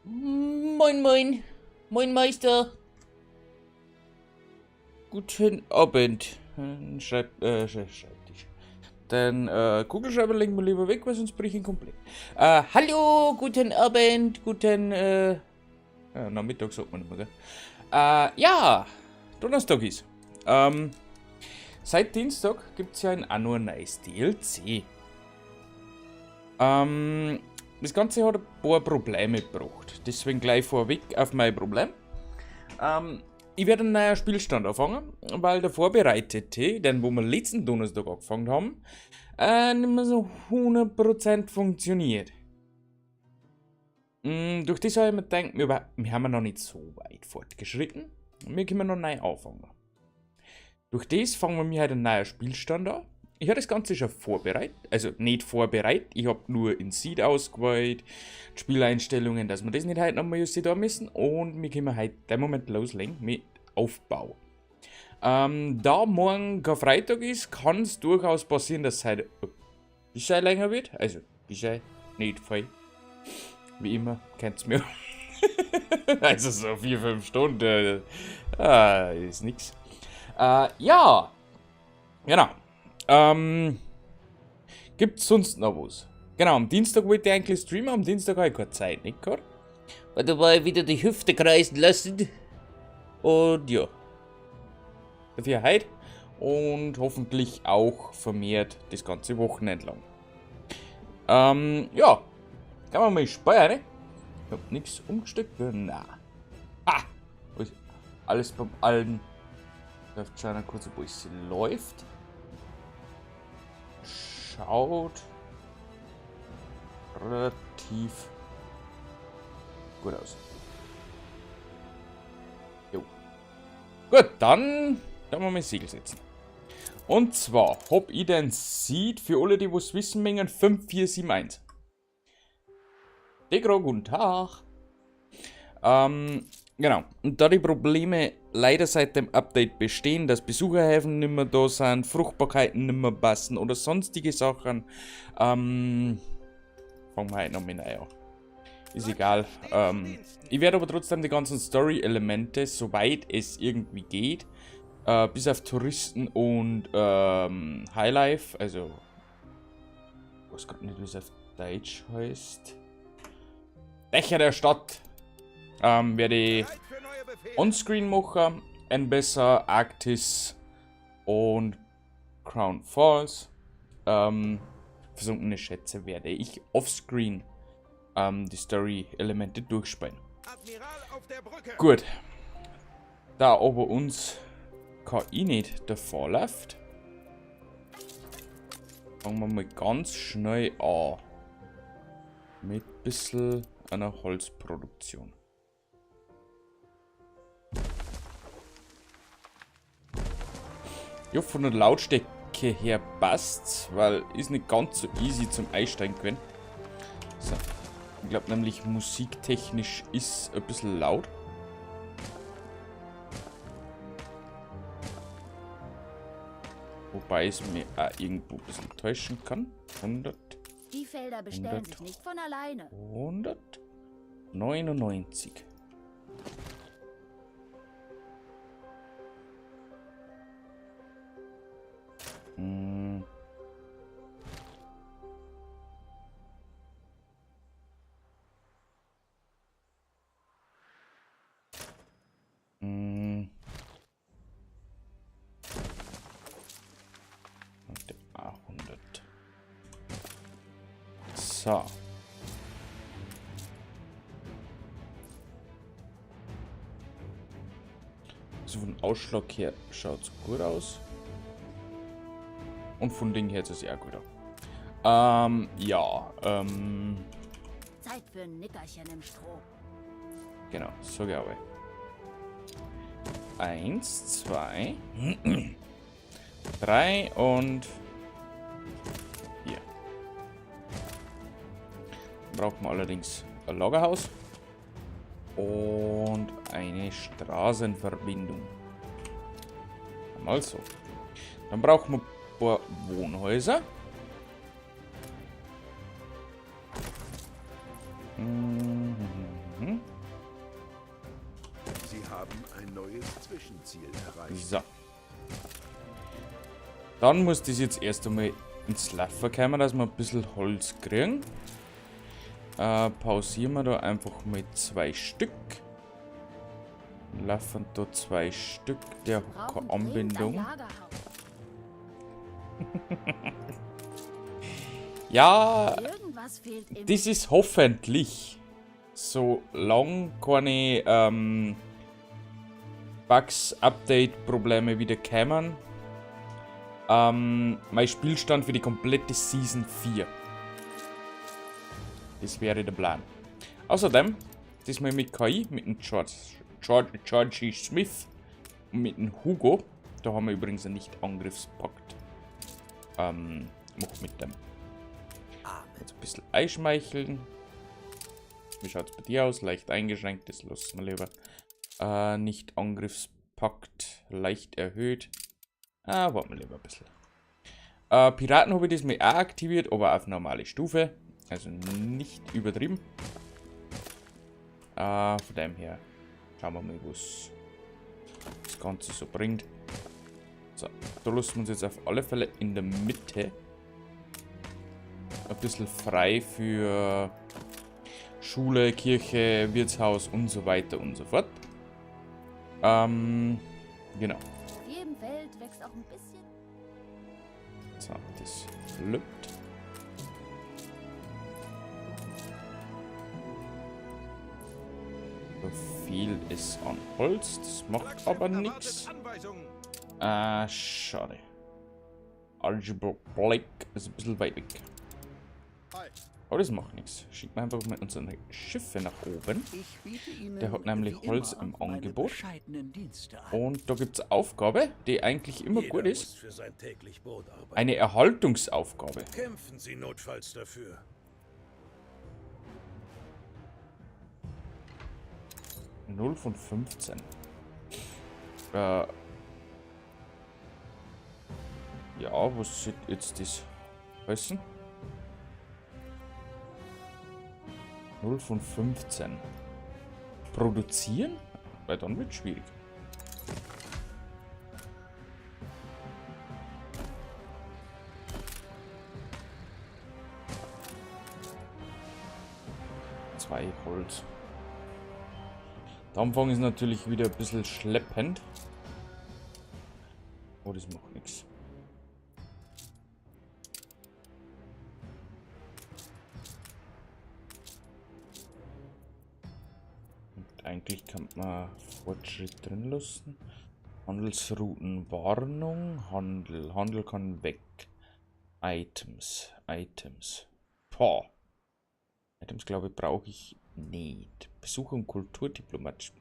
Moin, moin. Moin, Meister. Guten Abend. Schreibtisch. Den Kugelschreiber legen wir lieber weg, weil sonst brich ich ihn komplett. Hallo, guten Abend, guten Nachmittag sagt man immer, gell? Ja, Donnerstag ist. Seit Dienstag gibt's ja in Anno ein neues DLC. Das Ganze hat ein paar Probleme gebracht. Deswegen gleich vorweg auf mein Problem. Ich werde einen neuen Spielstand anfangen, weil der vorbereitete, den wo wir letzten Donnerstag angefangen haben, nicht mehr so 100% funktioniert. Durch das habe ich mir gedacht, wir haben noch nicht so weit fortgeschritten. Wir können noch neu anfangen. Durch das fangen wir heute einen neuen Spielstand an. Ich habe das Ganze schon vorbereitet, also nicht vorbereitet, ich habe nur in Seed ausgewählt, die Spieleinstellungen, dass wir das nicht heute nochmal justieren müssen, und wir können heute den Moment loslegen mit Aufbau. Da morgen kein Freitag ist, kann es durchaus passieren, dass es heute ein bisschen länger wird, also ein bisschen, nicht viel. Wie immer, kennt's mir. Also so 4, 5 Stunden, ist nix. Ja, genau. Gibt's sonst noch was? Genau, am Dienstag wollte ich eigentlich streamen, am Dienstag habe ich keine Zeit nicht gehabt. Weil da war ich wieder die Hüfte kreisen lassen. Und ja. Dafür heute und hoffentlich auch vermehrt das ganze Wochenende lang. Ja. Kann man mal speichern, ne? Ich hab nix umgesteckt. Na. Ha! Alles beim Alten. Läuft schon kurz, wo es läuft. Schaut relativ gut aus. Jo. Gut, dann werden wir mal Segel setzen. Und zwar hab ich den Seed für alle, die was wissen mögen, 5471. Degro, guten Tag. Genau. Und da die Probleme leider seit dem Update bestehen, dass Besucherhäfen nicht mehr da sind, Fruchtbarkeiten nicht mehr passen oder sonstige Sachen, fangen wir heute noch mit neu an. Ist egal. Ich werde aber trotzdem die ganzen Story-Elemente, soweit es irgendwie geht, bis auf Touristen und Highlife, also ich weiß grad nicht, wie es auf Deutsch heißt. Dächer der Stadt, werde ich onscreen machen. Enbesa, Arktis und Crown Falls. Versunkene Schätze werde ich offscreen die Story-Elemente durchspielen. Admiral auf der Brücke. Gut. Da aber uns KI nicht davor läuft, fangen wir mal ganz schnell an. Mit ein bisschen einer Holzproduktion. Ja, von der Lautstärke her passt's, weil ist nicht ganz so easy zum Einsteigen gewesen. So. Ich glaub nämlich, musiktechnisch ist ein bisschen laut. Wobei es mir auch irgendwo ein bisschen täuschen kann. 100. Die Felder bestellen 100. sich nicht von alleine. 199. So. Also von Ausschlag her schaut's gut aus. Und von Ding her ist es ja gut aus. Ja, Zeit für ein Nickerchen im Stroh. Genau, so glaube ich. 1, 2, 3 und 4. Braucht man allerdings ein Lagerhaus und eine Straßenverbindung. Mal so. Dann brauchen wir ein paar Wohnhäuser. haben ein neues Zwischenziel erreicht. So. Dann muss das jetzt erst einmal ins Laufen kommen, dass wir ein bisschen Holz kriegen. Pausieren wir da einfach mit 2 Stück. Laufen da 2 Stück, der hat keine Brauchen dringend ein Anbindung. Lagerhaus. Ja, Irgendwas fehlt immer. das ist hoffentlich, solange keine Bugs, Update-Probleme wieder kämen. Mein Spielstand für die komplette Season 4. Das wäre der Plan. Außerdem, diesmal mit KI, mit dem Georgie Smith und mit dem Hugo. Da haben wir übrigens einen Nicht-Angriffspakt. Mach mit dem. Jetzt ein bisschen einschmeicheln. Wie schaut's bei dir aus? Leicht eingeschränkt, das lassen wir lieber. Nicht-Angriffspakt, leicht erhöht. Ah, warten wir lieber ein bisschen. Piraten habe ich das mal auch aktiviert, aber auf normale Stufe. Also nicht übertrieben. Von dem her schauen wir mal, was das Ganze so bringt. So, da lassen wir uns jetzt auf alle Fälle in der Mitte ein bisschen frei für Schule, Kirche, Wirtshaus und so weiter und so fort. Genau. Auf jedem Feld wächst auch ein bisschen. So, das lübt. Da fehlt es an Holz, das macht Flaggschiff aber erwartet nix. Anweisungen. Ah, schade. Archibald Blake ist ein bisschen weit weg. Aber das macht nichts. Schicken wir einfach mal unsere Schiffe nach oben. Ich biete Ihnen Der hat nämlich wie Holz immer im meine Angebot. bescheidenen Dienste an. Und da gibt's eine Aufgabe, die eigentlich immer Jeder gut ist. muss für sein täglich Brot arbeiten. Eine Erhaltungsaufgabe. Kämpfen Sie notfalls dafür. 0 von 15. Ja, was soll jetzt das heißen? 0 von 15. Produzieren? Weil dann wird's schwierig. 2 Holz. Der Anfang ist natürlich wieder ein bisschen schleppend. Oh, das macht nix. Und eigentlich kann man Fortschritt drin lassen. Handelsrouten, Warnung, Handel. Handel kann weg. Items, Items. Boah. Items, glaube ich, brauche ich nicht. Besucher und Kulturdiplomat,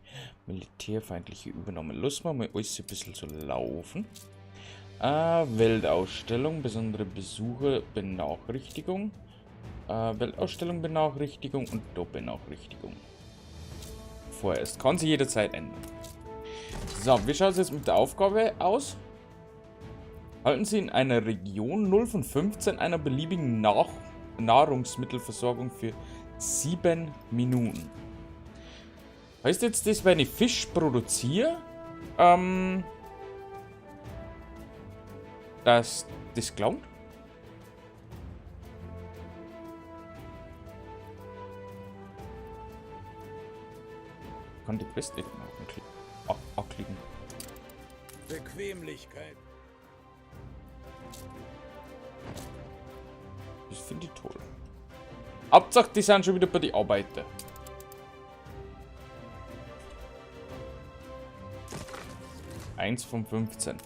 militärfeindliche Übernahme. Lass mal alles ein bisschen so laufen. Weltausstellung, besondere Besucher, Benachrichtigung. Weltausstellung, Benachrichtigung und Doppelbenachrichtigung. Vorerst. Kann sich jederzeit ändern. So, wie schaut es jetzt mit der Aufgabe aus? Halten Sie in einer Region 0 von 15 einer beliebigen Nahrungsmittelversorgung für 7 Minuten. Heißt jetzt das, wenn ich Fisch produziere, dass das gelangt? Kann die Quest nicht mehr anklicken. Bequemlichkeit. Das finde ich toll. Hauptsache, die sind schon wieder bei den Arbeiter. 1 von 15.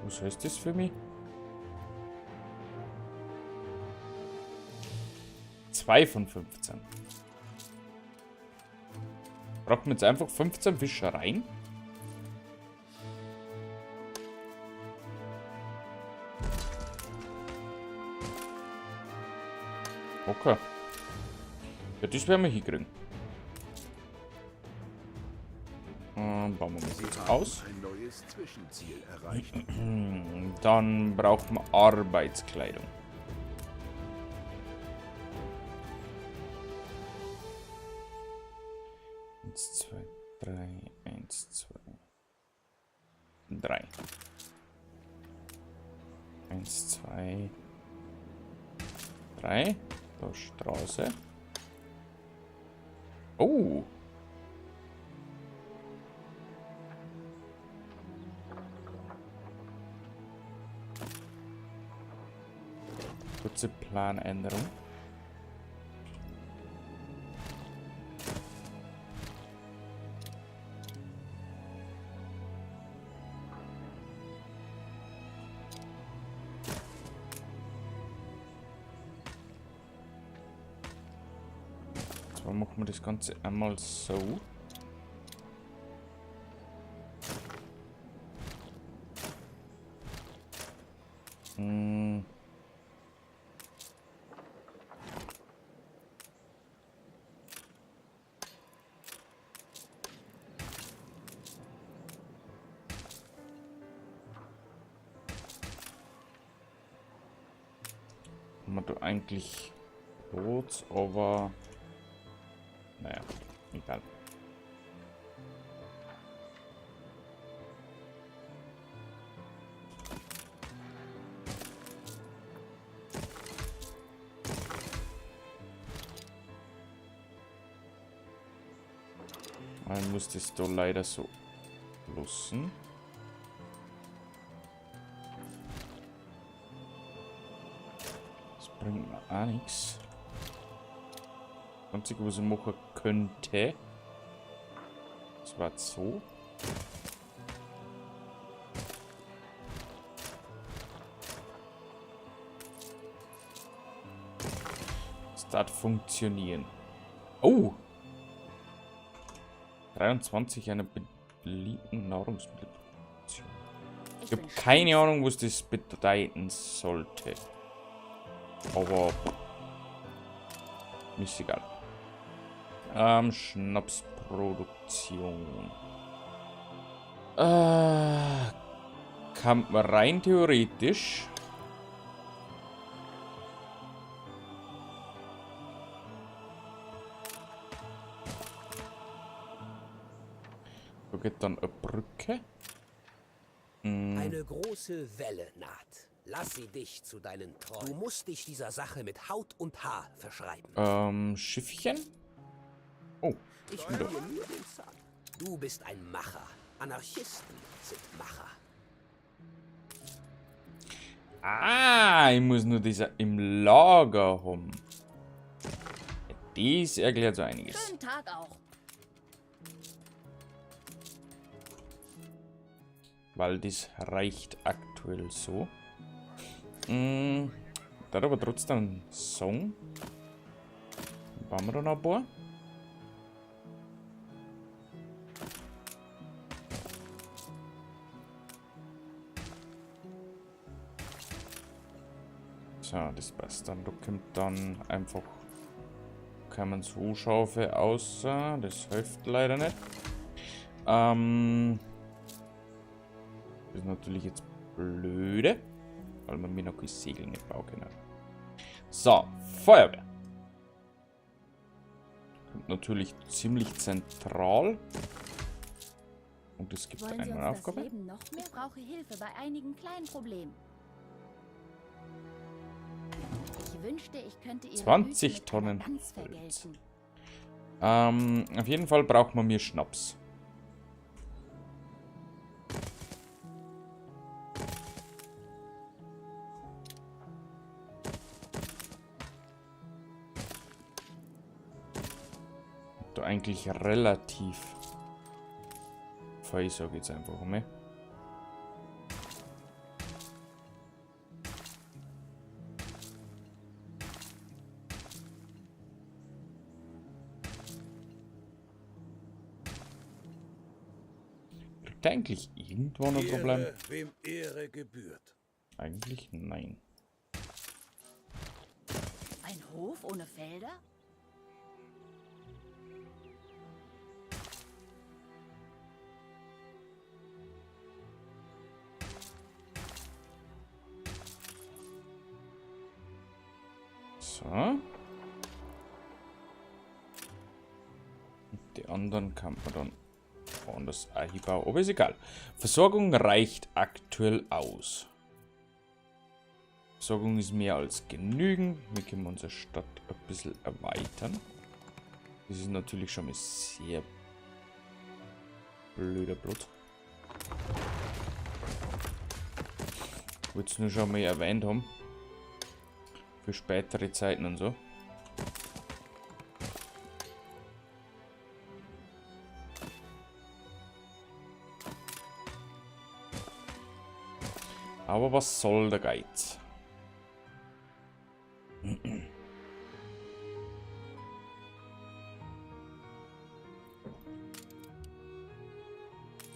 Was heißt das für mich? 2 von 15. Braucht man jetzt einfach 15 Fischereien? Okay. Ja, das werden wir hinkriegen. Bauen wir mal Sie kurz haben aus. ein neues Zwischenziel erreicht. Dann braucht man Arbeitskleidung. Eins, zwei, drei, eins, zwei, drei. Eins, zwei, drei. Da Straße. Oh. Kurze Planänderung. Zwar machen wir das Ganze einmal so. Hm. Haben wir da eigentlich Platz, aber naja, egal. Man muss das da leider so lassen. Das bringt mir auch nichts. Das Einzige, was ich machen könnte, das war so. Das darf funktionieren. Oh! 23 einer beliebten Nahrungsmittelproduktion. Ich habe bin keine Ahnung, was das bedeuten sollte. Aber mir ist egal. Schnapsproduktion. Kann man rein theoretisch. Da geht dann eine Brücke. Eine große Welle naht. Lass sie dich zu deinen Träumen. Du musst dich dieser Sache mit Haut und Haar verschreiben. Schiffchen? Oh, Ich wieder. will dir nur den Zahn. Du bist ein Macher. Anarchisten sind Macher. Ah, ich muss nur dieser im Lager haben. Dies erklärt so einiges. Schönen Tag auch. Weil das reicht aktuell so. Da hat aber trotzdem einen Song. Bauen wir da noch ein paar. So, das passt dann. Da kommt dann einfach... Kann man so Schaufel außer. Das hilft leider nicht. Das ist natürlich jetzt blöde, weil man mir noch kein Segel nicht bauen können. So, Feuerwehr. Kommt natürlich ziemlich zentral. Und es gibt Wollen Sie eine uns das Aufgabe. Leben noch mehr? Ich brauche Hilfe bei einigen kleinen Problemen. Ich wünschte, ich könnte Ihre 20 Güte mit einer Tonnen Gans Holz. vergelten. Auf jeden Fall braucht man mir Schnaps. Da eigentlich relativ viel, sag ich jetzt einfach mal. Kriegt er eigentlich irgendwo noch ein Problem? Ehre, wem Ehre gebührt. Eigentlich nein. Ein Hof ohne Felder? So. Und die anderen kann man dann woanders einbauen, aber ist egal. Versorgung reicht aktuell aus. Versorgung ist mehr als genügend. Wir können unsere Stadt ein bisschen erweitern. Das ist natürlich schon mal sehr blöder Blut. Wollte es nur schon mal erwähnt haben. Für spätere Zeiten und so. Aber was soll der Geiz?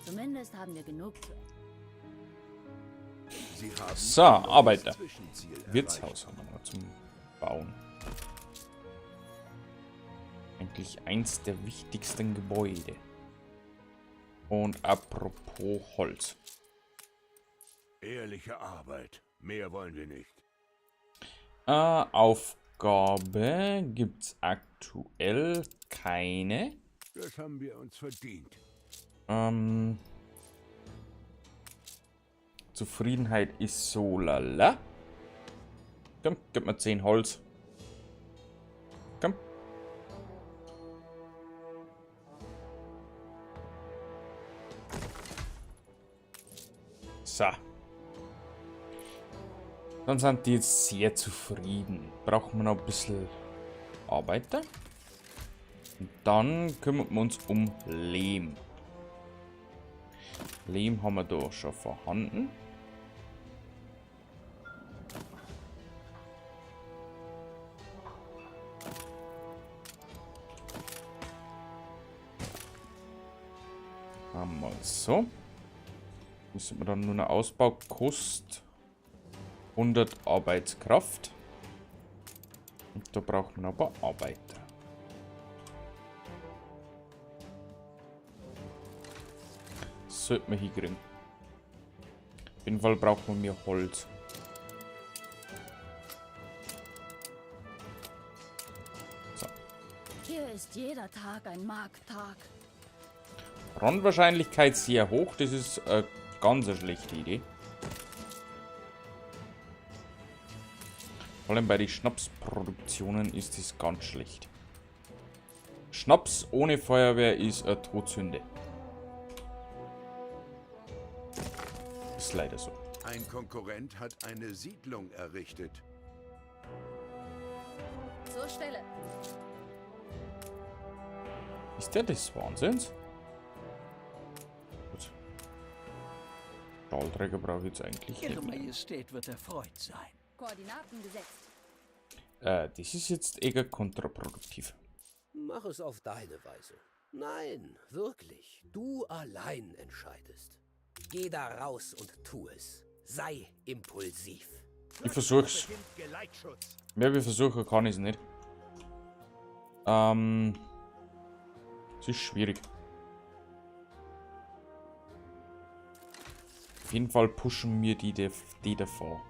Zumindest haben wir genug zu essen. Sie haben So, ein neues Arbeiter. Zwischenziel erreicht. Wirtshaus haben wir noch zum Bauen. Eigentlich eins der wichtigsten Gebäude. Und apropos Holz. Ehrliche Arbeit. Mehr wollen wir nicht. Aufgabe gibt's aktuell keine. Das haben wir uns verdient. Zufriedenheit ist so lala. Komm, gib mir 10 Holz. Komm. So. Dann sind die jetzt sehr zufrieden. Brauchen wir noch ein bisschen Arbeiter. Und dann kümmern wir uns um Lehm. Lehm haben wir da schon vorhanden. Einmal so. Müssen wir dann nur noch Ausbau kostet 100 Arbeitskraft. Und da brauchen wir noch ein paar Arbeiter. Das sollten wir hinkriegen. Auf jeden Fall brauchen wir mehr Holz. So. Hier ist jeder Tag ein Markttag. Brandwahrscheinlichkeit sehr hoch, das ist eine ganz eine schlechte Idee. Vor allem bei den Schnapsproduktionen ist das ganz schlecht. Schnaps ohne Feuerwehr ist eine Todsünde. Ist leider so. Ein Konkurrent hat eine Siedlung errichtet. Zur Stelle. Ist der des Wahnsinns? Gut. Stahlträger brauche ich jetzt eigentlich Ihre nicht mehr. Majestät wird erfreut sein. Koordinaten gesetzt. Das ist jetzt eher kontraproduktiv. Mach es auf deine Weise. Nein, wirklich. Du allein entscheidest. Geh da raus und tu es. Sei impulsiv. Ich versuch's. Mehr wie versuchen kann ich's nicht. Es ist schwierig. Auf jeden Fall pushen wir die davor.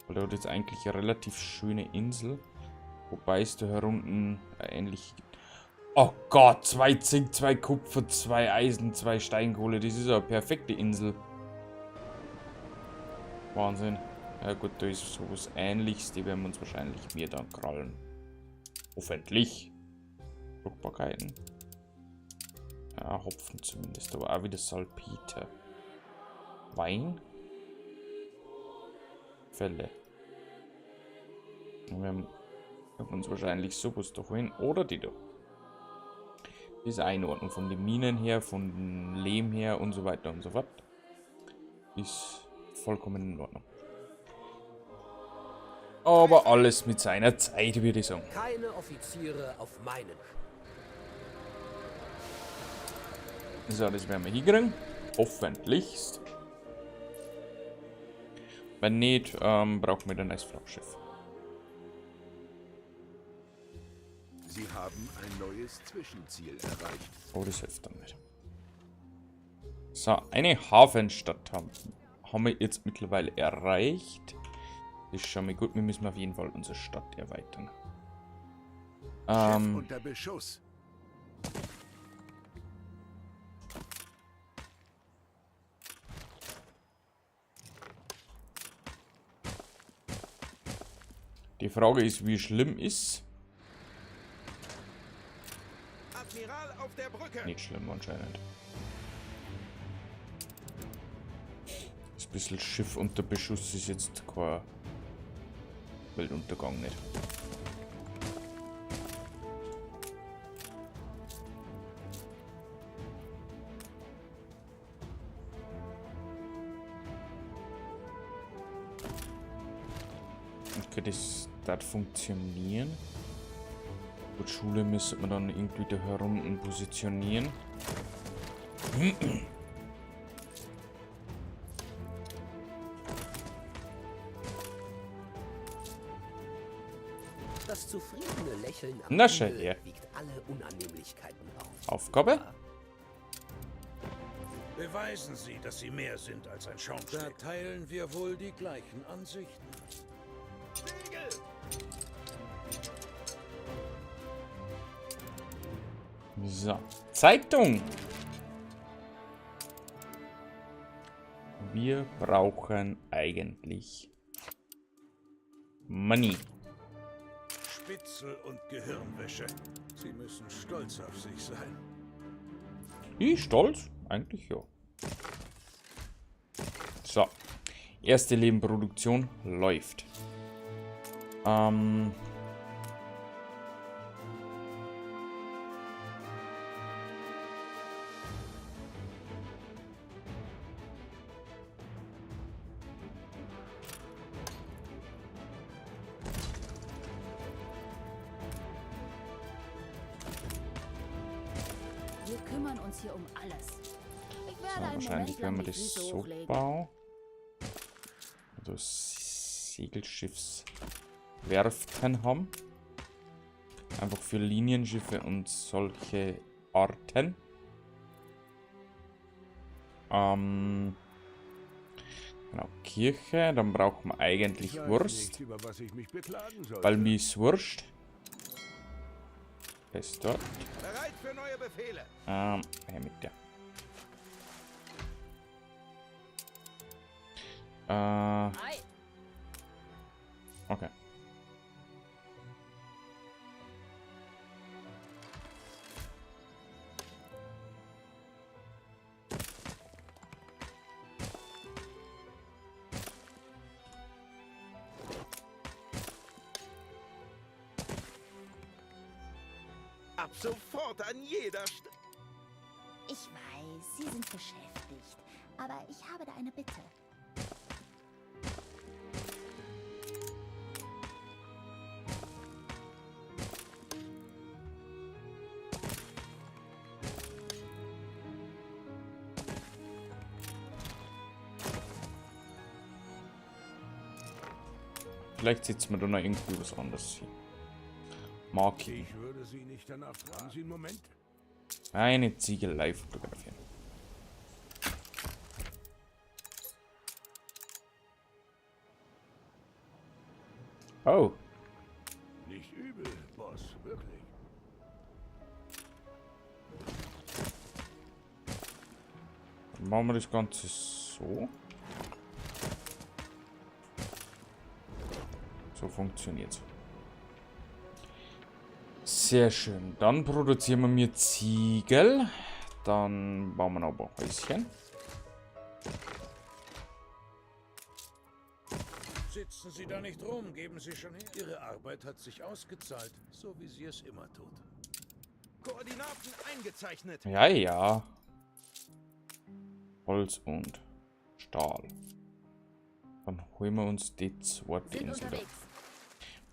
Weil da hat jetzt eigentlich eine relativ schöne Insel. Wobei es da herunten eine ähnliche gibt. Oh Gott, 2 Zink, 2 Kupfer, 2 Eisen, 2 Steinkohle. Das ist eine perfekte Insel. Wahnsinn. Ja gut, da ist sowas Ähnliches. Die werden wir uns wahrscheinlich mehr dann krallen. Hoffentlich. Fruchtbarkeiten. Ja, Hopfen zumindest, aber auch wieder Salpeter. Wein. Fälle. Und wir haben uns wahrscheinlich sowas da holen. Oder die da. Die ist Einordnung von den Minen her, von dem Lehm her und so weiter und so fort. Ist vollkommen in Ordnung. Aber alles mit seiner Zeit, würde ich sagen. Keine Offiziere auf meinen. So, das werden wir hinkriegen. Hoffentlich. Wenn nicht, brauchen wir dann ein Flaggschiff. Sie haben ein neues Zwischenziel erreicht. Oh, das hilft dann nicht. So, eine Hafenstadt haben wir jetzt mittlerweile erreicht. Das ist schon mal gut. Wir müssen auf jeden Fall unsere Stadt erweitern. Schiff unter Beschuss. Die Frage ist, wie schlimm ist. Admiral auf der Brücke. Nicht schlimm anscheinend. Das bisschen Schiff unter Beschuss ist jetzt kein Weltuntergang nicht. Okay, das darf funktionieren. Gut, Schule müsste man dann irgendwie da herum positionieren. Das zufriedene Lächeln am Na, schau Ende her. wiegt alle Unannehmlichkeiten auf. Aufgabe? Beweisen Sie, dass Sie mehr sind als ein Schaumstoff. Da teilen wir wohl die gleichen Ansichten. So. Zeitung! Wir brauchen eigentlich Money. Spitzel und Gehirnwäsche. Sie müssen stolz auf sich sein. Ich stolz? Eigentlich ja. So. Erste Lebenproduktion läuft. Wir kümmern uns hier um alles. Ich werde So, einen wahrscheinlich Moment werden lang wir die das Füße so hochlegen. bauen. Also Segelschiffswerften haben. Einfach für Linienschiffe und solche Arten. Genau, Kirche. Dann brauchen wir eigentlich Ich weiß Wurst. nicht, über was ich mich beklagen sollte. Weil mir ist Wurst. Das dort. Bereit für neue Befehle. Her mit der. Okay. Ab sofort an jeder Stelle. Ich weiß, Sie sind beschäftigt, aber ich habe da eine Bitte. Vielleicht setzen wir da noch irgendwie was anderes hin. Marki. Ich würde Sie nicht danach fragen. Haben Sie einen Moment? Eine Ziegelei fotografieren. Oh. Nicht übel, Boss, wirklich. Dann machen wir das Ganze so. So funktioniert's. Sehr schön. Dann produzieren wir mir Ziegel. Dann bauen wir noch ein paar Häuschen. Sitzen Sie da nicht rum, geben Sie schon her. Ihre Arbeit hat sich ausgezahlt, so wie sie es immer tut. Koordinaten eingezeichnet. Ja, ja. Holz und Stahl. Dann holen wir uns die zweite Sind Insel da. unterwegs.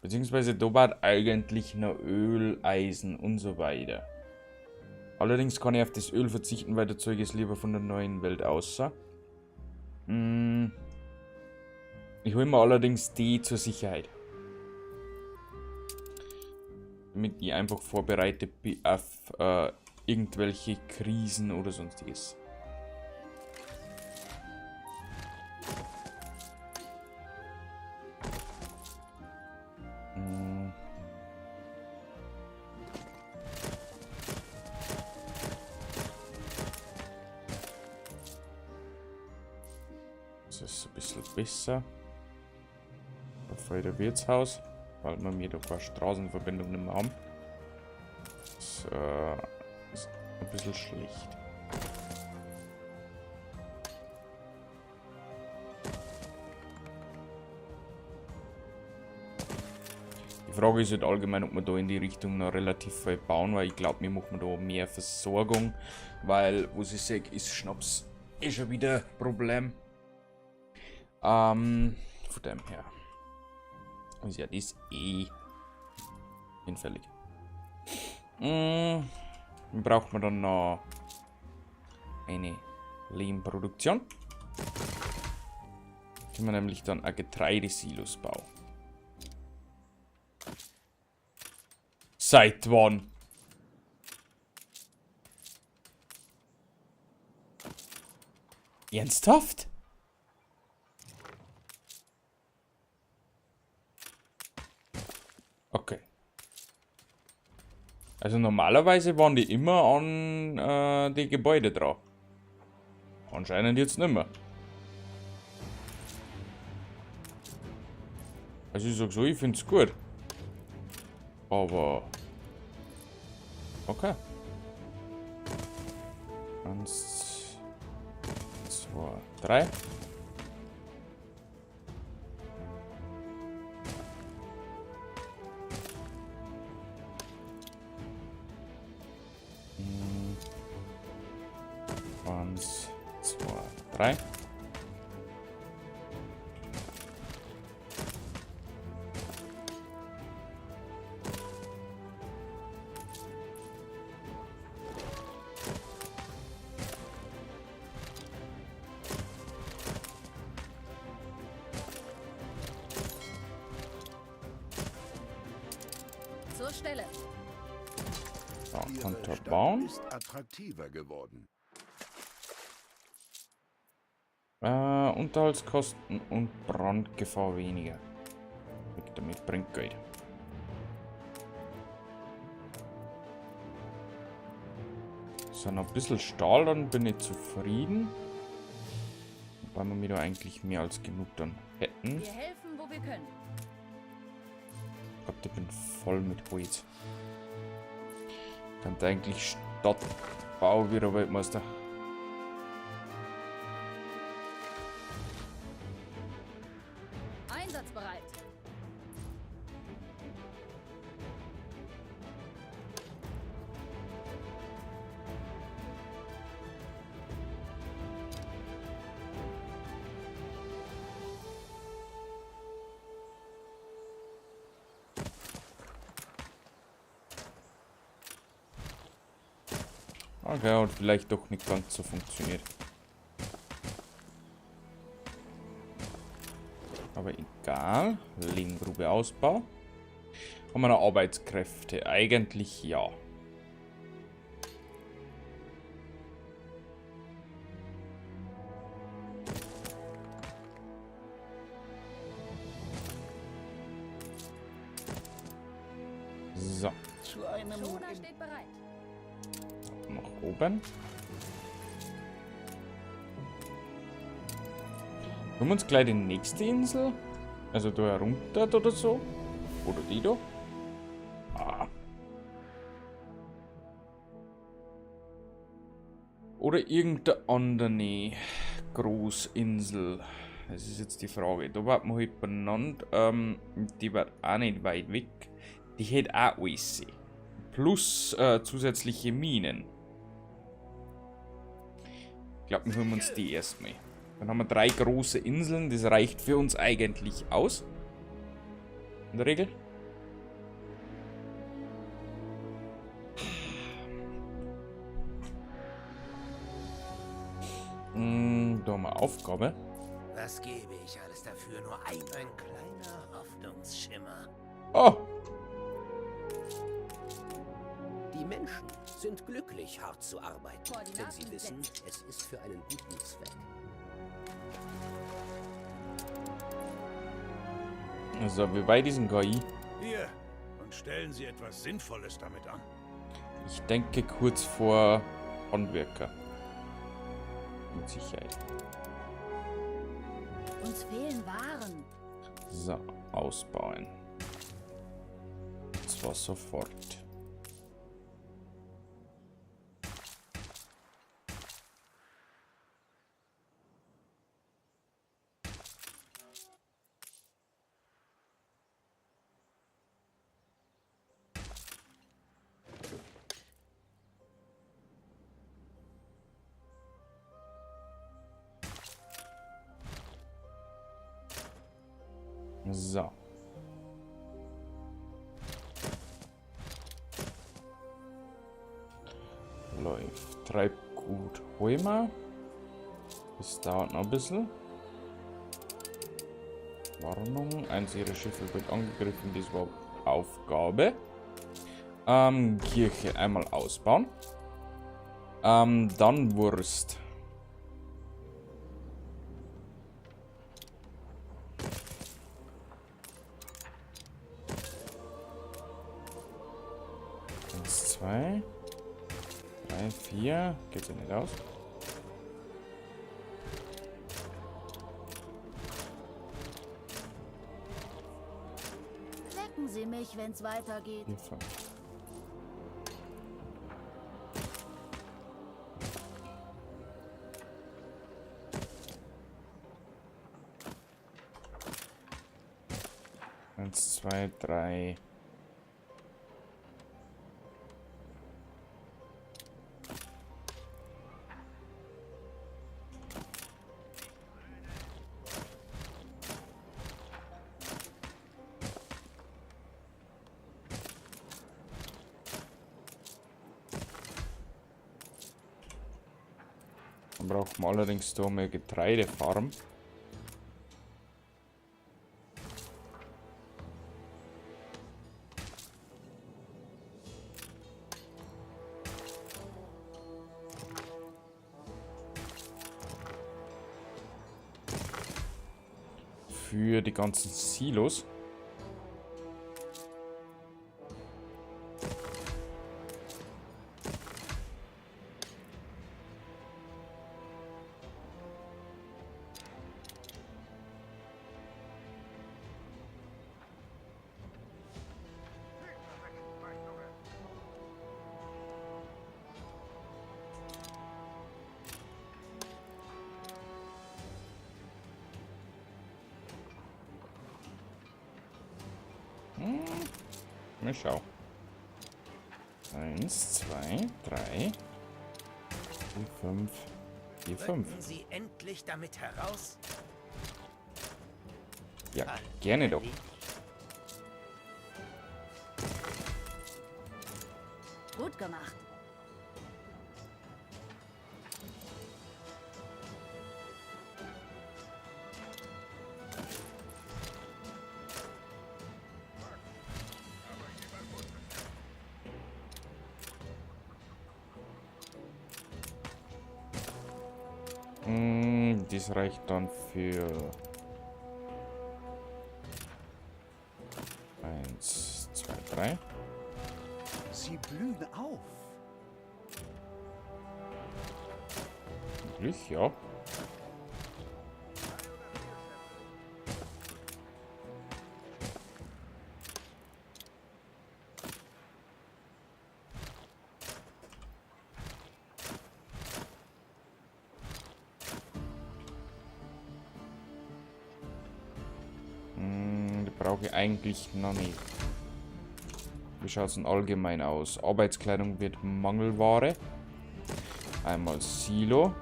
Beziehungsweise da war eigentlich noch Öl, Eisen und so weiter. Allerdings kann ich auf das Öl verzichten, weil das Zeug ist lieber von der neuen Welt außer. Ich hole mir allerdings die zur Sicherheit. Damit ich einfach vorbereitet bin auf irgendwelche Krisen oder sonstiges. Das ist ein bisschen besser. Da fällt der Wirtshaus, weil wir mir da keine Straßenverbindung nicht mehr haben. Das ist ein bisschen schlecht. Die Frage ist halt allgemein, ob wir da in die Richtung noch relativ viel bauen, weil ich glaub, wir machen da mehr Versorgung, weil, was ich seh, ist Schnaps eh schon wieder ein Problem. Von dem her ist ja das eh hinfällig. Dann braucht man dann noch eine Lehmproduktion. Können wir nämlich dann ein Getreidesilos bauen. Seit wann? Ernsthaft? Okay. Also normalerweise waren die immer an die Gebäude dran. Anscheinend jetzt nicht mehr. Also ich sag so, ich find's gut. Aber... Okay. 1, 2, 3. 1, 2, 3. Zur Stelle. So, Ihre Kontor Stadt bauen. ist attraktiver geworden. Unterhaltskosten und Brandgefahr weniger. Weg damit, bringt Geld. So, noch ein bisschen Stahl, dann bin ich zufrieden. Wobei wir mir da eigentlich mehr als genug dann hätten. Wir helfen, wo wir können. Ich glaub, ich bin voll mit Holz. Könnte eigentlich Stadtbau wieder Weltmeister. Einsatzbereit. Okay, und vielleicht doch nicht ganz so funktioniert. Aber egal. Lehmgrube Ausbau. Haben wir noch Arbeitskräfte? Eigentlich ja. So. Zu einem Schoner steht bereit. Nach oben. Holen wir uns gleich die nächste Insel. Also da herunter oder so. Oder die da. Ah. Oder irgendeine andere Großinsel. Das ist jetzt die Frage. Da wird man halt benannt. Die wird auch nicht weit weg. Die hätte auch alles. Plus zusätzliche Minen. Ich glaub, wir holen uns die erstmal. Dann haben wir 3 große Inseln. Das reicht für uns eigentlich aus. In der Regel. Da haben wir Aufgabe. Was gebe ich alles dafür? Nur ein kleiner Hoffnungsschimmer. Oh! Die Menschen sind glücklich, hart zu arbeiten, Koordinaten wenn sie wissen, gesetzt. es ist für einen guten Zweck. Also, wie weit ist denn KI? Hier, und stellen Sie etwas Sinnvolles damit an. Ich denke kurz vor Handwerker. Mit Sicherheit. Uns fehlen Waren. So, ausbauen. Und zwar sofort. So. Läuft. Treibgut Heumer. Das dauert noch ein bisschen. Warnung. Eins ihrer Schiffe wird angegriffen. Das war Aufgabe. Kirche einmal ausbauen. Dann Wurst. Eins, 2, 3, 4. Geht ja nicht aus. Wecken Sie mich, wenn's weitergeht. 4, 5. 1, 2, 3. Dann brauchen wir allerdings da mehr Getreidefarm. Für die ganzen Silos. Mal schau. 1, 2, 3, 4, 5, 4, 5. Rücken Sie endlich damit heraus? Ja, gerne doch. Gut gemacht. Das reicht dann für 1, 2, 3. Sie blühen auf. Glück, ja. Brauche ich eigentlich noch nicht. Wie schaut's denn allgemein aus? Arbeitskleidung wird Mangelware. Einmal Silo.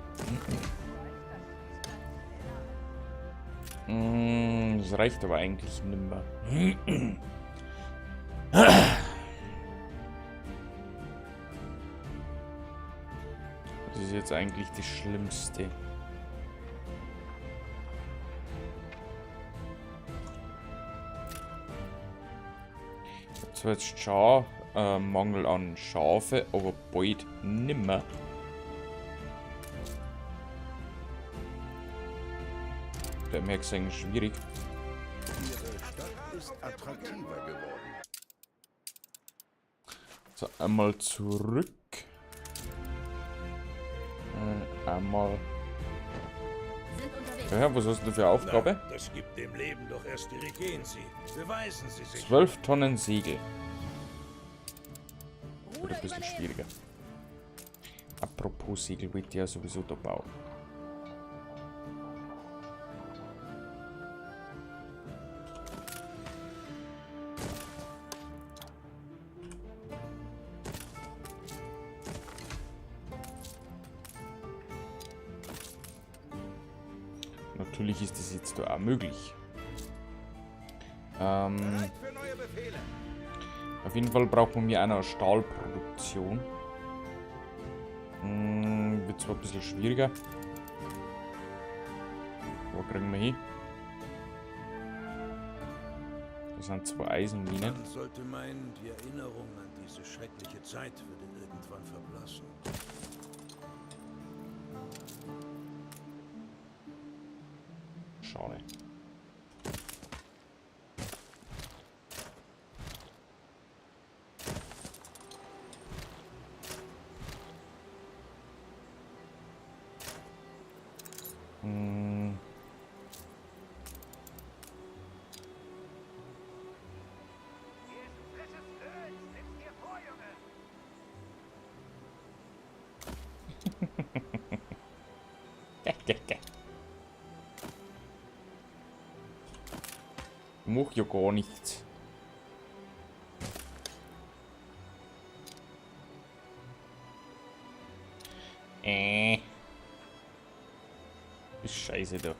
Das reicht aber eigentlich nimmer. Das ist jetzt eigentlich das Schlimmste. Zwar jetzt schon Mangel an Schafe, aber bald nimmer. Der merkt es eigentlich schwierig. Ihre Stadt ist attraktiver geworden. So, einmal zurück. Einmal. Sind unterwegs. Ja, was hast du für Aufgabe? Na, das gibt dem Leben doch erst die Gehen Sie. Beweisen Sie sich. 12 Tonnen Segel. Wird ein bisschen schwieriger. Apropos Segel, wollte ich ja sowieso da bauen. Natürlich ist das jetzt da auch möglich. Auf jeden Fall braucht man mir auch noch eine Stahlproduktion. Wird zwar ein bisschen schwieriger. Wo kriegen wir hin? Das sind 2 Eisenminen. Man sollte meinen, die Erinnerung an diese schreckliche Zeit würde irgendwann verblassen. Schade. Mach ja gar nichts. Ist scheiße da.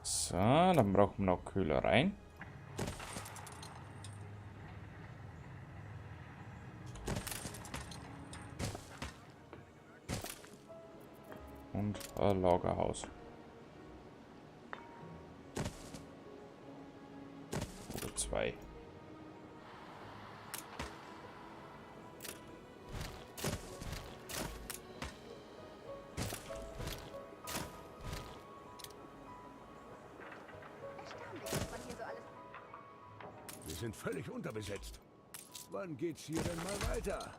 So, dann brauchen wir noch Köhlereien. Und ein Lagerhaus. Oder 2. Wir sind völlig unterbesetzt. Wann geht's hier denn mal weiter?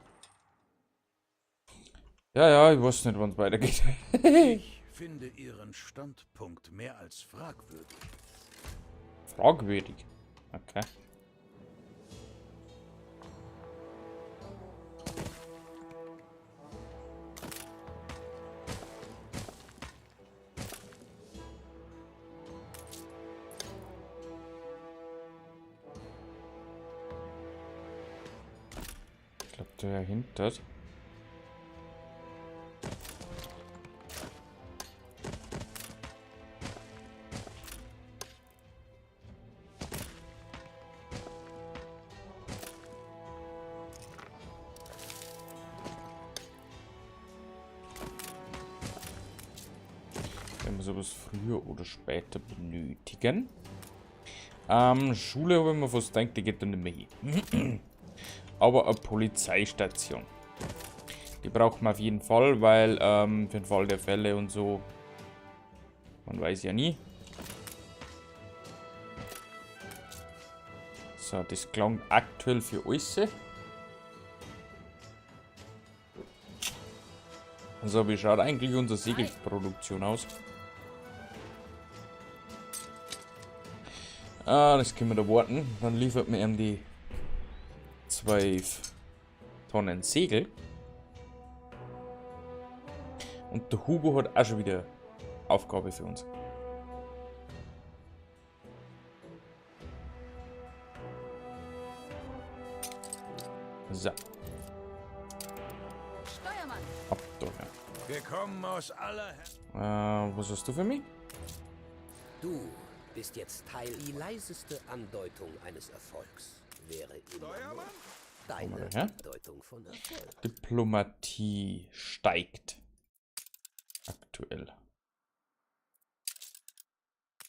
Ja, ja, ich weiß nicht, wann's weitergeht. Ich finde Ihren Standpunkt mehr als fragwürdig. Fragwürdig? Okay. Ich glaub, der dahinter. Wenn wir sowas früher oder später benötigen. Schule habe ich mir fast gedacht, die geht da nicht mehr hin. Aber eine Polizeistation. Die braucht man auf jeden Fall, weil für den Fall der Fälle und so. Man weiß ja nie. So, das klang aktuell für alles. So, wie schaut eigentlich unsere Segelproduktion aus? Ah, das können wir da warten. Dann liefert mir eben die 12 Tonnen Segel. Und der Hugo hat auch schon wieder Aufgabe für uns. So. Steuermann. Ab da, ja. Wir kommen aus aller Her- Was hast du für mich? Du bist jetzt Teil. Die leiseste Andeutung eines Erfolgs wäre immer nur deine her. Deutung von Erfolg. Diplomatie steigt. Aktuell.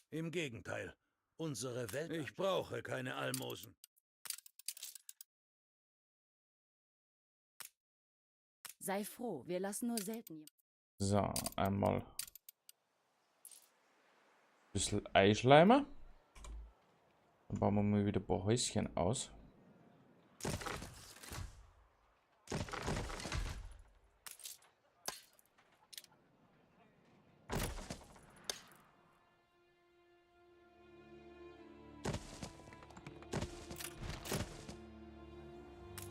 Im Gegenteil. Unsere Welt. Ich brauche keine Almosen. Sei froh, wir lassen nur selten jemanden. So, einmal ein bisschen Eischleimer. Dann bauen wir mal wieder ein paar Häuschen aus.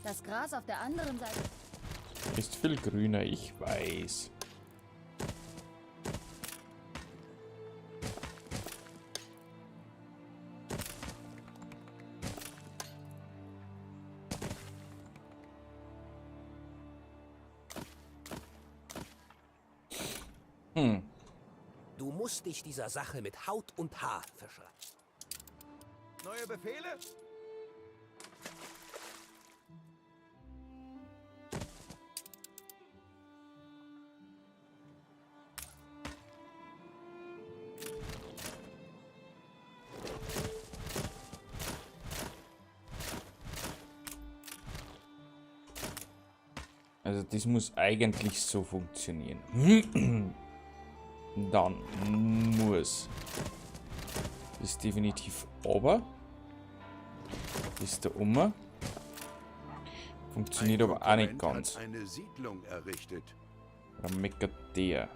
Das Gras auf der anderen Seite. Ist viel grüner, ich weiß. Hm. Du musst dich dieser Sache mit Haut und Haar verschreiben. Neue Befehle? Also das muss eigentlich so funktionieren. Dann muss. Ist definitiv aber. Ist da um. Funktioniert Ein aber auch nicht Konkurrent ganz. Hat eine Siedlung errichtet. Dann meckert der.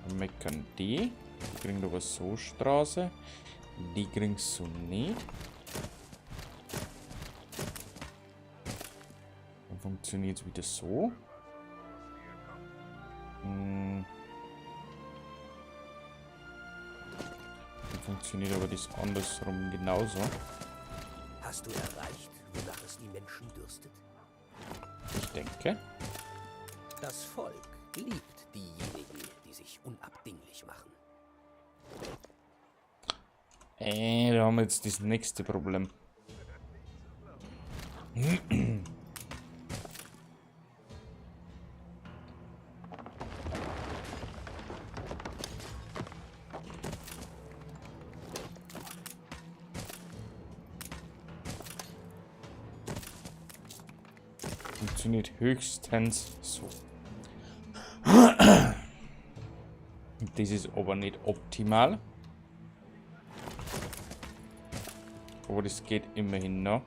Dann meckern die. Die kriegen aber so Straße. Die kriegen so nicht. Dann funktioniert es wieder so. Hm. Dann funktioniert aber das andersrum genauso. Hast du erreicht, wonach es die Menschen dürstet? Ich denke. Das Volk liebt diejenigen, die sich unabdinglich machen. Da haben wir jetzt das nächste Problem. Funktioniert höchstens so. Das ist aber nicht optimal. Aber das geht immerhin noch.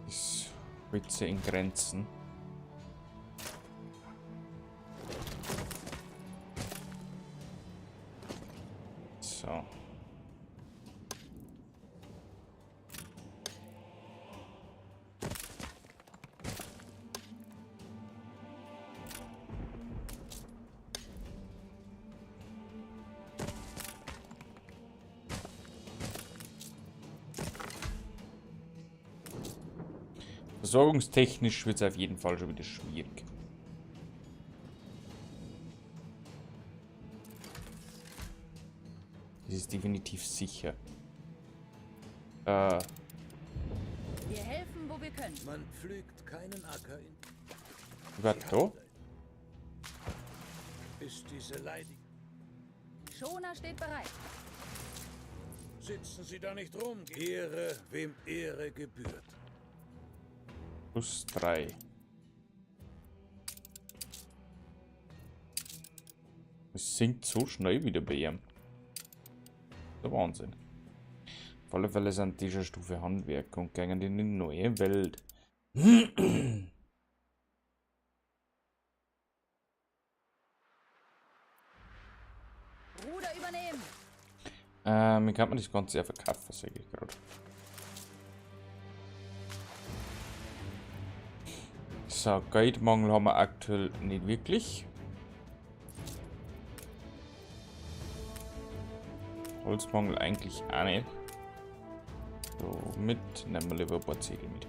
Das hält sich in Grenzen. So. Versorgungstechnisch wird's auf jeden Fall schon wieder schwierig. Das ist definitiv sicher. Wir helfen, wo wir können. Man pflügt keinen Acker in. Warte, da? Ist diese leidige. Schoner steht bereit. Sitzen Sie da nicht rum. Ehre, wem Ehre gebührt. Plus 3. Es sinkt so schnell wieder bei ihm. Der Wahnsinn. Auf alle Fälle sind die schon Stufe Handwerk und gehen in die neue Welt. Ruder übernehmen. Wie kann man das Ganze ja verkaufen, sag ich gerade. So, Geldmangel haben wir aktuell nicht wirklich. Holzmangel eigentlich auch nicht. So, mit nehmen wir lieber ein paar Ziegel mit.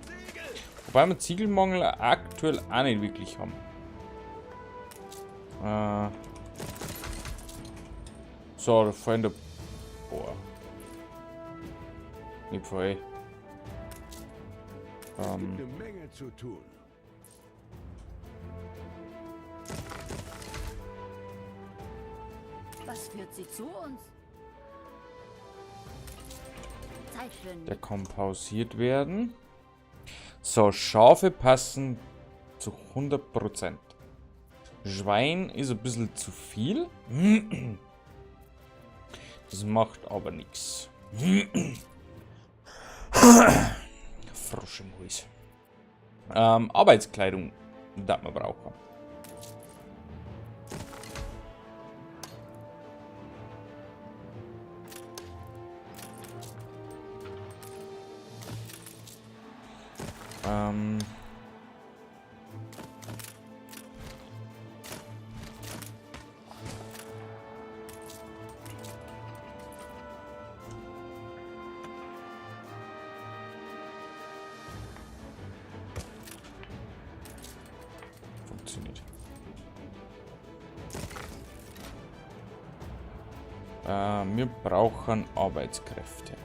Wobei wir Ziegelmangel aktuell auch nicht wirklich haben. So, da fallen da. Boah. Nicht voll. Es gibt eine Menge zu tun. Was führt sie zu uns? Zeit für Der kann pausiert werden. So, Schafe passen zu 100%. Schwein ist ein bisschen zu viel. Das macht aber nichts. Frosch im Hals. Arbeitskleidung, das man brauchen. Funktioniert. Wir brauchen Arbeitskräfte.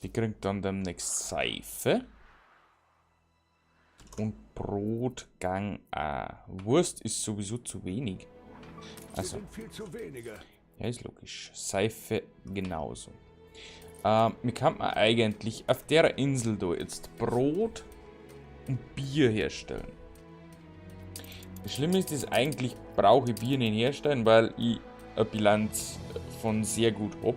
Die kriegt dann demnächst Seife. Und Brotgang auch. Wurst ist sowieso zu wenig. Also. Wir sind viel zu wenige. Ja, ist logisch. Seife genauso. Mir kann man eigentlich auf der Insel da jetzt Brot und Bier herstellen. Das Schlimme ist, dass eigentlich brauche ich Bier nicht herstellen, weil ich eine Bilanz von sehr gut hab.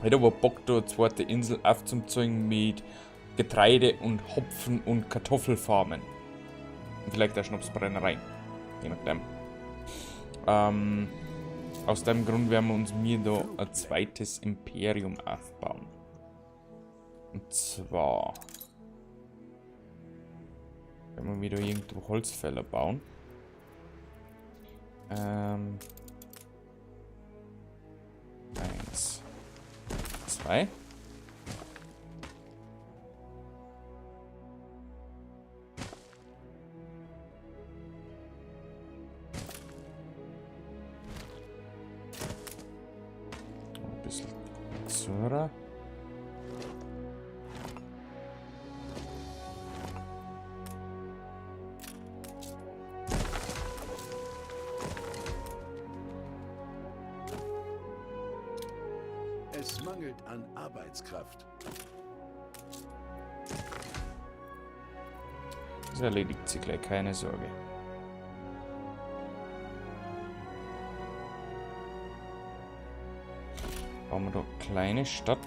Hätte aber Bock, da eine zweite Insel aufzuzeigen mit Getreide und Hopfen und Kartoffelfarmen. Und vielleicht auch Schnapsbrennerei. Je nachdem. Aus dem Grund werden wir uns mir da ein zweites Imperium aufbauen. Und zwar werden wir wieder irgendwo Holzfäller bauen. 1, 2. Ein bisschen Zörer. Es mangelt an Arbeitskraft. Das erledigt sich gleich, keine Sorge. Bauen wir da kleine Stadt.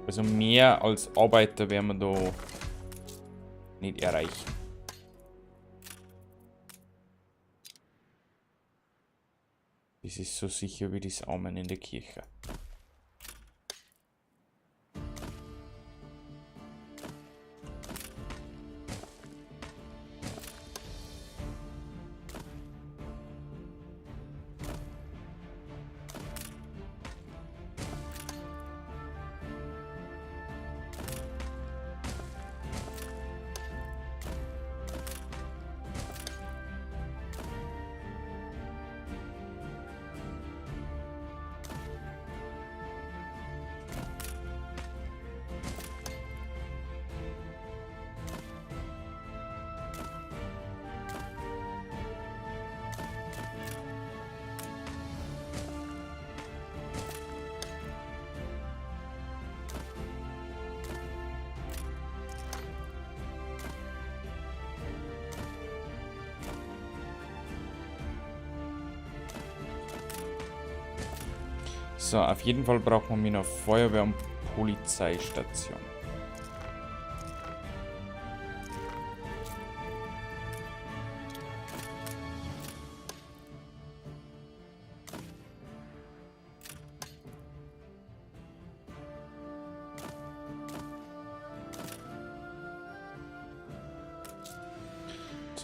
Also mehr als Arbeiter werden wir da nicht erreichen. Das ist so sicher wie das Amen in der Kirche. So, auf jeden Fall brauchen wir noch Feuerwehr- und Polizeistation.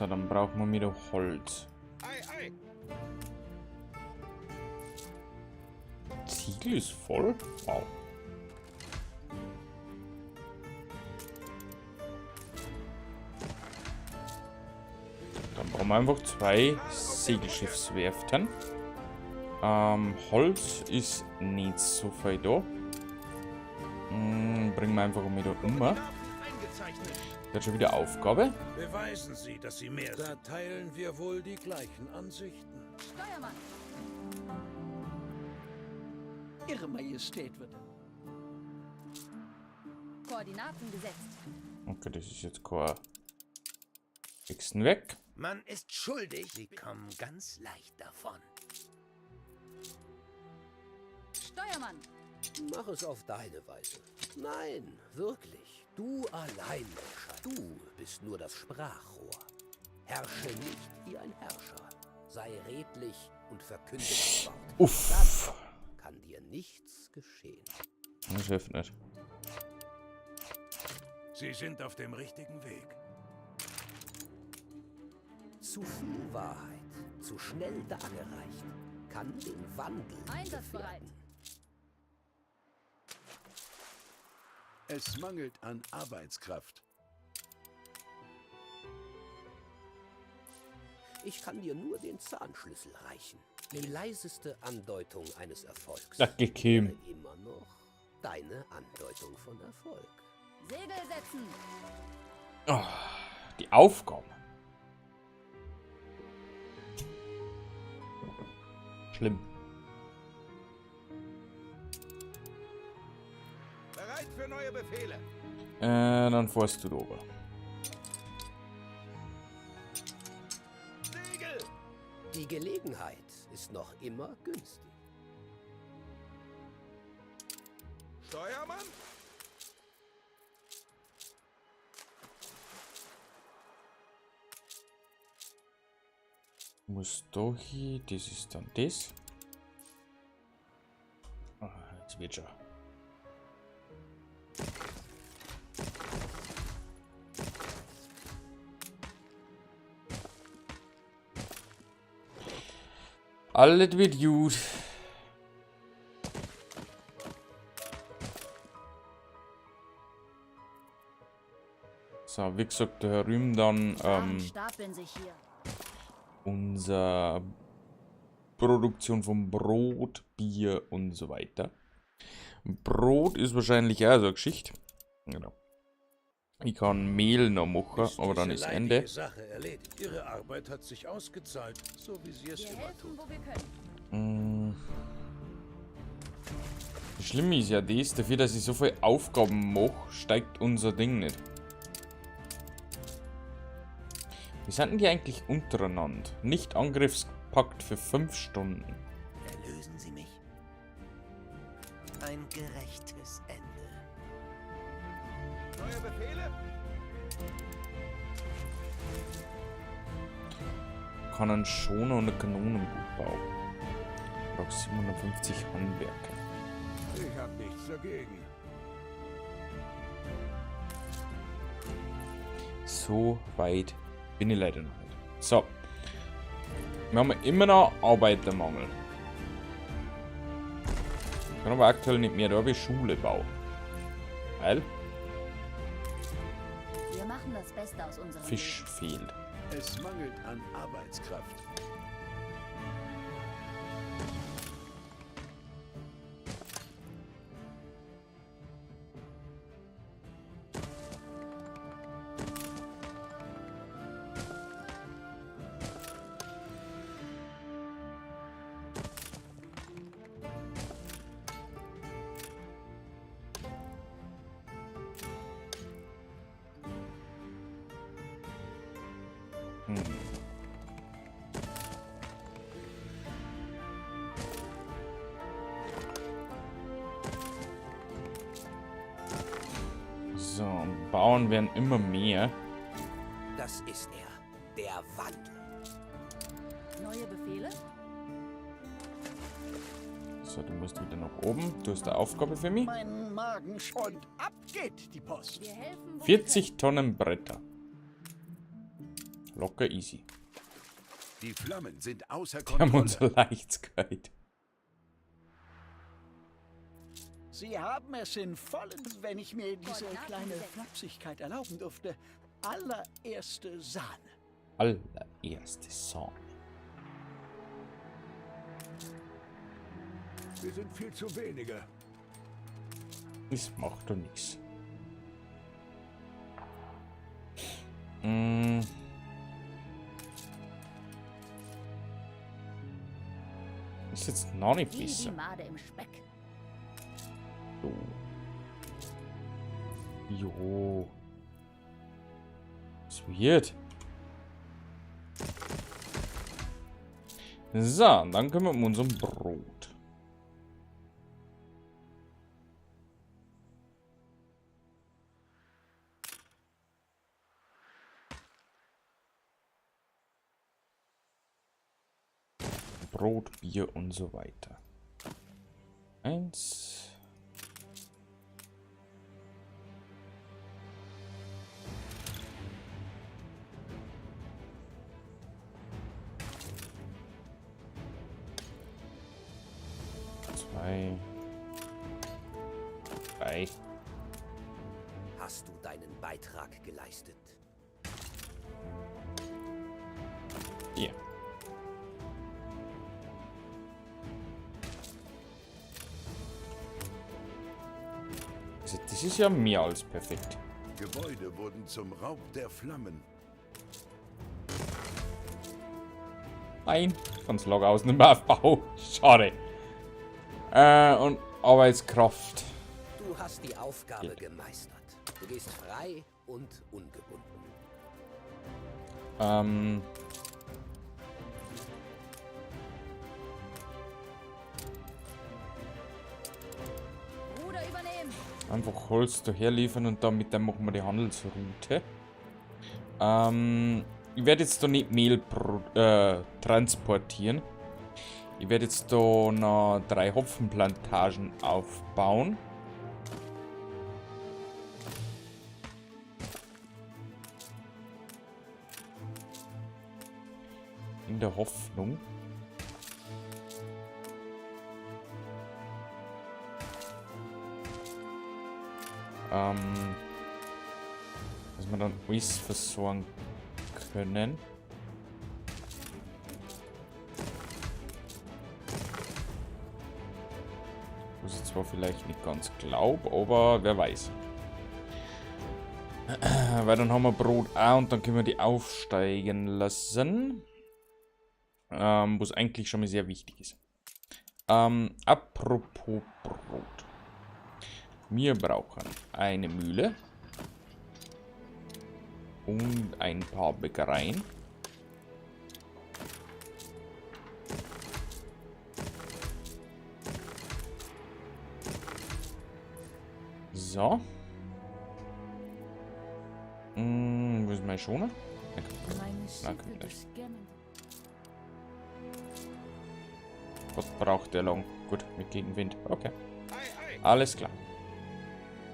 So, dann brauchen wir wieder Holz. Ei, ei. Ziegel ist voll? Wow. Dann brauchen wir einfach 2 Segelschiffswerften. Holz ist nicht so viel da. Bringen wir einfach wieder um. Das hat schon wieder Aufgabe. Beweisen Sie, dass Sie mehr sind. Da teilen wir wohl die gleichen Ansichten. Steuermann! Ihre Majestät wird. Koordinaten gesetzt. Okay, das ist jetzt kein Hexenwerk. Man ist schuldig. Sie kommen ganz leicht davon. Steuermann! Mach es auf deine Weise. Nein, wirklich. Du allein entscheidest. Du bist nur das Sprachrohr. Herrsche nicht wie ein Herrscher. Sei redlich und verkünde das Wort. Uff. Dann kann dir nichts geschehen. Das hilft nicht. Sie sind auf dem richtigen Weg. Zu viel Wahrheit, zu schnell dargereicht, kann den Wandel Einsatzbereit. gefährden. Es mangelt an Arbeitskraft. Ich kann dir nur den Zahnschlüssel reichen. Die leiseste Andeutung eines Erfolgs. Danke, Kim. Wäre immer noch deine Andeutung von Erfolg. Segel setzen. Oh, die Aufgaben. Schlimm. Bereit für neue Befehle. Dann fährst du da oben. Segel! Die Gelegenheit ist noch immer günstig. Steuermann? Muss da hin, das ist dann das. Ah, jetzt wird schon. Alles wird gut. So, wie gesagt, da herüben dann, Waren stapeln sich hier. unsere Produktion von Brot, Bier und so weiter. Brot ist wahrscheinlich auch so eine Geschichte. Genau. Ich kann Mehl noch machen, Ist aber dann diese ist Ende. leidige Sache erledigt. Ihre Arbeit hat sich ausgezahlt, so wie sie es Wir immer helfen, tut. wo wir können. Das Schlimme ist ja das, dafür, dass ich so viele Aufgaben mache, steigt unser Ding nicht. Wie sind denn die eigentlich untereinander? Nicht Angriffspakt für 5 Stunden. Erlösen Sie mich. Ein gerechtes Ende. Neue Befehle? Kann einen Schoner und ein Kanonenboot bauen. Braucht 750 Handwerker. Ich hab nichts dagegen. So weit bin ich leider noch nicht. So. Wir haben immer noch Arbeitermangel. Ich kann aber aktuell nicht mehr da wie Schule bauen. Weil Wir machen das Beste aus unserem Fisch Leben. fehlt. Es mangelt an Arbeitskraft. So, Bauern werden immer mehr. Das ist er, der Wandel. Neue Befehle? So, du musst wieder nach oben. Du hast eine Aufgabe für mich. Mein Magen und ab geht die Post. Wir helfen, wo wir 40 Tonnen Bretter. Locker easy. Die Flammen sind außer Die haben Kontrolle. uns leicht gehalten. Sie haben es in vollen, wenn ich mir diese Koordinaten kleine gesetzt. Flapsigkeit erlauben durfte. Allererste Sahne. Allererste Sahne. Wir sind viel zu wenige. Das macht doch nichts. Ist jetzt noch nicht Wie die besser. Made im Speck. So. Jo. Es wird. So, und dann können wir um unserem Brot. Brot, Bier und so weiter. 1. 2. 3. Hast du deinen Beitrag geleistet? 4. Also das ist ja mehr als perfekt. Gebäude wurden zum Raub der Flammen. Nein, ich kann's Log aus nicht mehr aufbauen. Schade. Und Arbeitskraft. Du hast die Aufgabe Geht. gemeistert. Du gehst frei und ungebunden. Ruder übernehmen. Einfach Holz daher liefern und dann mit dem machen wir die Handelsroute. Ich werde jetzt da nicht Mehl transportieren. Ich werde jetzt da noch 3 Hopfenplantagen aufbauen. In der Hoffnung. Dass wir dann alles versorgen können. Was ich zwar vielleicht nicht ganz glaub, aber wer weiß. Weil dann haben wir Brot auch und dann können wir die aufsteigen lassen. Was eigentlich schon mal sehr wichtig ist. Apropos Brot. Wir brauchen eine Mühle. Und ein paar Bäckereien. So. Wo ist mein Schoner? Na, komm gleich. Was braucht der lang? Gut, mit Gegenwind. Okay. Alles klar.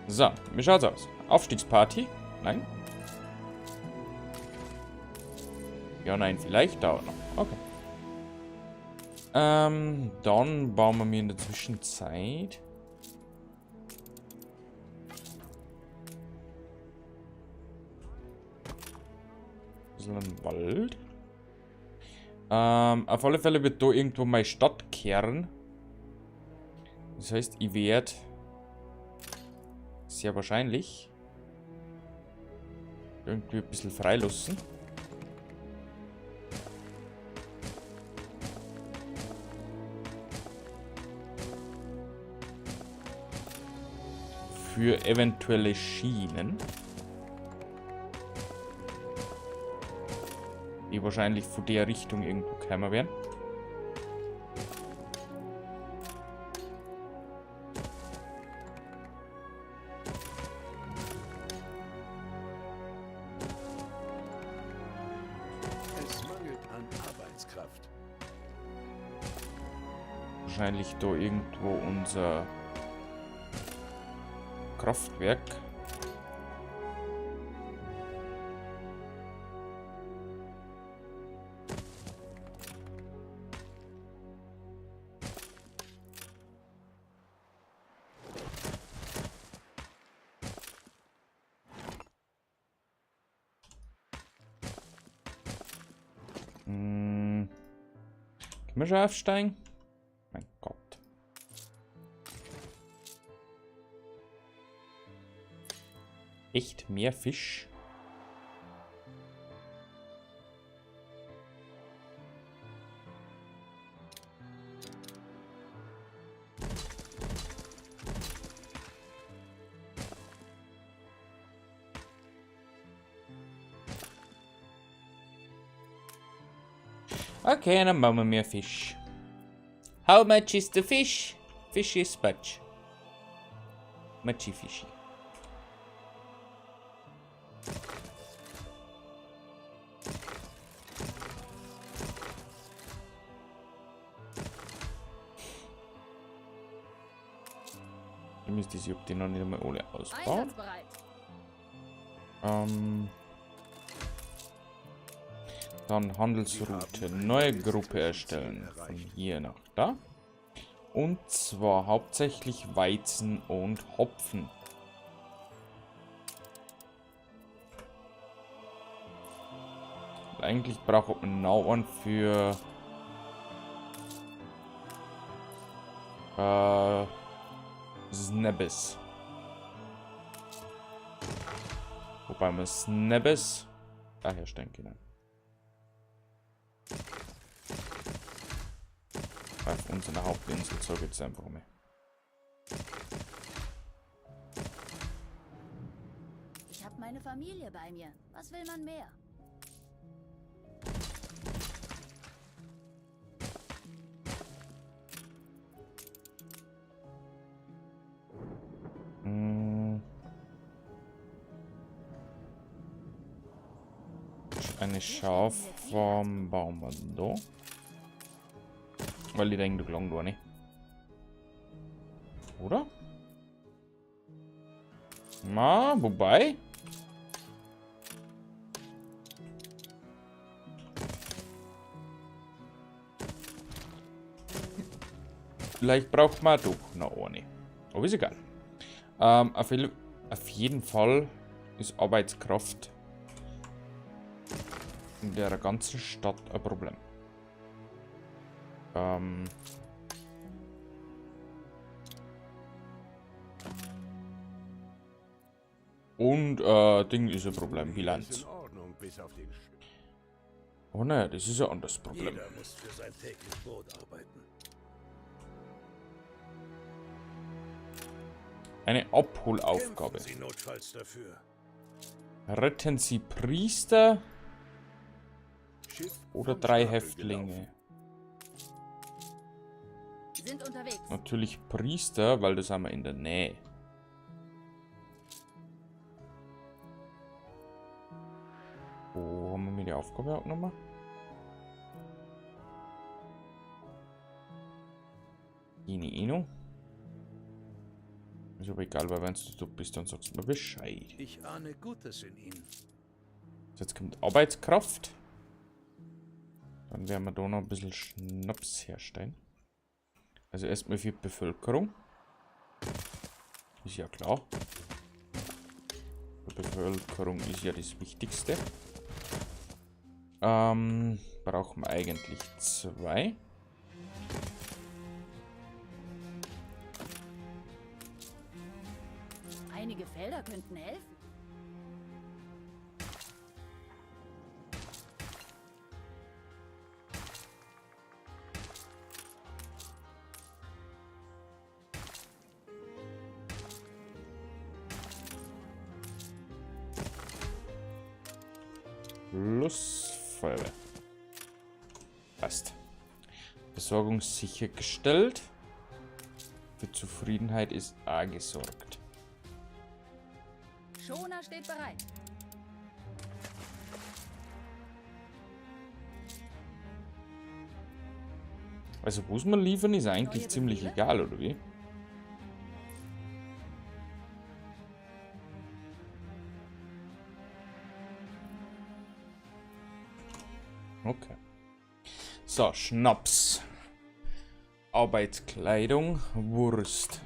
So, wie schaut's aus? Aufstiegsparty? Nein? Ja, nein, vielleicht dauert noch. Okay. Dann bauen wir mir in der Zwischenzeit ein bisschen einen Wald. Auf alle Fälle wird da irgendwo meine Stadt kehren. Das heißt, ich werd sehr wahrscheinlich irgendwie ein bisschen freilassen. Für eventuelle Schienen. Die wahrscheinlich von der Richtung irgendwo kommen werden. Es mangelt an Arbeitskraft. Wahrscheinlich da irgendwo unser Kraftwerk. Können wir schon aufsteigen? Mein Gott. Echt mehr Fisch? Okay, dann bauen wir mehr Fisch. How much is the fish? Fish is much. Muchy fishy. Ich müsste sie, ob die noch nicht einmal alle ausbauen. Dann Handelsroute, neue Gruppe erstellen. Von hier nach da. Und zwar hauptsächlich Weizen und Hopfen. Und eigentlich braucht man noch einen für Snabbes. Wobei man Snabbes da herstellen können. Auf unserer Hauptinsel, so geht's einfach mal. Ich habe meine Familie bei mir. Was will man mehr? Eine Schaffarm bauen wir da. Weil ich denke, du klangst da nicht. Oder? Na, wobei. Vielleicht braucht man doch noch eine. Aber ist egal. Auf jeden Fall ist Arbeitskraft in der ganzen Stadt ein Problem. Und Ding ist ein Problem, Bilanz. Ist in Ordnung, bis auf den Sch- Oh nein, das ist ja ein anderes Problem. Jeder muss für sein täglich Brot arbeiten. Eine Abholaufgabe. Kämpfen Sie notfalls dafür. Retten Sie Priester Schiff oder vom 3 Stapel Häftlinge. gelaufen. Sind unterwegs. Natürlich Priester, weil das haben wir in der Nähe. Wo haben wir mir die Aufgabe abgenommen? Ini Ino. Ist aber egal, weil wenn du dort bist, dann sagst du mir Bescheid. Ich ahne Gutes in Ihnen. So, jetzt kommt Arbeitskraft. Dann werden wir da noch ein bisschen Schnaps herstellen. Also erstmal für die Bevölkerung. Ist ja klar. Die Bevölkerung ist ja das Wichtigste. Brauchen wir eigentlich 2. Einige Felder könnten helfen. Plus Feuerwehr. Passt. Versorgung sichergestellt. Für Zufriedenheit ist A gesorgt. Schoner steht bereit. Also, wo es man liefern, ist eigentlich Neue ziemlich Befehle? egal, oder wie? Okay. So, Schnaps. Arbeitskleidung, Wurst.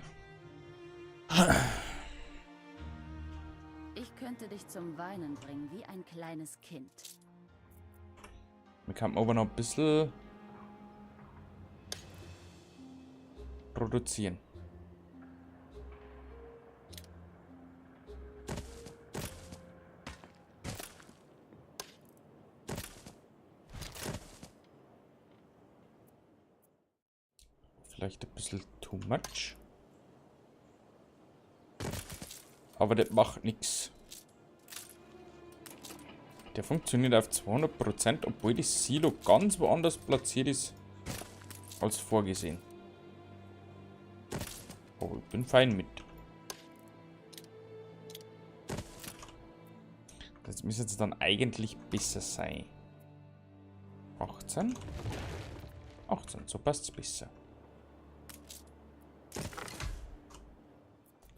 Ich könnte dich zum Weinen bringen, wie ein kleines Kind. Wir können aber noch ein bisschen Produzieren. Vielleicht ein bisschen too much. Aber das macht nichts. Der funktioniert auf 200%, obwohl das Silo ganz woanders platziert ist als vorgesehen. Aber ich bin fein mit. Das müsste jetzt dann eigentlich besser sein. 18. 18, so passt's besser.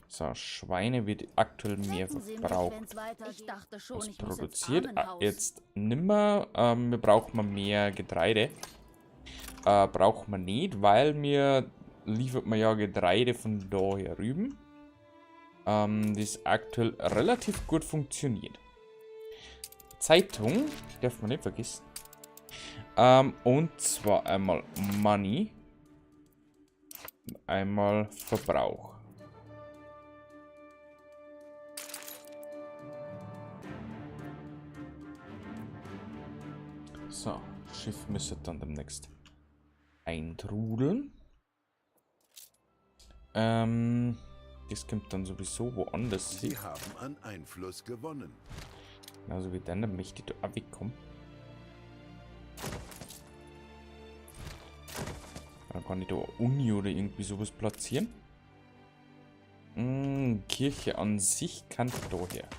So, Schweine wird aktuell mehr verbraucht. Ich dachte schon, Was ich muss ins produziert? Ah, Armenhaus. jetzt nimmer. Wir brauchen mehr Getreide. Braucht man nicht, weil mir liefert man ja Getreide von da her rüben. Das aktuell relativ gut funktioniert. Zeitung, darf man nicht vergessen. Und zwar einmal Money. Und einmal Verbrauch. So, Schiff müsste dann demnächst eintrudeln. Das kommt dann sowieso woanders Sie hin. haben an Einfluss gewonnen. Genauso wie dann, dann möchte ich da auch wegkommen. Dann kann ich da eine Uni oder irgendwie sowas platzieren. Kirche an sich kann daher.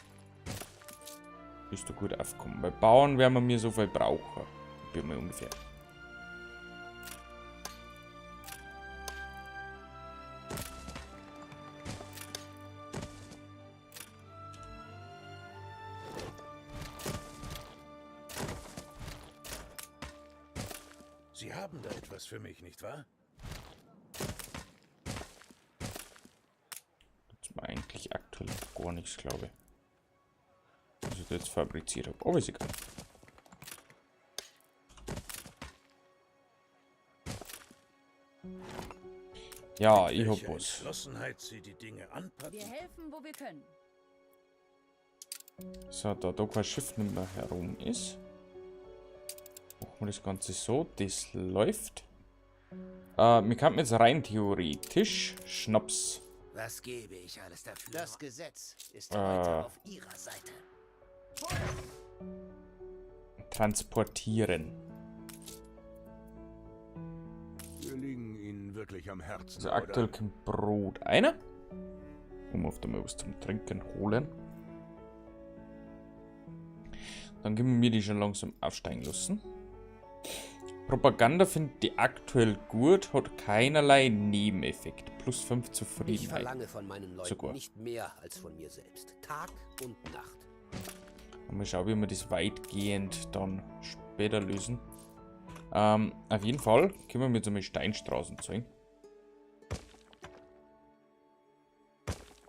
Bist du gut aufgekommen. Bei Bauern werden wir mir so viel brauchen. Bin mir ungefähr. Sie haben da etwas für mich, nicht wahr? Das ist mir eigentlich aktuell gar nichts, glaube ich. Was ich da jetzt fabriziert habe. Aber ist egal. Ja, ich hab Welche was. Entschlossenheit Sie die Dinge anpacken. Wir helfen, wo wir können. So, da da kein Schiff nicht mehr herum ist, machen wir das Ganze so. Das läuft. Wir könnten jetzt rein theoretisch Schnaps. Was gebe ich alles dafür? Das Gesetz ist heute auf Ihrer Seite. Transportieren. Wir liegen Ihnen wirklich am Herzen, Also aktuell oder? kommt Brot einer. Um auf einmal was zum Trinken holen. Dann können wir die schon langsam aufsteigen lassen. Propaganda finde ich aktuell gut, hat keinerlei Nebeneffekt. Plus 5 Ich Zufriedenheit. verlange von meinen Leuten Sogar. nicht mehr als von mir selbst. Tag und Nacht. Und mal schauen, wie wir das weitgehend dann später lösen. Auf jeden Fall können wir jetzt einmal Steinstraßen zeigen.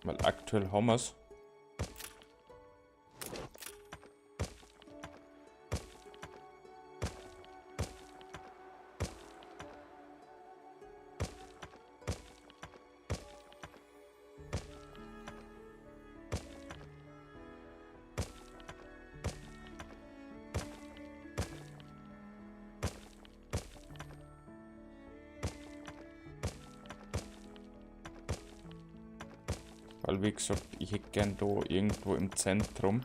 Weil aktuell haben wir's. Weil, wie gesagt, ich hätte gern da irgendwo im Zentrum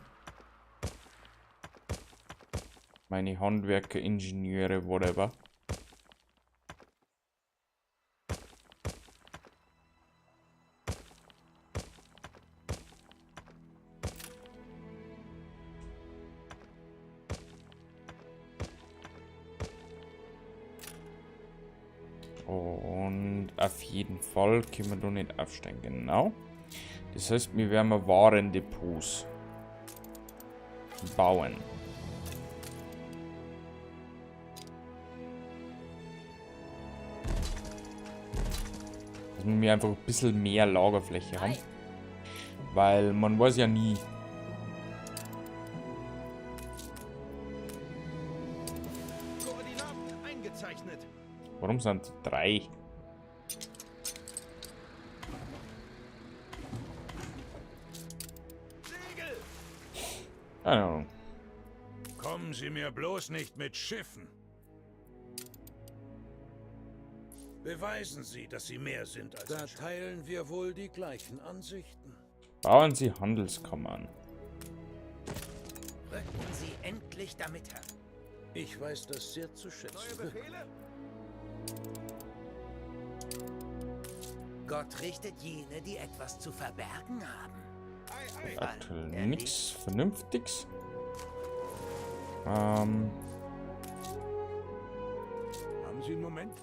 meine Handwerker, Ingenieure, whatever. Und auf jeden Fall können wir da nicht aufsteigen, genau. Das heißt, wir werden mal Warendepots bauen. Dass wir einfach ein bisschen mehr Lagerfläche haben. Weil man weiß ja nie. Koordinaten eingezeichnet. Warum sind 3? Keine Ahnung. Kommen Sie mir bloß nicht mit Schiffen. Beweisen Sie, dass Sie mehr sind als Da teilen wir wohl die gleichen Ansichten. Bauen Sie Handelskammern. Rücken Sie endlich damit her. Ich weiß das sehr zu schätzen. Neue Befehle? Gott richtet jene, die etwas zu verbergen haben. Aktuell nichts Vernünftiges. Haben Sie einen Moment?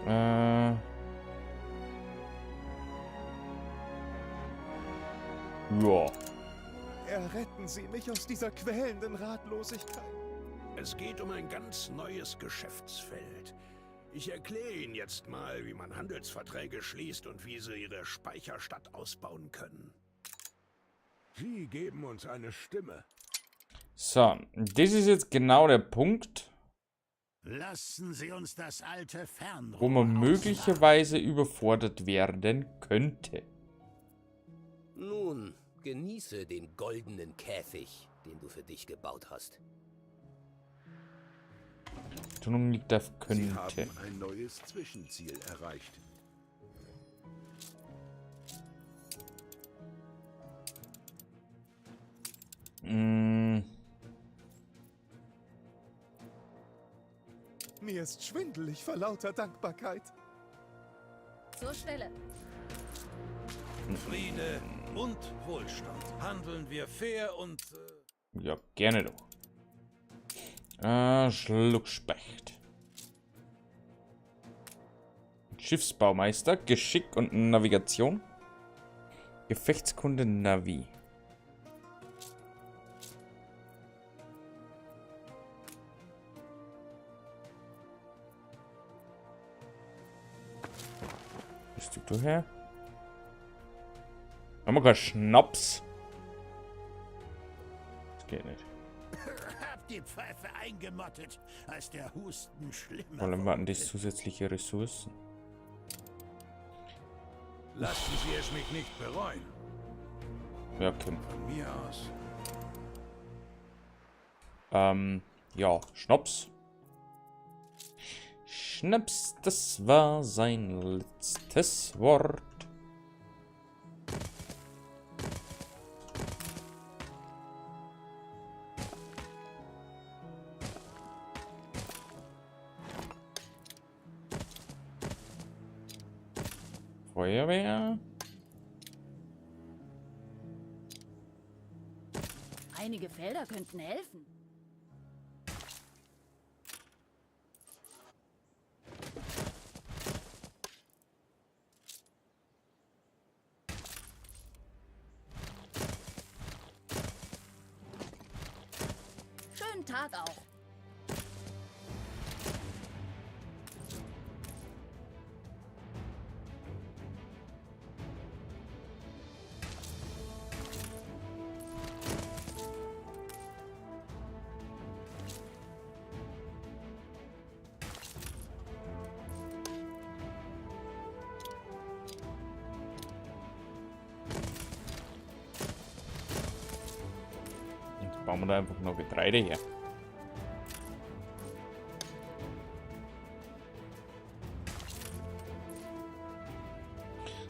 Ja. Erretten Sie mich aus dieser quälenden Ratlosigkeit. Es geht um ein ganz neues Geschäftsfeld. Ich erkläre Ihnen jetzt mal, wie man Handelsverträge schließt und wie Sie Ihre Speicherstadt ausbauen können. Sie geben uns eine Stimme. So, das ist jetzt genau der Punkt, Lassen Sie uns das alte Fernrohr wo man möglicherweise überfordert werden könnte. Nun, genieße den goldenen Käfig, den du für dich gebaut hast. Betonung liegt auf Sie könnte. haben ein neues Zwischenziel erreicht. Mm. Mir ist schwindelig vor lauter Dankbarkeit. Zur Stelle. Friede und Wohlstand. Handeln wir fair und... Ja, gerne doch. Schluckspecht. Schiffsbaumeister, Geschick und Navigation. Gefechtskunde Navi. Bist du her? Haben wir keinen Schnaps? Das geht nicht. Hab die Pfeife eingemottet, als der Husten schlimmer Vor allem warten das zusätzliche Ressourcen. Lassen Sie es mich nicht bereuen. Ja, okay. Von mir aus. Ja, Schnaps. Schnaps, das war sein letztes Wort. Feuerwehr. Einige Felder könnten helfen. Schönen Tag auch. Jetzt bauen wir da einfach noch Getreide her.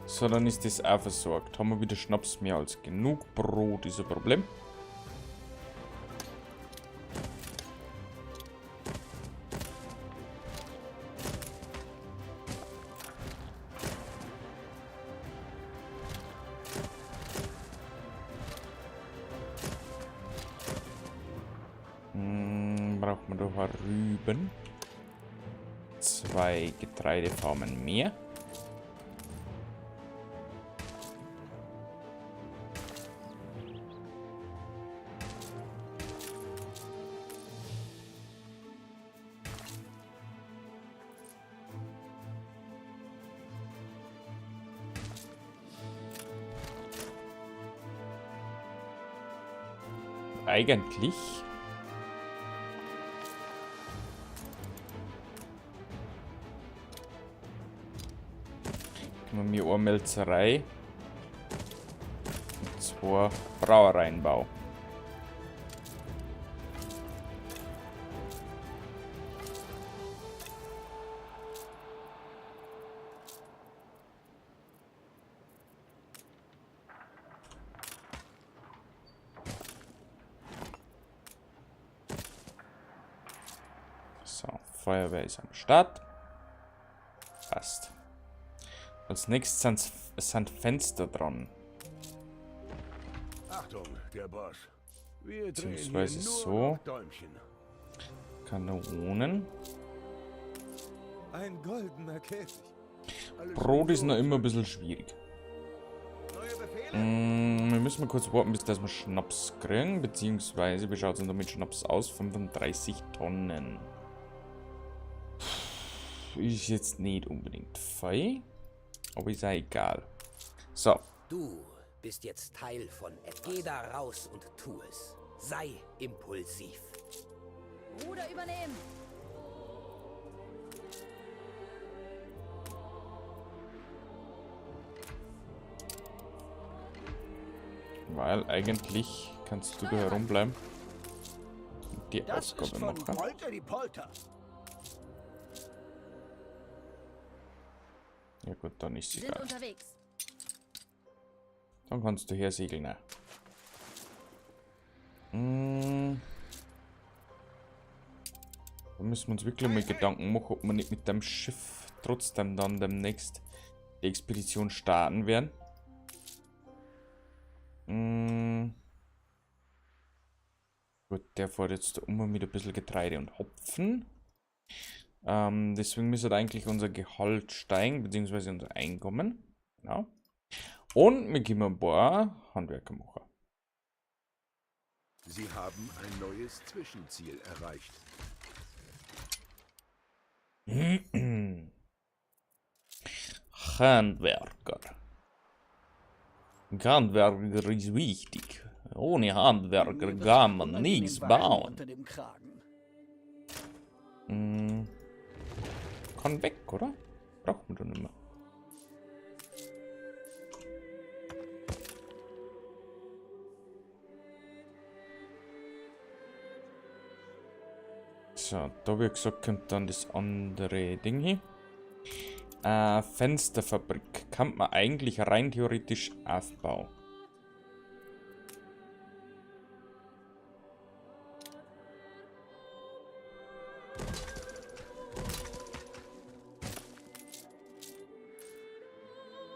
So, dann ist das auch versorgt. Haben wir wieder Schnaps mehr als genug. Brot ist ein Problem. Braucht man doch Rüben. 2 Getreidefarmen mehr. Eigentlich Machen wir eine Mälzerei. Und 2 Brauereienbau. So, Feuerwehr ist am Start. Passt. Als nächstes sind Fenster dran. Achtung, der Boss. Wir drehen hier Beziehungsweise nur so. noch Däumchen. Kanonen. Ein goldener Käfig. Alles Brot ist gut. noch immer ein bisschen schwierig. Neue Befehle? Wir müssen mal kurz warten, bis dass wir Schnaps kriegen. Beziehungsweise, wie schaut's denn da mit Schnaps aus? 35 Tonnen. Ist jetzt nicht unbedingt fein, aber ist auch egal. So. Du bist jetzt Teil von etwas. Geh da raus und tu es. Sei impulsiv. Ruder übernehmen. Weil eigentlich kannst du da herumbleiben. Und die Das Aufgabe ist von machen. Polter die Polter. Ja gut, dann ist Sind egal. unterwegs. Dann kannst du hersegeln. Ne? Da müssen wir uns wirklich mal Gedanken machen, ob wir nicht mit dem Schiff trotzdem dann demnächst die Expedition starten werden. Gut, der fährt jetzt da immer mit ein bisschen Getreide und Hopfen. Deswegen müsste eigentlich unser Gehalt steigen, beziehungsweise unser Einkommen. Genau. Und wir können ein paar Handwerker machen. Sie haben ein neues Zwischenziel erreicht. Handwerker. Handwerker ist wichtig. Ohne Handwerker Mir wird kann man unangenehm nichts warm bauen. Unter dem Kragen. Kann weg, oder? Braucht man doch nicht mehr. So, da wie gesagt, kommt dann das andere Ding hin. Fensterfabrik kann man eigentlich rein theoretisch aufbauen.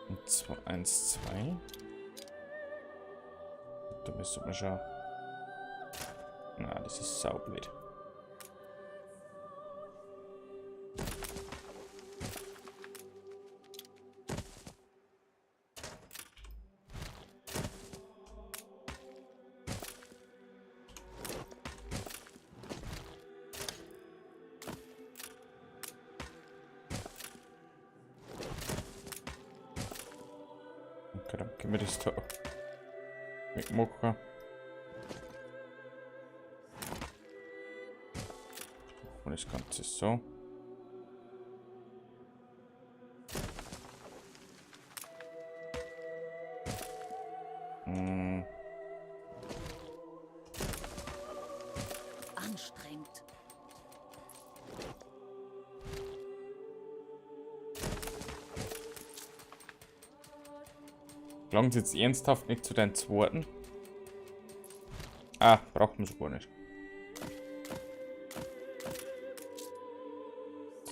Und zwar 1, 2. Da müssen wir schauen. Na, das ist saublöd. Okay, dann können wir das da wegmachen. Und das Ganze so. Anstrengend. Langt's jetzt ernsthaft nicht zu deinen zweiten? Ah, braucht man so gar nicht.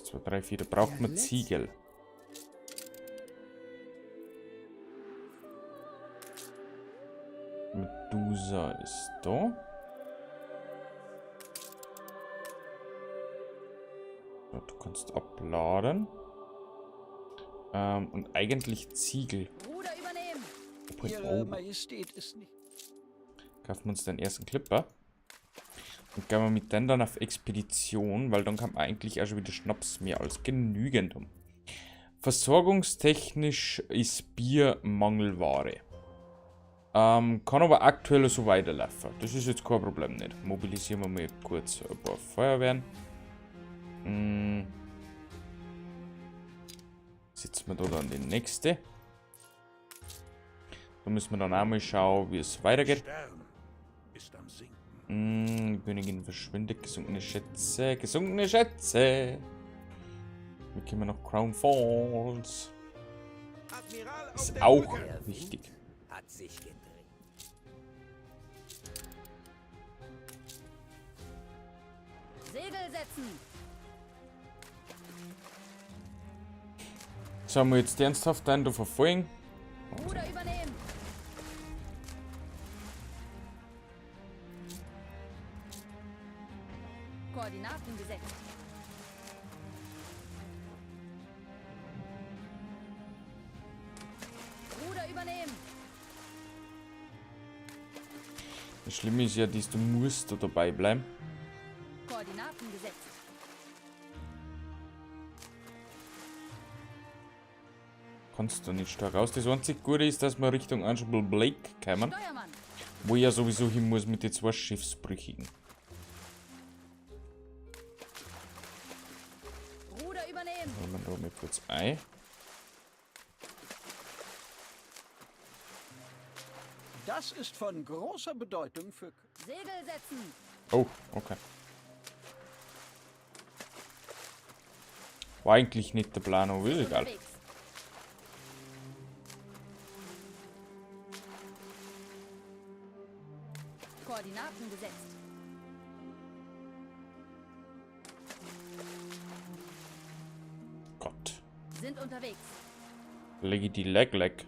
2, 3, 4, da braucht man Ziegel. Medusa ist da. So, du kannst abladen. Und eigentlich Ziegel. Ruder übernehmen. Open Ihre Oh. Majestät ist nicht. Kaufen wir uns den ersten Clipper. Und gehen wir mit dem dann auf Expedition, weil dann kann man eigentlich auch schon wieder Schnaps mehr als genügend haben. Versorgungstechnisch ist Bier Mangelware. Kann aber aktuell so weiterlaufen. Das ist jetzt kein Problem nicht. Mobilisieren wir mal kurz ein paar Feuerwehren. Setzen wir da dann die nächste. Da müssen wir dann auch mal schauen, wie es weitergeht. Stern ist am Sinken. Die Königin verschwindet. Gesunkene Schätze. Gesunkene Schätze. Wir kommen noch Crown Falls. Admiral auf Ist der auch Brücke. Der wichtig. Wind hat sich gedreht. Segel setzen. Sollen wir jetzt ernsthaft einen da verfolgen? Ruder übernehmen. Koordinaten gesetzt. Ruder übernehmen. Das Schlimme ist ja, dass du musst da dabei bleiben. Koordinaten gesetzt. Kannst du nicht stark raus. Das einzig Gute ist, dass wir Richtung Archibald Blake kommen. Steuermann. Wo ich ja sowieso hin muss mit den zwei Schiffsbrüchigen. Ruder übernehmen. Nehmen wir da mal kurz ein. Das ist von großer Bedeutung für... Segel setzen. Oh, okay. War eigentlich nicht der Plan, aber ist egal. Unterwegs. Koordinaten gesetzt. Gott. Sind unterwegs. Lege die Leg Leg.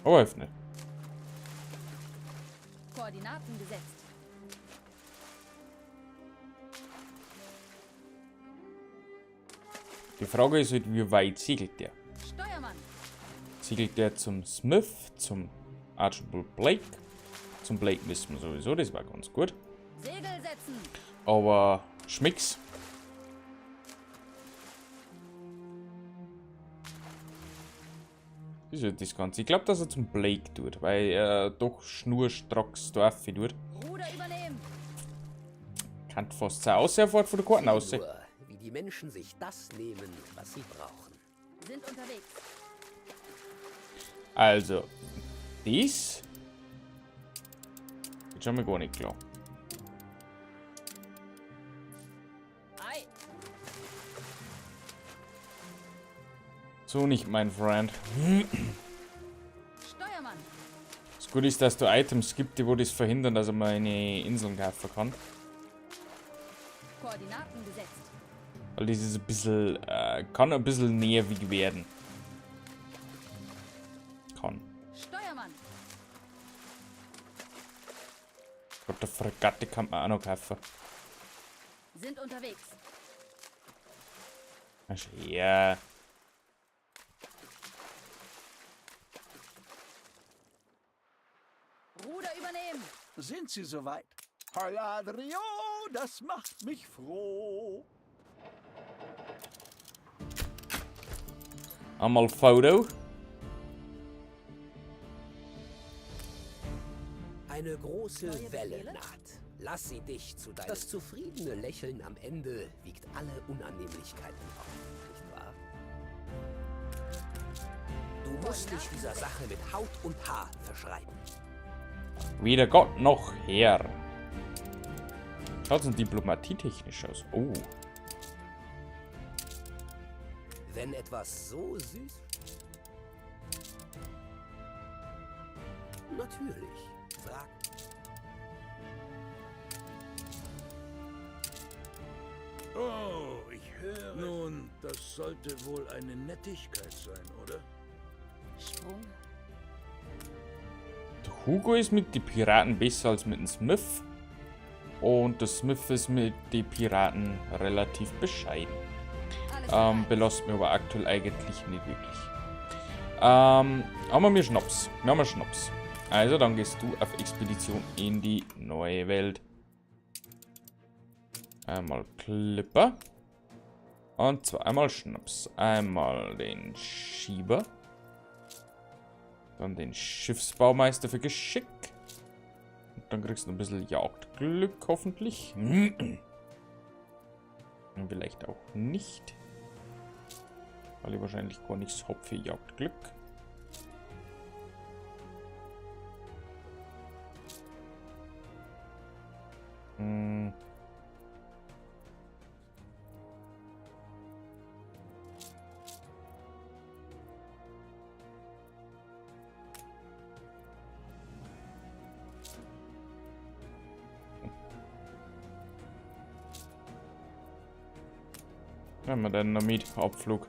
Oh, hilft nicht. Koordinaten gesetzt. Die Frage ist halt, wie weit segelt der? Steuermann. Segelt der zum Smith, zum Archibald Blake? Zum Blake wissen wir sowieso, das war ganz gut. Segel setzen. Aber schmeckt's? Das ist ja das Ganze. Ich glaub, dass er zum Blake tut, weil er doch schnurstracks Dorf tut. Ruder übernehmen. Kann fast sein. Außer er fährt von der Karten aus. Nur, wie die Menschen sich das nehmen, was sie brauchen. Sind unterwegs. Also, dies ist schon mal gar nicht klar. Ei. So nicht, mein Freund. Steuermann. Das Gute ist, dass du Items gibt, die wo das verhindern, dass er meine Inseln kaufen kann. Koordinaten gesetzt. Weil das ist ein bisschen, kann ein bisschen nervig werden. Kann. Steuermann. Gott, der Fregatte kann man auch noch kaufen. Sind unterwegs. Ach, ja. Ruder übernehmen. Sind Sie soweit? Holladrio, das macht mich froh. Einmal Foto. Eine große Neue Welle Befehle? naht. Lass sie dich zu deinem... Das zufriedene Lächeln am Ende wiegt alle Unannehmlichkeiten auf, nicht wahr? Du musst dich dieser Sache mit Haut und Haar verschreiben. Weder Gott noch Herr. Schaut denn diplomatietechnisch aus? Oh. Wenn etwas so süß... Natürlich. Frag. Oh, ich höre. Nun, das sollte wohl eine Nettigkeit sein, oder? Sprung. Der Hugo ist mit den Piraten besser als mit dem Smith. Und der Smith ist mit den Piraten relativ bescheiden. Alles bereit. Belastet mir aber aktuell eigentlich nicht wirklich. Haben wir Schnaps? Wir haben Schnaps. Also, dann gehst du auf Expedition in die neue Welt. Einmal Clipper. Und zwar einmal Schnaps. Einmal den Schieber. Dann den Schiffsbaumeister für Geschick. Und dann kriegst du ein bisschen Jagdglück, hoffentlich. Und vielleicht auch nicht. Weil ich wahrscheinlich gar nichts hab für Jagdglück. Hm. Nehmen wir dann noch mit, Abflug.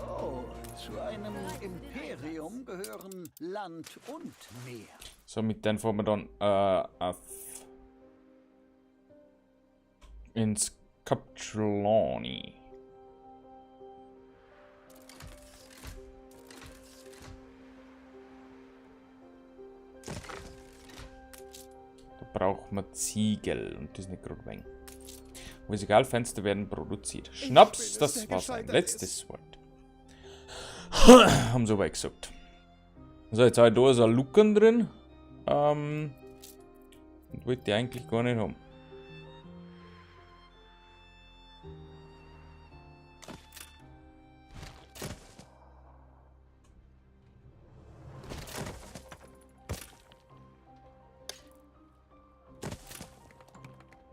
Oh, zu einem Imperium gehören Land und Meer. So, mit denen fahren wir dann auf ins Kap Trelawney. Braucht man Ziegel und das ist nicht gerade wenig. Aber ist egal, Fenster werden produziert. Schnaps, das war sein letztes Wort. Haben sie aber gesagt. So, jetzt habe ich da so ein Luken drin. Und wollte ich eigentlich gar nicht haben.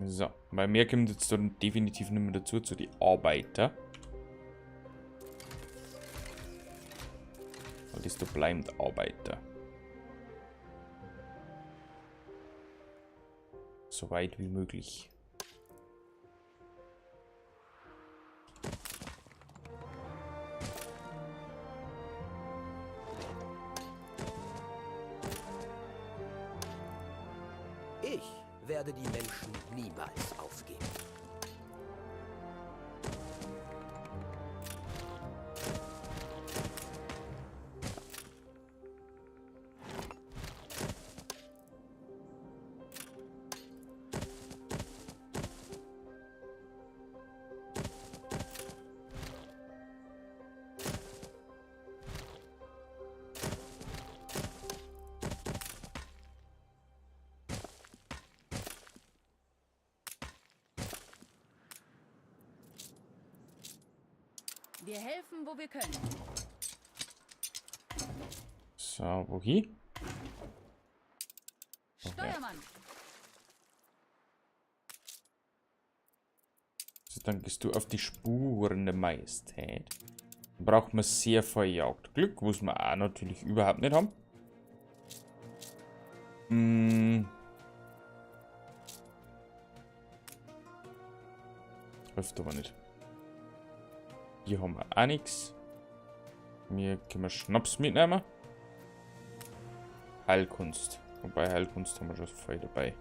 So, bei mir kommt jetzt dann definitiv nicht mehr dazu, zu die Arbeiter. Weil das da bleibt Arbeiter. So weit wie möglich. Ich werde die Menschen niemals aufgeben. Wir helfen, wo wir können. So, wohin? Okay. Steuermann. So, dann gehst du auf die Spuren der Majestät. Da braucht man sehr viel Jagdglück, was wir auch natürlich überhaupt nicht haben. Hm. Hilft aber nicht. Hier haben wir auch nichts. Hier können wir Schnaps mitnehmen. Heilkunst. Wobei Heilkunst haben wir schon voll dabei.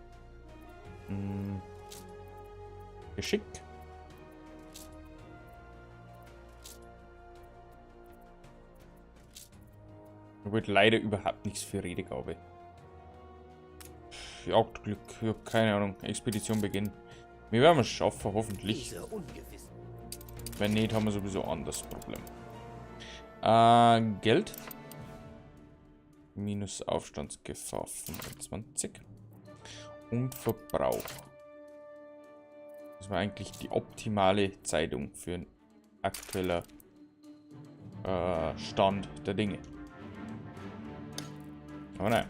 Hm. Geschick. Ich wollte leider überhaupt nichts für Redegabe. Jagdglück, ich hab keine Ahnung. Expedition beginnen. Wir werden es schaffen, hoffentlich. Diese Ungewiss- Wenn nicht, haben wir sowieso ein anderes Problem. Geld. Minus Aufstandsgefahr 25. Und Verbrauch. Das war eigentlich die optimale Zeitung für ein aktueller Stand der Dinge. Aber naja.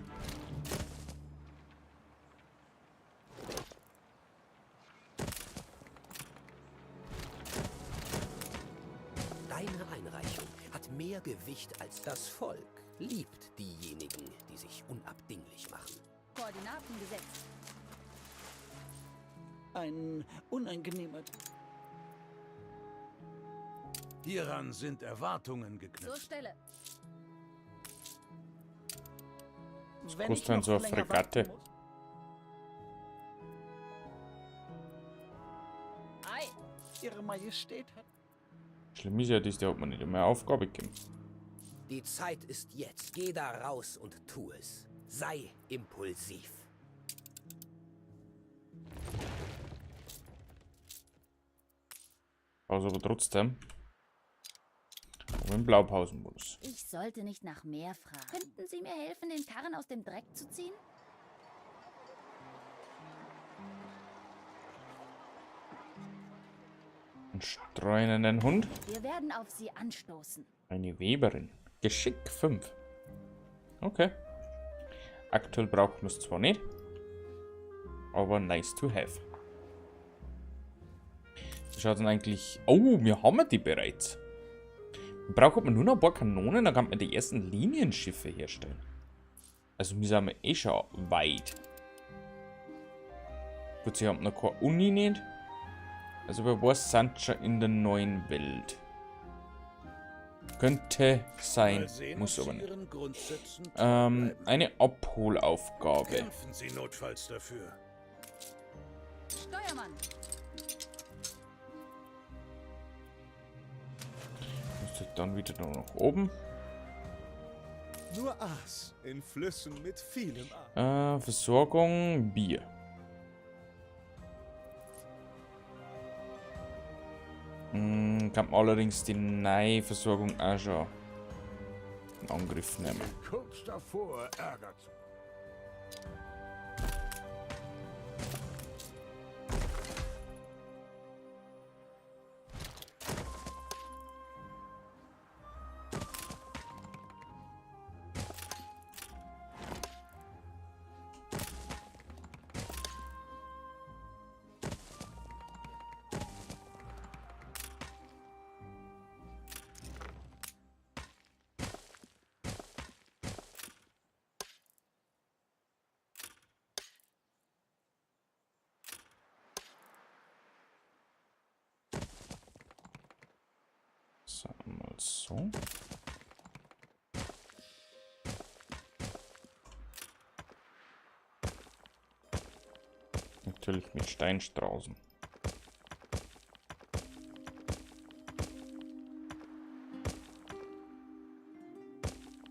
Deine Einreichung hat mehr Gewicht als das Volk. Liebt diejenigen, die sich unabdinglich machen. Koordinaten gesetzt. Ein unangenehmer... Hieran sind Erwartungen geknüpft. Zur Stelle. Was Wenn kostet ich denn noch so eine länger Fregatte? warten muss. Ei. Ihre Majestät hat... Schlimm ist ja, dass der hat mir nicht einmal Aufgabe gegeben. Die Zeit ist jetzt. Geh da raus und tu es. Sei impulsiv. Also aber trotzdem. Aber im Blaupausenmodus. Ich sollte nicht nach mehr fragen. Könnten Sie mir helfen, den Karren aus dem Dreck zu ziehen? Einen streunenden Hund. Wir werden auf sie anstoßen. Eine Weberin. Geschick 5. Okay. Aktuell brauchen wir es zwar nicht, aber nice to have. Wie schaut denn eigentlich... Oh, wir haben die bereits. Wir brauchen nur noch ein paar Kanonen, dann kann man die ersten Linienschiffe herstellen. Also wir sind eh schon weit. Gut, sie haben noch keine Uni nicht. Also wer weiß, sind schon in der neuen Welt. Könnte sein, Mal sehen, muss ob aber Sie nicht. Ihren Grundsätzen treu bleiben. Eine Abholaufgabe. Kämpfen Sie notfalls dafür. Steuermann! Muss dann wieder nach oben. Nur Aas in Flüssen mit vielem Aas. Versorgung, Bier. Kann man allerdings die neue Versorgung auch schon in Angriff nehmen. Kurz davor ärgert. So, mal so. Natürlich mit Steinstraußen.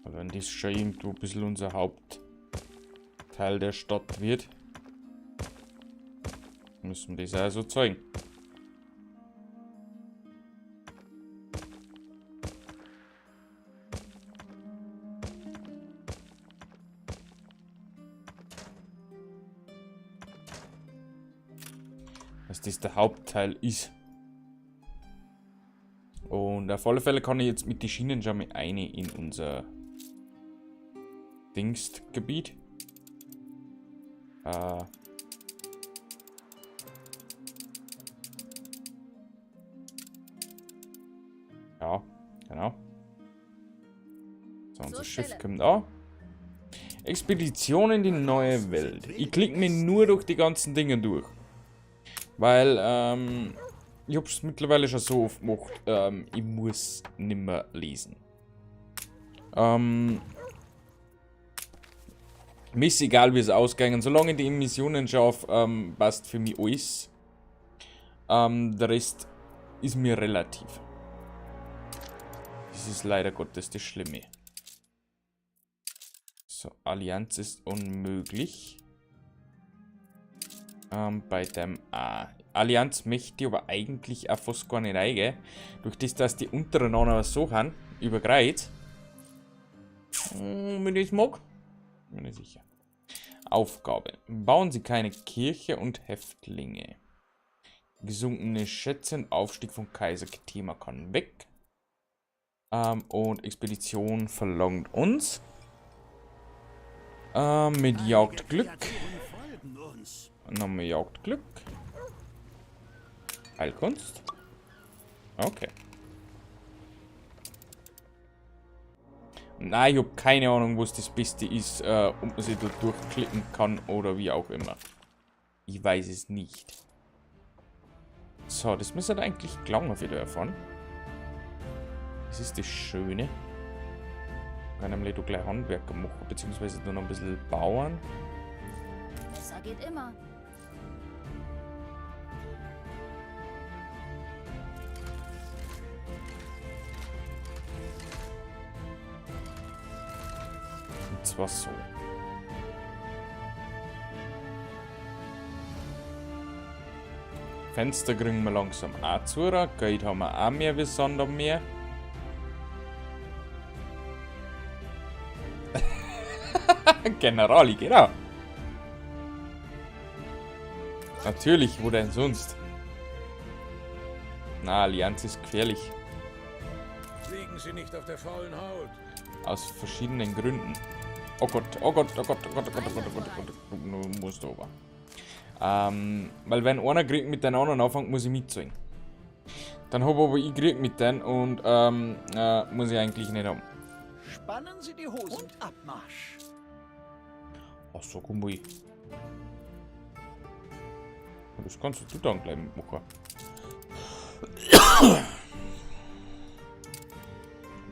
Also wenn das schon irgendwo ein bisschen unser Hauptteil der Stadt wird, müssen wir das also zeigen. Dass das der Hauptteil ist. Und auf alle Fälle kann ich jetzt mit den Schienen schon mal eine in unser Dingstgebiet. Ja, genau. So, unser Zur Schiff Stelle. kommt auch. Expedition in die neue Welt. Ich klicke mir nur durch die ganzen Dinge durch. Weil, ich hab's mittlerweile schon so oft gemacht, ich muss nimmer lesen. Mir ist egal, wie es ausgegangen. Solange ich die Missionen schaffe, passt für mich alles. Der Rest ist mir relativ. Das ist leider Gottes das Schlimme. So, Allianz ist unmöglich. Bei dem A. Allianz möchte ich aber eigentlich auch fast gar nicht rein, gell? Durch das, dass die untereinander so haben, über Kreuz. Wenn ich das mag, bin ich sicher. Aufgabe. Bauen Sie keine Kirche und Häftlinge. Gesunkene Schätze und Aufstieg von Kaiser Ketema kann weg. Und Expedition verlangt uns. Mit Jagdglück. Nochmal Jagdglück. Heilkunst. Okay. Nein, ich hab keine Ahnung, was das Beste ist, ob man sich da durchklicken kann oder wie auch immer. Ich weiß es nicht. So, das müsste eigentlich gelangen wieder erfahren. Das ist das Schöne. Ich kann nämlich da gleich Handwerker machen, beziehungsweise da noch ein bisschen bauen. Besser geht immer. Und zwar so. Fenster kriegen wir langsam auch zu. Geld haben wir auch mehr wie Sand am Meer. Generali, genau. Natürlich, wo denn sonst? Na, Allianz ist gefährlich. Liegen Sie nicht auf der faulen Haut. Aus verschiedenen Gründen. Oh Gott, oh Gott, oh Gott, oh Gott, oh Gott, oh Gott, oh Gott, oh Gott, oh Gott, muss da oben. Weil wenn einer Krieg mit den anderen anfängt, muss ich mitzahlen. Dann hab aber ich Krieg mit denen und muss ich eigentlich nicht haben. Spannen Sie die Hosen und Abmarsch. Ach so, komm mal. Das kannst du dann gleich mitmachen.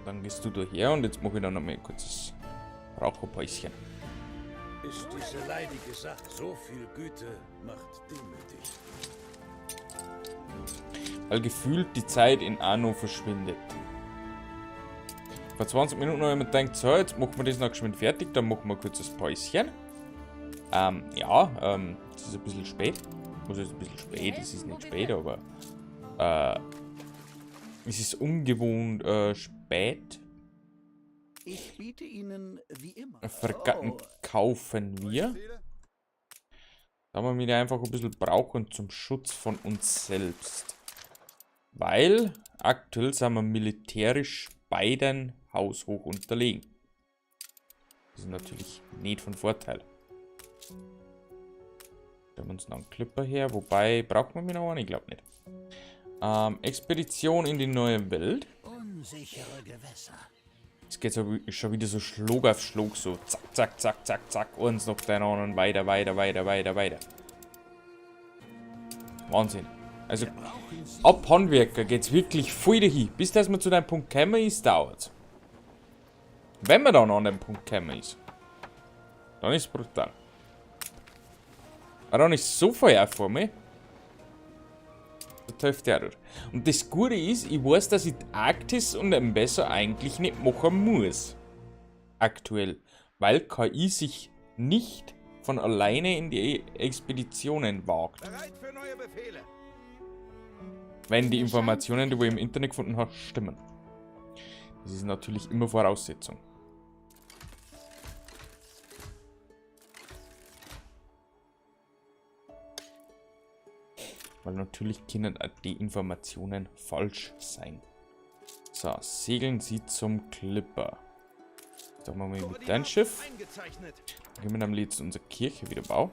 Dann gehst du da her und jetzt mache ich dann noch mal ein kurzes Raucherpäuschen. Ist diese leidige Sache so viel Güte macht demütig. Weil gefühlt die Zeit in Anno verschwindet. Vor 20 Minuten habe ich mir gedacht, so, jetzt machen wir das noch geschwind fertig, dann machen wir ein kurzes Päuschen. Ja, es ist ein bisschen spät. Also es ist ein bisschen spät, es ist nicht spät, aber es ist ungewohnt spät. Ich biete Ihnen wie immer. Fregatten kaufen wir. Da wir wieder einfach ein bisschen brauchen zum Schutz von uns selbst. Weil aktuell sind wir militärisch beiden haushoch unterlegen. Das ist natürlich nicht von Vorteil. Da haben wir uns noch einen Clipper her. Wobei, braucht man mir noch einen? Ich glaub nicht. Expedition in die neue Welt. Unsichere Gewässer. Es geht so schon wieder so Schlag auf Schlag, so zack, zack, zack, zack, zack, eins nach dem anderen, weiter, weiter, weiter, weiter, weiter. Wahnsinn. Also, ab Handwerker geht's wirklich voll dahin. Bis dass man zu dem Punkt gekommen ist, dauert's. Wenn man dann an dem Punkt gekommen ist, dann ist es brutal. Aber dann ist so viel auf einmal. Der Hälfte auch durch. Und das Gute ist, ich weiß, dass ich die Arktis und Ambessa eigentlich nicht machen muss. Aktuell. Weil KI sich nicht von alleine in die Expeditionen wagt. Bereit für neue Befehle. Wenn die Informationen, die du im Internet gefunden hast, stimmen. Das ist natürlich immer Voraussetzung. Weil natürlich können auch die Informationen falsch sein. So, segeln Sie zum Clipper. Sagen wir mal mit deinem Schiff. Dann können wir nämlich jetzt unsere Kirche wieder bauen.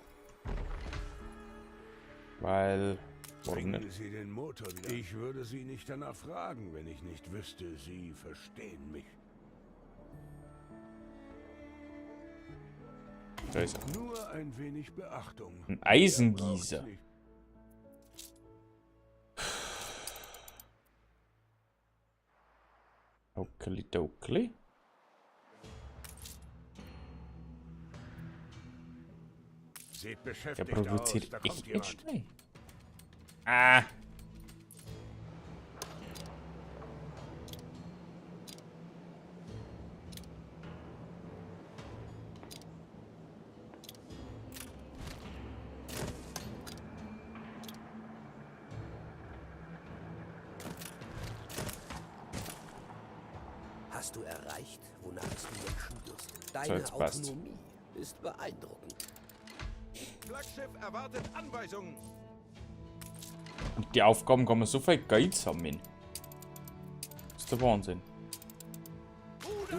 Weil, warum Bringen nicht? Sie den Motor wieder. Ich würde Sie nicht danach fragen, wenn ich nicht wüsste, Sie verstehen mich. Da ist er. Nur ein wenig Beachtung. Ein Eisengießer. Okeli-dokeli. Seht Der beschäftigt produziert aus, da kommt echt jemand. nicht schnell. Ah. Hast du erreicht, wonach es die Menschen dürsten? So, Deine jetzt passt. Autonomie ist beeindruckend. Flaggschiff erwartet Anweisungen. Und die Aufgaben kann man so viel Geld sammeln. Das ist der Wahnsinn. Du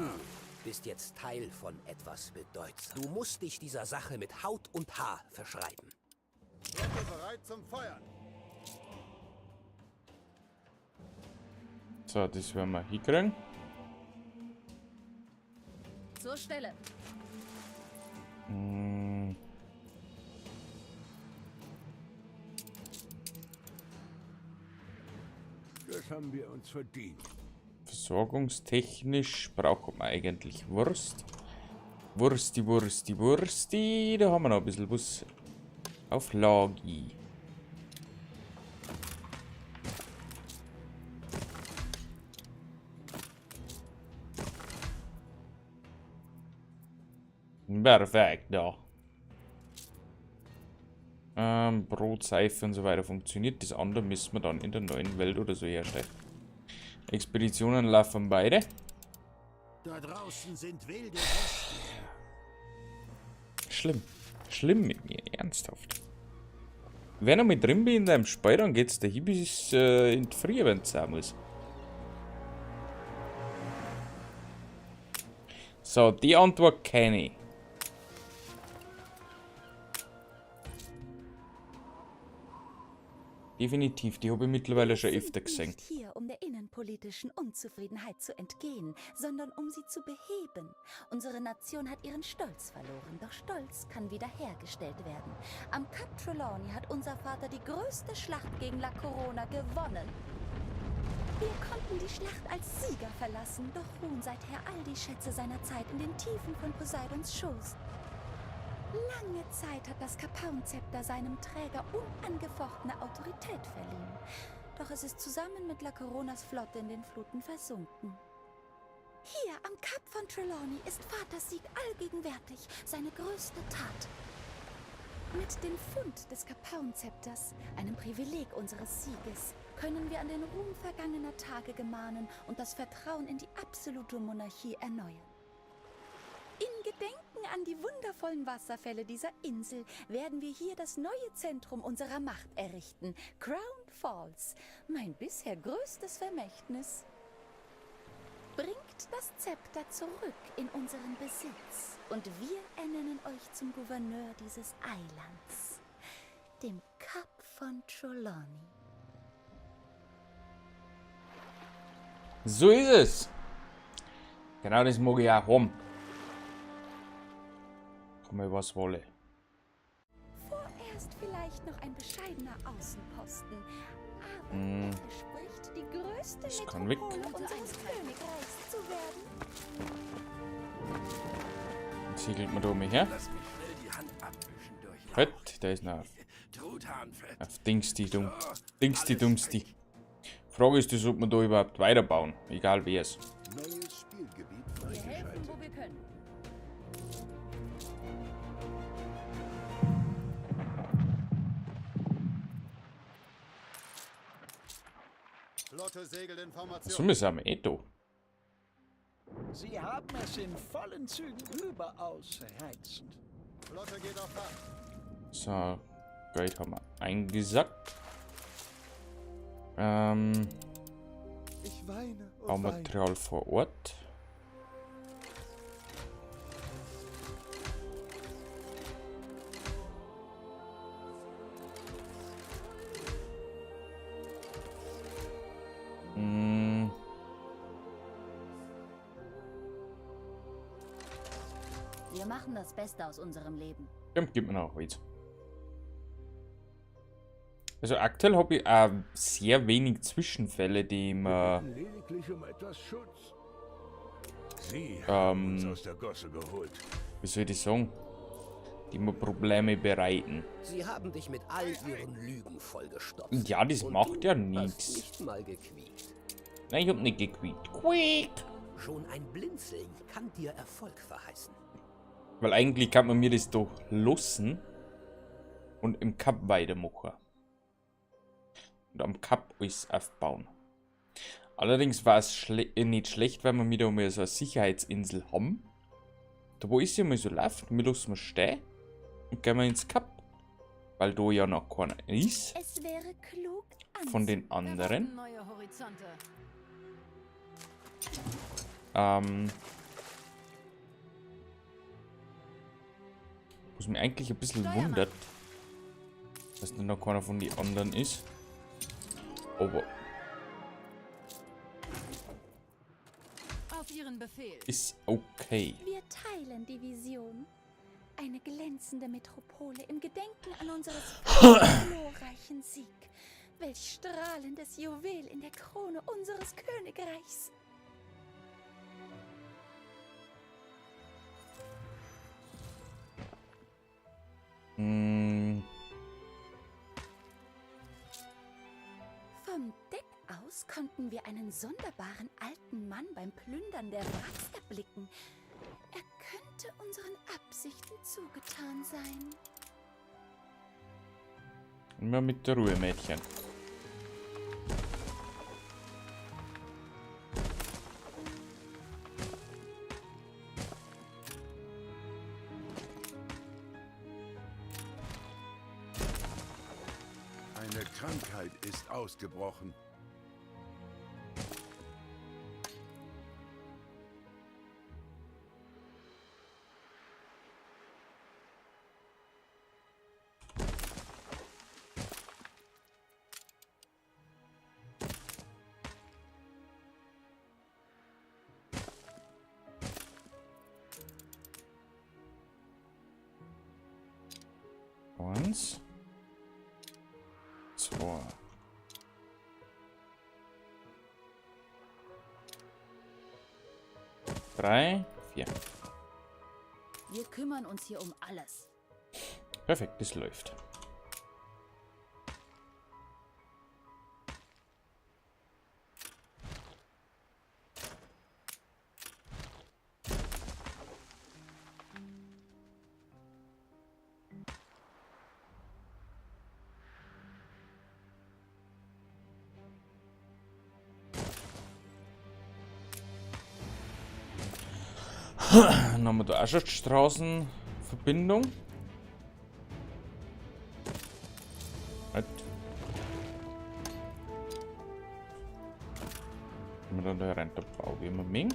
bist jetzt Teil von etwas Bedeutsamem. Du musst dich dieser Sache mit Haut und Haar verschreiben. Flotte bereit zum Feuern. So, das werden wir hinkriegen. Zur Stelle. Das haben wir uns verdient. Versorgungstechnisch braucht man eigentlich Wurst. Wursti, Wursti, Wursti. Da haben wir noch ein bisschen was auf Lagi. Perfekt, ja. Brot, Seife und so weiter funktioniert. Das andere müssen wir dann in der neuen Welt oder so herstellen. Expeditionen laufen beide. Da draußen sind wilde Bestien. Schlimm. Schlimm mit mir, ernsthaft. Wenn ich mal drin bin in deinem Spiel, dann geht's dahin bis in die Früh, wenn es sein muss. So, die Antwort kenne ich. Definitiv, die habe ich mittlerweile schon öfter gesehen. Nicht hier, um der innenpolitischen Unzufriedenheit zu entgehen, sondern um sie zu beheben. Unsere Nation hat ihren Stolz verloren, doch Stolz kann wiederhergestellt werden. Am Kap Trelawney hat unser Vater die größte Schlacht gegen La Corona gewonnen. Wir konnten die Schlacht als Sieger verlassen, doch ruhen seither all die Schätze seiner Zeit in den Tiefen von Poseidons Schoß. Lange Zeit hat das Kapaun-Zepter seinem Träger unangefochtene Autorität verliehen. Doch es ist zusammen mit La Coronas Flotte in den Fluten versunken. Hier am Kap von Trelawney ist Vaters Sieg allgegenwärtig, seine größte Tat. Mit dem Fund des Kapaun-Zepters, einem Privileg unseres Sieges, können wir an den Ruhm vergangener Tage gemahnen und das Vertrauen in die absolute Monarchie erneuern. In Gedenken an die wundervollen Wasserfälle dieser Insel werden wir hier das neue Zentrum unserer Macht errichten, Crown Falls, mein bisher größtes Vermächtnis. Bringt das Zepter zurück in unseren Besitz und wir ernennen euch zum Gouverneur dieses Eilands, dem Kap von Trelawney. So ist es. Genau das mag ich auch haben. Komme was wolle. Vorerst vielleicht noch ein bescheidener Außenposten, aber er verspricht, die größte Das kann weg. Metropole unseres Königreichs zu werden. Dann segelt man da mal her. Lass mich schnell die Hand abwischen durch Halt, da ist noch Truthahnfett. auf Dings die dumm. Dings die Dummsti. Frage ist das, ob wir da überhaupt weiterbauen. Egal wer es. Neues Spielgebiet Wir helfen, freigeschaltet. wo wir können. Flotte segelt in Formation. So, wir sind eh da. Sie haben es in vollen Zügen überaus reizend. Flotte geht auf Fahrt. So, Geld haben wir eingesackt. Ich weine und Baumaterial vor Ort. Wir machen das Beste aus unserem Leben. Ja, gib mir noch Holz. Also aktuell habe ich auch sehr wenig Zwischenfälle, die mir, Wir bitten lediglich um etwas Schutz. Sie haben uns aus der Gosse geholt. wie soll ich das sagen, die mir Probleme bereiten. Sie haben dich mit all ihren Lügen vollgestopft. Ja, das Und macht du ja hast nix. nicht mal gequiekt. Nein, ich hab nicht gequiekt. Quiek! Schon ein Blinzeln kann dir Erfolg verheißen. Weil eigentlich kann man mir das doch lassen und im Kap weitermachen. Und am Kap alles aufbauen. Allerdings war es nicht schlecht, weil wir wieder mal so eine Sicherheitsinsel haben. Da wo ist sie mal so läuft, wir lassen wir stehen und gehen wir ins Kap. Weil da ja noch keiner ist. Es wäre klug, Von den anderen. Neue Horizonte. Was mich eigentlich ein bisschen Steuermann. wundert, dass da noch keiner von den anderen ist. Aber Auf Ihren Befehl. ist okay. Wir teilen die Vision. Eine glänzende Metropole im Gedenken an unseres glorreichen Sieg. Welch strahlendes Juwel in der Krone unseres Königreichs. Vom Deck aus konnten wir einen sonderbaren alten Mann beim Plündern der Wracks erblicken. Er könnte unseren Absichten zugetan sein. Immer mit der Ruhe, Mädchen. Eine Krankheit ist ausgebrochen. Eins. Zwei. Drei, vier. Wir kümmern uns hier um alles. Perfekt, das läuft. Dann haben wir da auch schon die Straßenverbindung. Halt. Wenn wir dann da rein, da bauen wir mal Ming.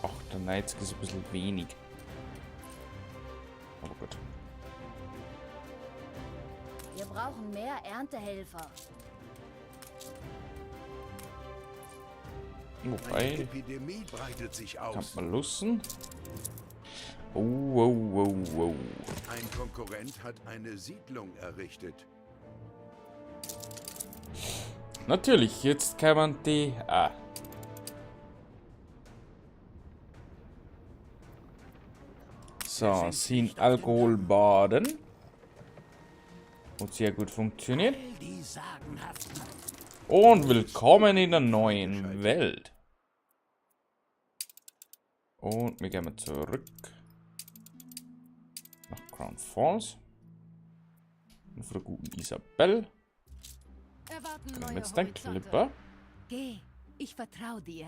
Ach, der 90 ist ein bisschen wenig. Aber gut. Wir brauchen mehr Erntehelfer. Wobei, Eine Epidemie breitet sich kann aus. man lussen. Oh, oh, oh, oh. Ein Konkurrent hat eine Siedlung errichtet. Natürlich, jetzt kann man die... Ah. So, sie in Alkohol baden. Hat sehr gut funktioniert. Und willkommen in der neuen Welt. Und wir gehen mal zurück nach Crown Falls. Und von der guten Isabel. Erwarten Dann neue jetzt dein Horizonte. Clipper. Geh, ich vertraue dir.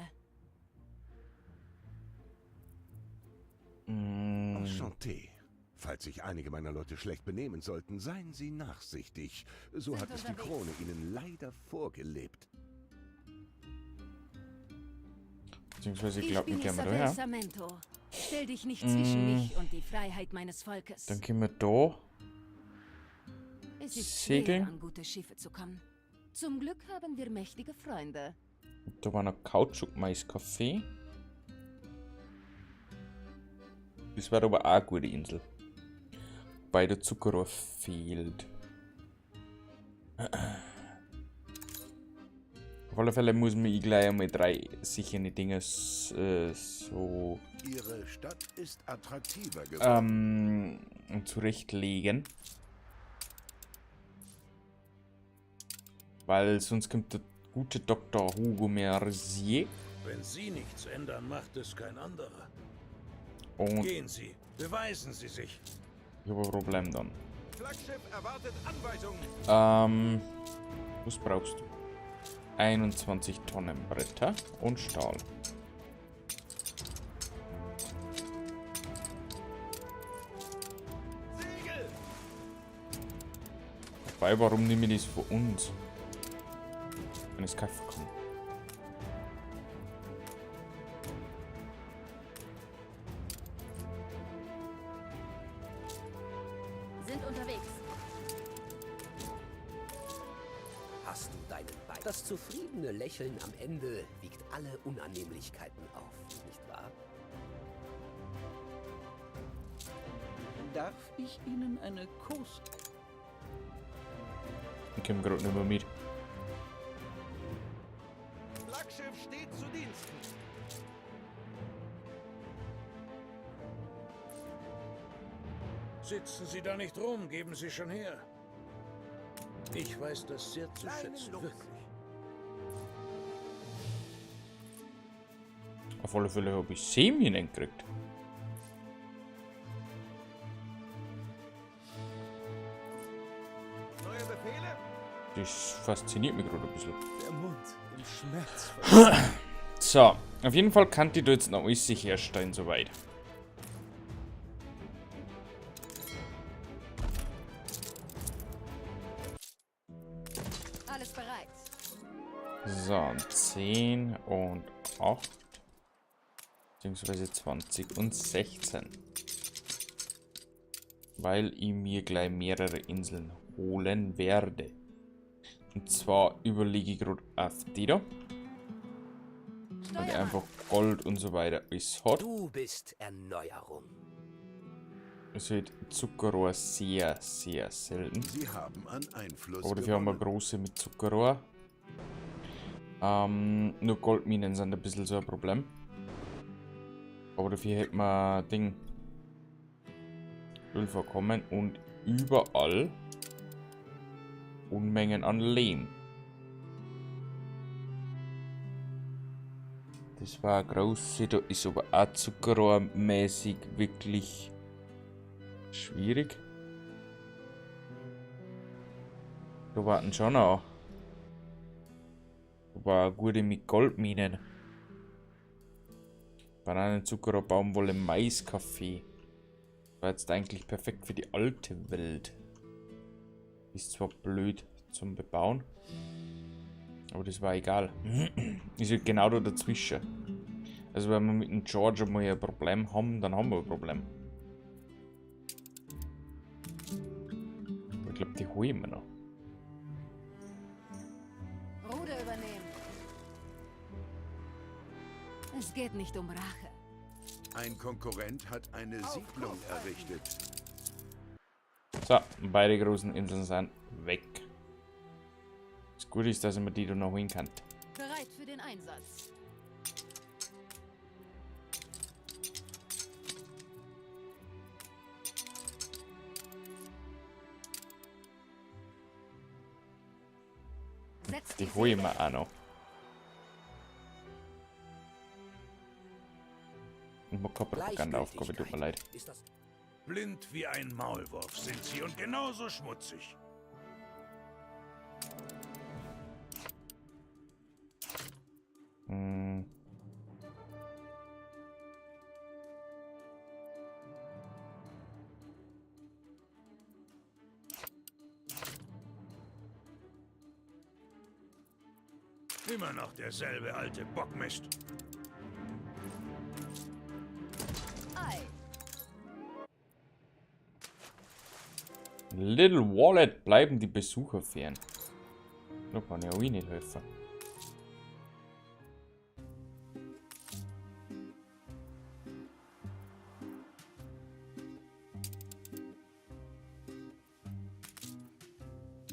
Enchanté. Falls sich einige meiner Leute schlecht benehmen sollten, seien Sie nachsichtig. So Sind hat es die unterwegs. Krone Ihnen leider vorgelebt. Beziehungsweise, ich Ich glaub, wir bin gehen mal Isabel daher. Samento. Stell dich nicht zwischen mich und die Freiheit meines Volkes. Dann können wir da Es ist schwer, segeln. an gute Schiffe zu kommen. Zum Glück haben wir mächtige Freunde. Da war noch Kautschuk-Mais-Kaffee. Das war aber auch eine gute Insel. Wobei der Zuckerrohr fehlt. Auf alle Fälle muss man gleich einmal 3 sichere Dinge so, Ihre Stadt ist attraktiver geworden. zurechtlegen. Weil sonst kommt der gute Doktor Hugo Mercier. Wenn Sie nichts ändern, macht es kein anderer. Und Gehen Sie, beweisen Sie sich. Ich habe ein Problem dann. Flaggschiff erwartet Anweisungen. Was brauchst du? 21 Tonnen Bretter und Stahl. Segel! Wobei, warum nehme ich das von uns? Wenn ich es kaufen kann. Sind unterwegs. Hast du deinen Bein? Das zufriedene Lächeln am Ende wiegt alle Unannehmlichkeiten auf, nicht wahr? Darf ich Ihnen eine Kurs... Ich komme grad nicht mehr mit. Flaggschiff steht zu Diensten. Sitzen Sie da nicht rum, geben Sie schon her. Ich weiß das sehr zu Kleinen schätzen, Luchs. wirklich. Auf alle Fälle habe ich Seeminen gekriegt. Neue Befehle? Das fasziniert mich gerade ein bisschen. Der Mund im Schmerz. So, auf jeden Fall kann die da jetzt noch alles sich herstellen, soweit. Alles bereit. So, 10 und 8. Beziehungsweise 20 und 16. Weil ich mir gleich mehrere Inseln holen werde. Und zwar überlege ich gerade auf die da. Weil die einfach Gold und so weiter alles hat. Du bist Erneuerung. Es wird Zuckerrohr sehr, sehr selten. Sie haben an Einfluss Aber dafür haben wir große mit Zuckerrohr. Nur Goldminen sind ein bisschen so ein Problem. Aber dafür hätten wir Ding. Ölvorkommen und überall Unmengen an Lehm. Das war eine große, da ist aber auch zuckerrohrmäßig wirklich schwierig. Da warten schon noch. Da war eine gute mit Goldminen. Bananen, Zuckerrohr, Baumwolle, Mais, Kaffee. War jetzt eigentlich perfekt für die alte Welt. Ist zwar blöd zum Bebauen, aber das war egal. Ist ja genau da dazwischen. Also wenn wir mit dem George mal ein Problem haben, dann haben wir ein Problem. Aber ich glaub, die hole ich mir noch. Ruder übernehmen. Es geht nicht um Rache. Ein Konkurrent hat eine Siedlung errichtet. So, beide großen Inseln sind weg. Das Gute ist, dass ich mir die da noch holen kann. Bereit für den Einsatz. Setz Die die hole ich Segel. mir auch noch. Ich mag keine Propaganda-Aufgabe, tut mir leid. Ist das Blind wie ein Maulwurf sind sie und genauso schmutzig. Hm. Immer noch derselbe alte Bockmist. Ei. Little Wallet, bleiben die Besucher fern. Da kann ich auch nicht helfen.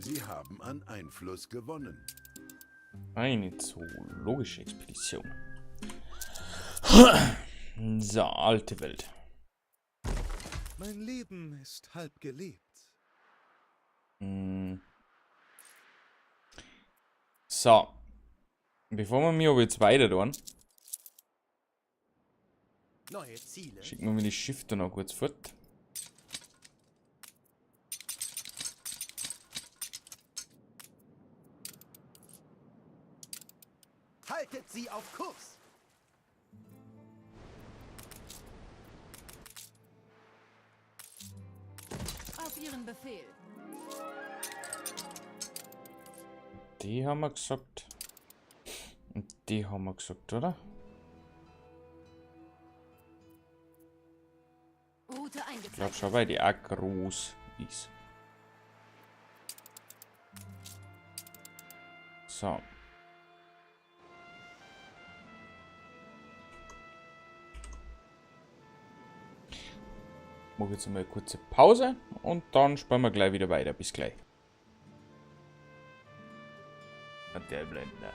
Sie haben an Einfluss gewonnen. Eine zoologische Expedition. So, alte Welt. Mein Leben ist halb gelebt. So. Bevor wir mir aber jetzt weiter tun, Neue Ziele. schicken wir mir die Schiffe noch kurz fort. Haltet sie auf Kurs. Auf ihren Befehl. Die haben wir gesagt. Und die haben wir gesagt, oder? Route Ich glaub eingezeichnet. schon, weil die auch groß ist. So. Mach jetzt mal eine kurze Pause und dann spielen wir gleich wieder weiter. Bis gleich. Der Blender.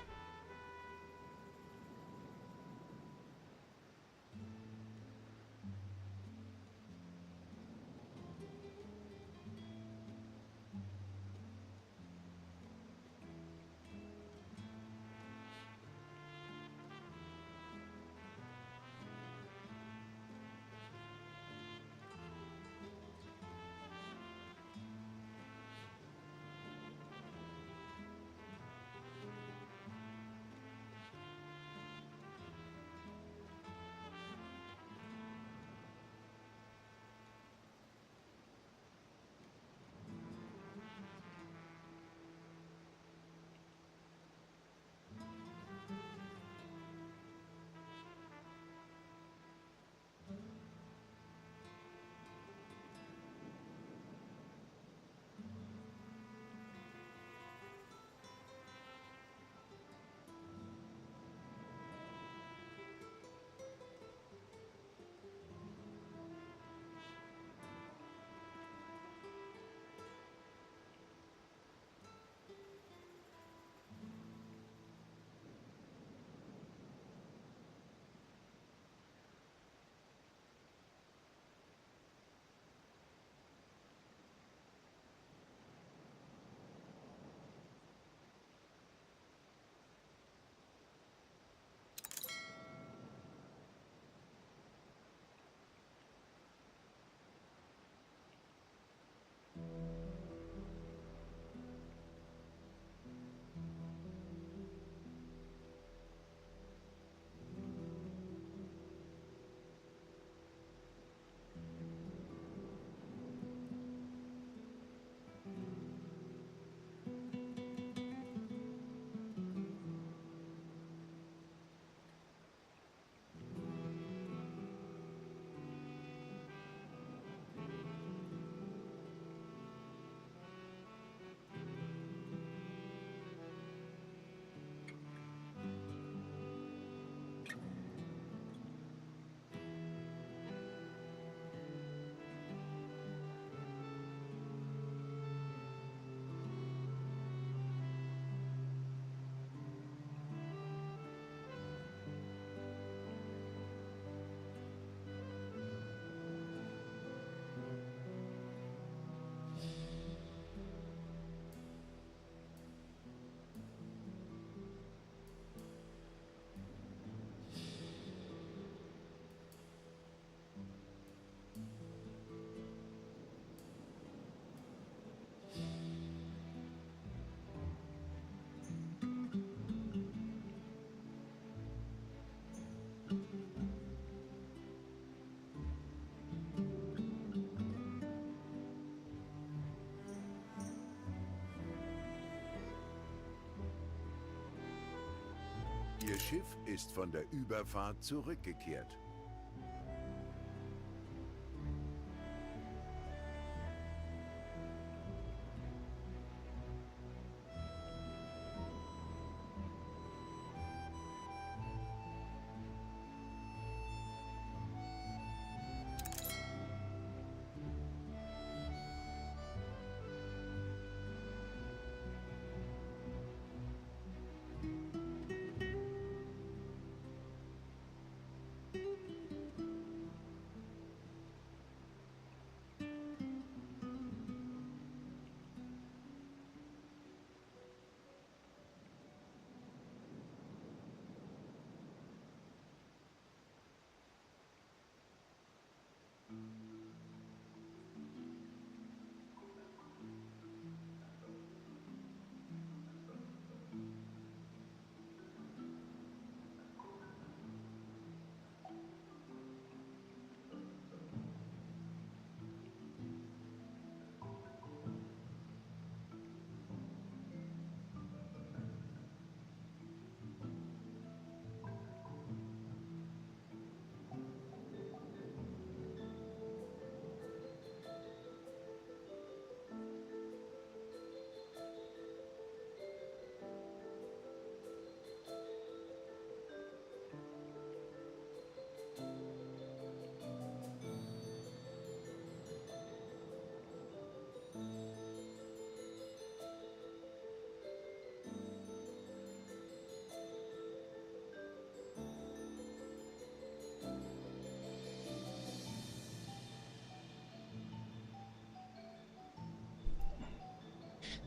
Ihr Schiff ist von der Überfahrt zurückgekehrt.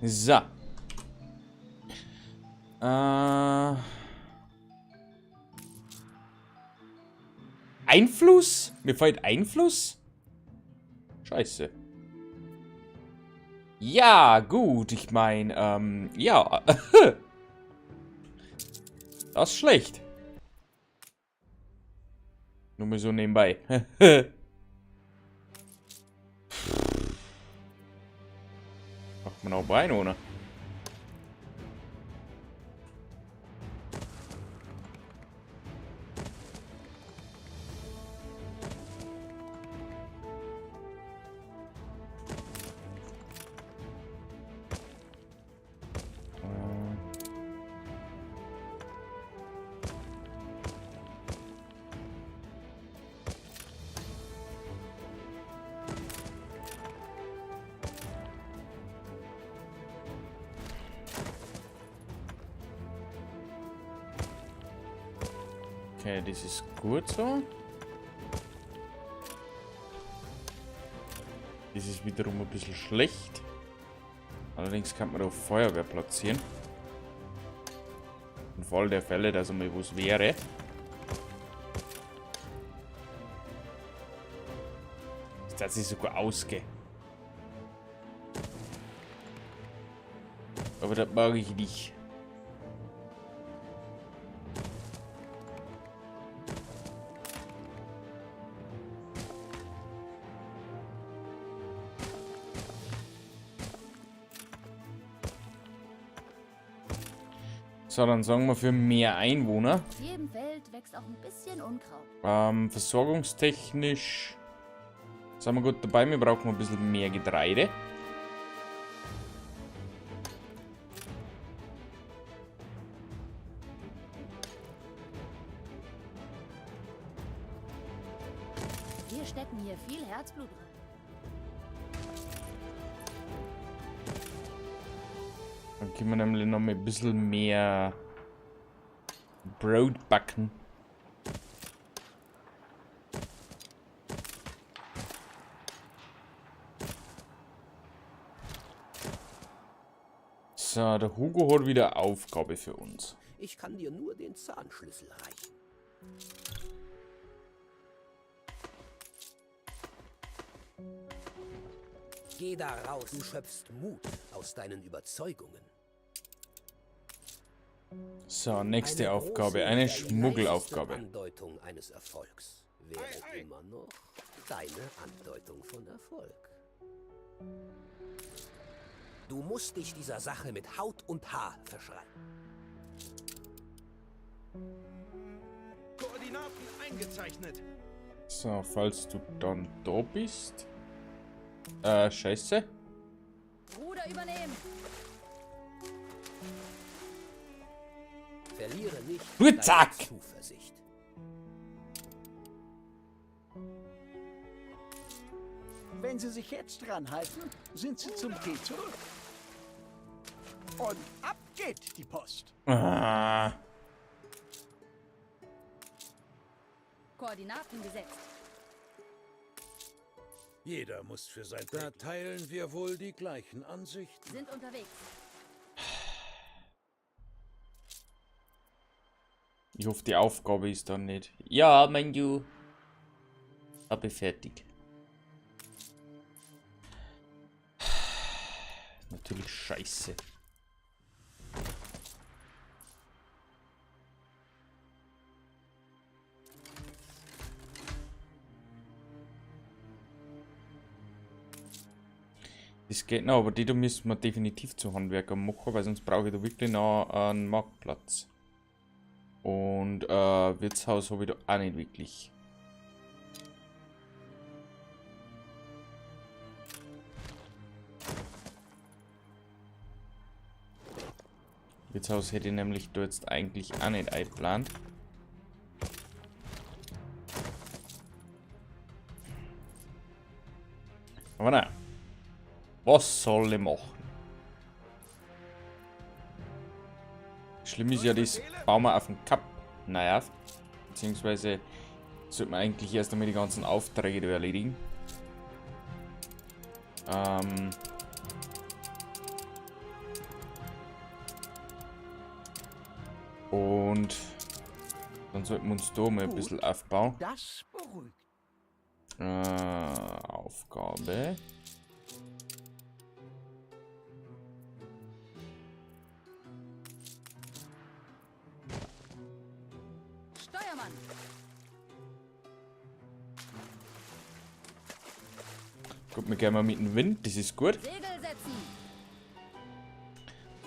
So. Einfluss? Mir fällt Einfluss? Scheiße. Ja, gut, ich mein, ja. Das ist schlecht. Nur mal so nebenbei. Macht man auch Beine, oder? Okay, das ist gut so. Das ist wiederum ein bisschen schlecht. Allerdings kann man da Feuerwehr platzieren. Im Fall der Fälle, dass einmal was wäre. Das hat sich sogar ausgehen. Aber das mag ich nicht. So, dann sorgen wir für mehr Einwohner. Auf jedem Feld wächst auch ein bisschen Unkraut. Versorgungstechnisch sind wir gut dabei. Wir brauchen ein bisschen mehr Getreide. Wir stecken hier viel Herzblut rein. Dann können wir nämlich noch mal ein bisschen mehr Brot backen. So, der Hugo hat wieder Aufgabe für uns. Ich kann dir nur den Zahnschlüssel reichen. Geh da raus, du schöpfst Mut aus deinen Überzeugungen. So, nächste Eine Aufgabe, große, eine die Schmuggelaufgabe. leichteste Andeutung eines Erfolgs wäre immer noch deine Andeutung von Erfolg. Du musst dich dieser Sache mit Haut und Haar verschreiben. Koordinaten eingezeichnet. So, falls du dann da bist. Scheiße. Ruder übernehmen. Verliere nicht Gut, deine zack. Zuversicht. Wenn Sie sich jetzt dran halten, sind Sie zum Tee zurück. Und ab geht die Post. Ah. Koordinaten gesetzt. Jeder muss für sein... Da teilen wir wohl die gleichen Ansichten. Sind unterwegs. Ich hoffe, die Aufgabe ist dann nicht. Ja, mein Du. Hab ich fertig. Natürlich scheiße. Das geht noch, aber die da müssen wir definitiv zu Handwerker machen, weil sonst brauche ich da wirklich noch einen Marktplatz. Und Wirtshaus habe ich da auch nicht wirklich. Wirtshaus hätte ich nämlich da jetzt eigentlich auch nicht eingeplant. Aber naja. Was soll ich machen? Schlimm ist ja, das bauen wir auf den Kap. Naja, beziehungsweise sollte man eigentlich erst einmal die ganzen Aufträge da erledigen. Und dann sollten wir uns da mal ein bisschen aufbauen. Das beruhigt. Aufgabe. Steuermann. Gut, wir gehen mal mit dem Wind, das ist gut. Segel setzen.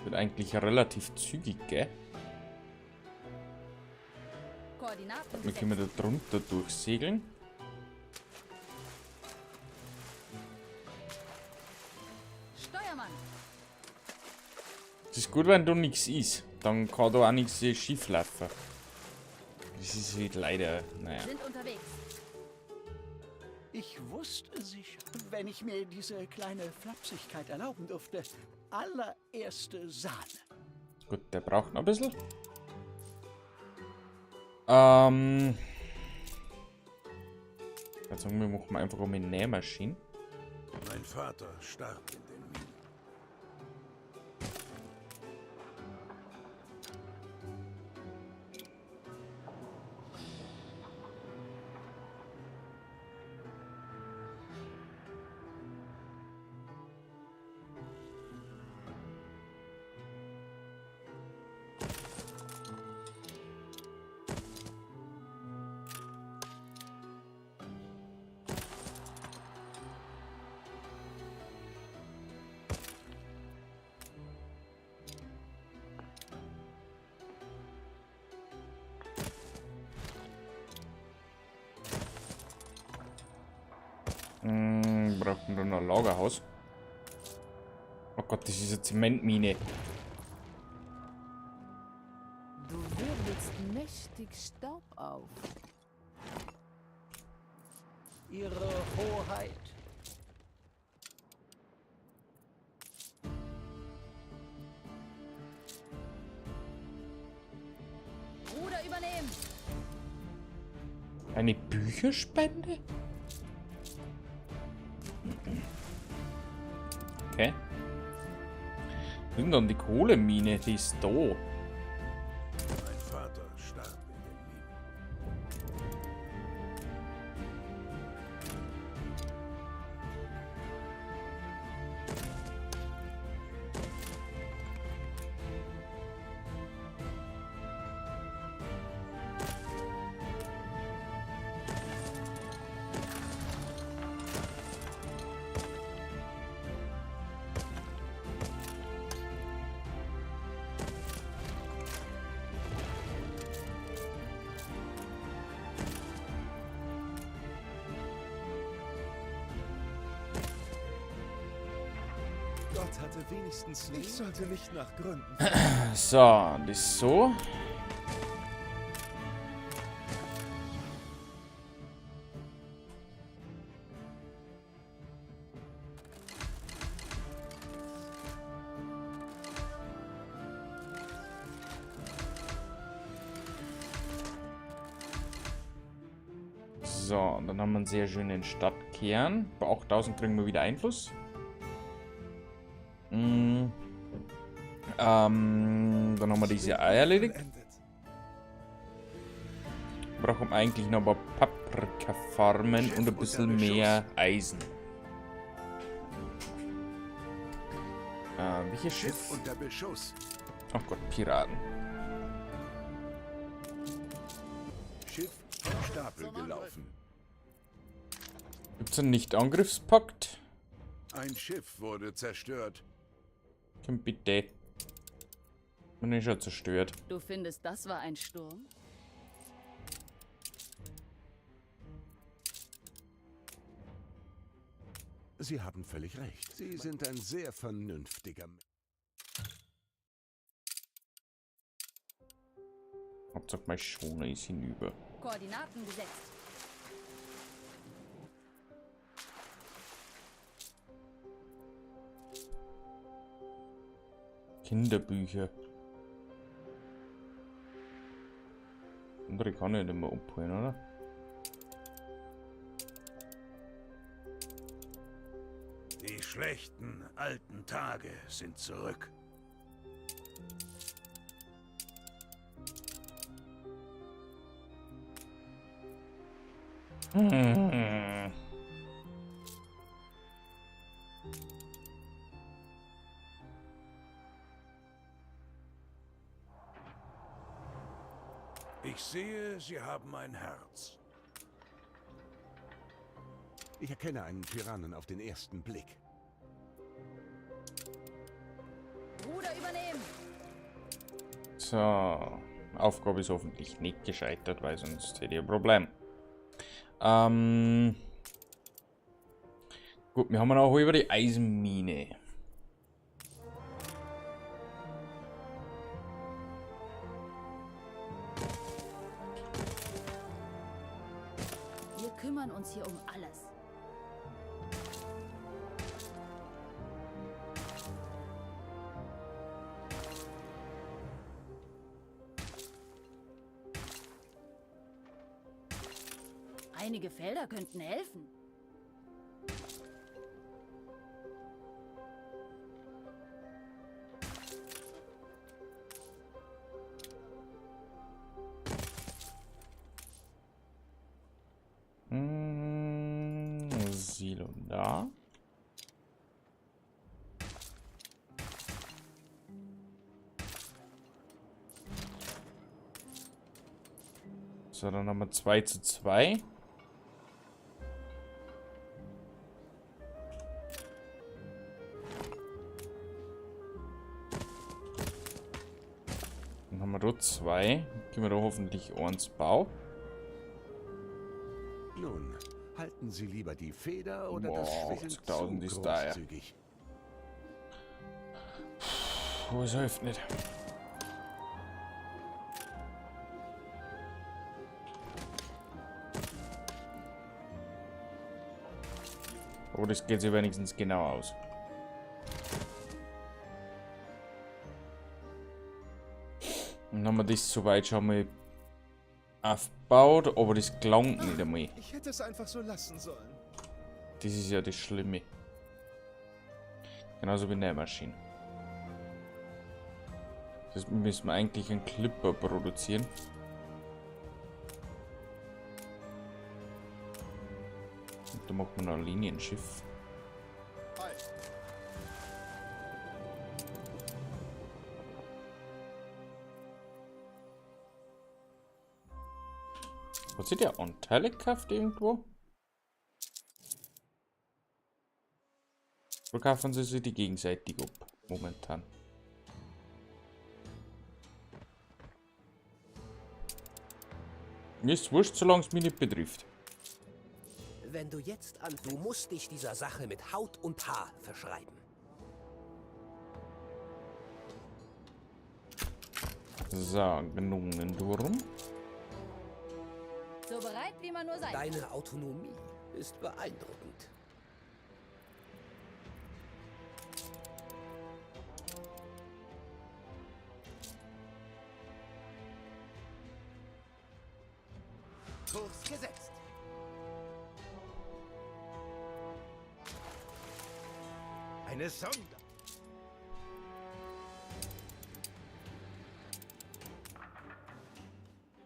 Wird eigentlich relativ zügig, gell? Koordinaten Wir können da drunter durchsegeln. Steuermann. Es ist gut, wenn da nichts ist. Dann kann da auch nichts schief laufen. Das ist halt leider, naja. Sind unterwegs. Ich wusste sicher, wenn ich mir diese kleine Flapsigkeit erlauben durfte, allererste Sahne. Gut, der braucht noch ein bisschen. Jetzt sagen wir, machen wir einfach eine Nähmaschine. Mein Vater starb in den Minen. Brauchen wir noch ein Lagerhaus? Oh Gott, das ist eine Zementmine. Du wirbelst mächtig Staub auf. Ihre Hoheit. Ruder übernehmen. Eine Bücherspende? Okay. Wo ist denn dann die Kohlemine? Die ist da. Mein Vater starb in den Minen. Welt hatte wenigstens. Ich sollte nicht nach Gründen. So, das so. So, und dann haben wir einen sehr schönen Stadtkern. Bei 8000 kriegen wir wieder Einfluss. Dann haben wir diese Eier erledigt. Brauchen eigentlich noch ein paar Paprika-Farmen und ein bisschen mehr Eisen. Welches Schiff? Unter Beschuss. Oh Gott, Piraten. Schiff vom Stapel gelaufen. Gibt's einen Nicht-Angriffspakt? Ein Schiff wurde zerstört. Komm bitte. Bin ich schon zerstört. Du findest, das war ein Sturm? Sie haben völlig recht. Sie sind ein sehr vernünftiger Mensch. Hauptsache mein Schoner ist hinüber. Koordinaten gesetzt. Kinderbücher. Andere kann ich nicht mehr abholen, oder? Die schlechten alten Tage sind zurück. Ich sehe, Sie haben ein Herz. Ich erkenne einen Tyrannen auf den ersten Blick. Ruder übernehmen! So, Aufgabe ist hoffentlich nicht gescheitert, weil sonst hätte ich ein Problem. Gut, wir haben auch über die Eisenmine. Wir kümmern uns hier um alles. Einige Felder könnten helfen. Silo da. So, dann haben wir 2:2. Dann haben wir da 2. Können wir da hoffentlich eins bauen. Nun, halten Sie lieber die Feder oder das Boah, Schwert zu 80.000 ist da, ja. großzügig? Puh, es hilft nicht. Aber das geht sich wenigstens genau aus. Dann haben wir das soweit schon mal aufgebaut, aber das gelangt nicht einmal. Ich hätte es einfach so lassen sollen. Das ist ja das Schlimme. Genauso wie Nähmaschinen. Das müssen wir eigentlich einen Clipper produzieren. Und da macht man noch ein Linienschiff. Hat sich der Anteile gekauft irgendwo? Oder kaufen sie sich die gegenseitig ab, momentan? Mir ist wurscht, solange es mich nicht betrifft. Wenn du jetzt an... Du musst dich dieser Sache mit Haut und Haar verschreiben. So, Gnomenturm. So bereit, wie man nur sein kann. Deine Autonomie ist beeindruckend. Kurs gesetzt. Eine Sonder.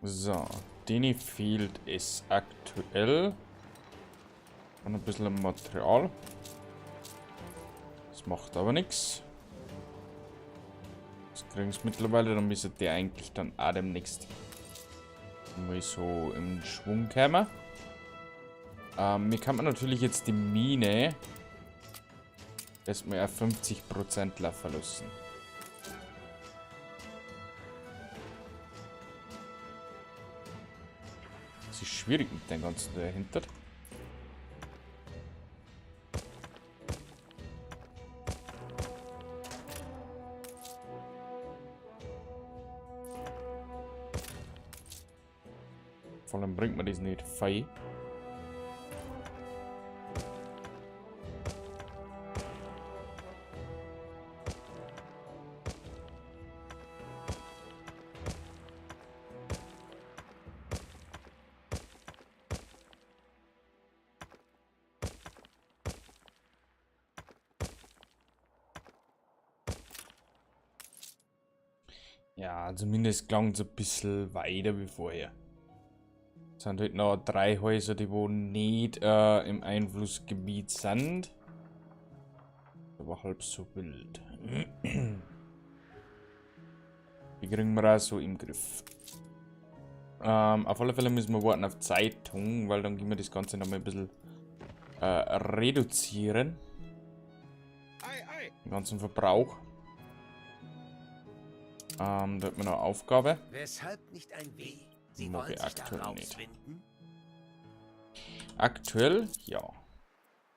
So, denen fehlt es aktuell. Und ein bisschen Material. Das macht aber nichts. Das kriegen sie mittlerweile, dann müsste der eigentlich dann auch demnächst mal so im Schwung kommen. Mir kann man natürlich jetzt die Mine erstmal auf 50% laufen lassen. Das ist schwierig mit dem ganzen dahinter. Vor allem bringt man das nicht frei. Ja, zumindest klang es ein bisschen weiter wie vorher. Es sind halt noch 3 Häuser, die wo nicht im Einflussgebiet sind. Aber halb so wild. Die kriegen wir auch so im Griff. Auf alle Fälle müssen wir warten auf Zeitung, weil dann können wir das Ganze nochmal ein bisschen reduzieren. Ei, ei. Den ganzen Verbrauch. Da hat man noch eine Aufgabe. Weshalb nicht ein W? Sie Mag wollen ich sich da aktuell nicht. rauswinden? Aktuell, ja.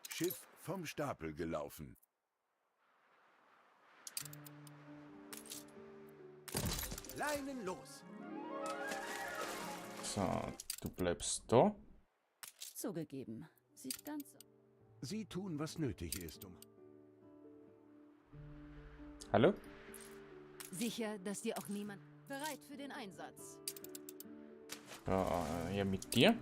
Schiff vom Stapel gelaufen. Leinen los. So, du bleibst da. Zugegeben, sieht ganz so. Sie tun, was nötig ist, um... Hallo? Sicher, dass dir auch niemand... Bereit für den Einsatz. Ja, mit dir.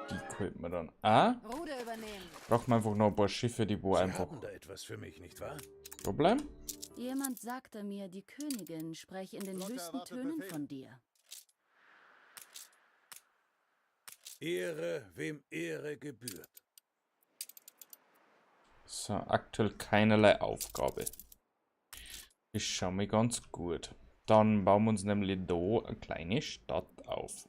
Die könnte man dann auch. Ruder übernehmen. Braucht man einfach noch ein paar Schiffe, die wo Sie einfach haben da etwas für mich, nicht wahr? da bleiben. Jemand sagte mir, die Königin spreche in den Flotte höchsten erwartet Tönen Befehl. von dir. Ehre, wem Ehre gebührt. So, aktuell keinerlei Aufgabe. Das schaut mir ganz gut. Dann bauen wir uns nämlich da eine kleine Stadt auf.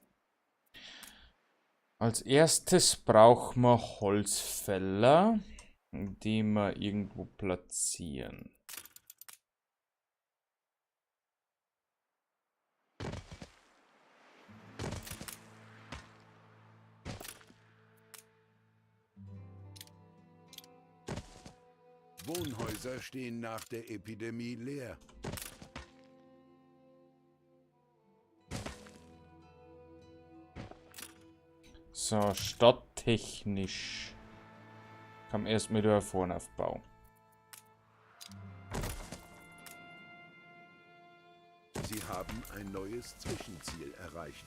Als erstes brauchen wir Holzfäller, die wir irgendwo platzieren. Wohnhäuser stehen nach der Epidemie leer. So, stadttechnisch kam erst mit der Vornaufbau. Sie haben ein neues Zwischenziel erreicht.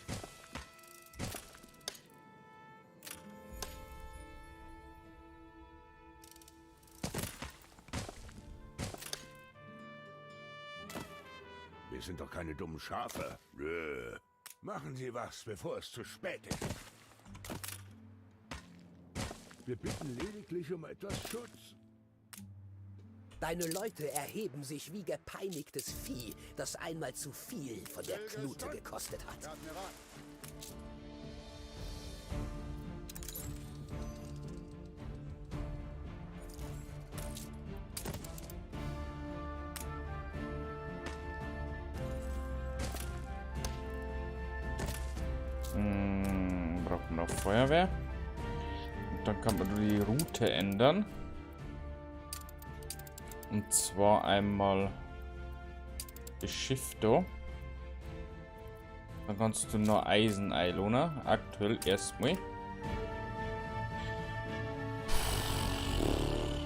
Wir sind doch keine dummen Schafe. Nö. Machen Sie was, bevor es zu spät ist. Wir bitten lediglich um etwas Schutz. Deine Leute erheben sich wie gepeinigtes Vieh, das einmal zu viel von der Knute gekostet hat. Braucht man noch Feuerwehr. Und dann kann man die Route ändern. Und zwar einmal das Schiff da. Dann kannst du noch Eisen einlohnen. Aktuell erstmal.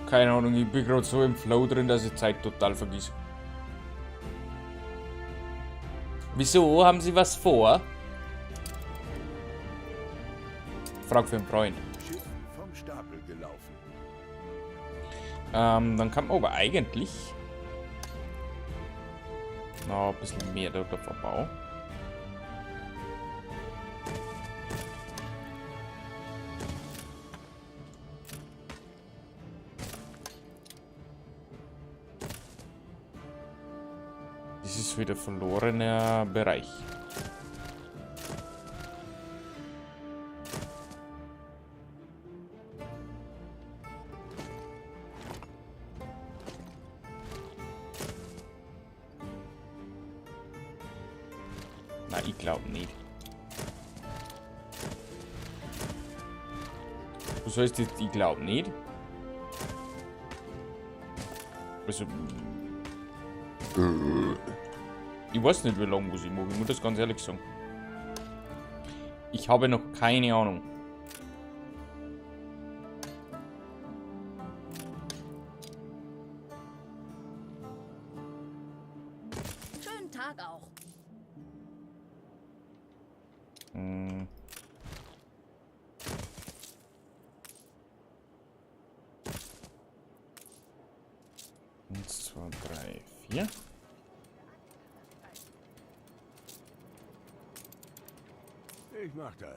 Keine Ahnung, ich bin gerade so im Flow drin, dass ich Zeit total vergiss. Wieso? Haben Sie was vor? Frag für einen Freund. Schiff vom Stapel gelaufen. Dann kann man aber eigentlich noch ein bisschen mehr da verbauen. Das ist wieder verlorener Bereich. Na, ich glaub nicht. Du sollst jetzt, ich glaub nicht. Also, ich weiß nicht, wie lange muss ich machen, ich muss das ganz ehrlich sagen. Ich habe noch keine Ahnung. Schönen Tag auch. 1, 2, 3, 4. Ich mach das.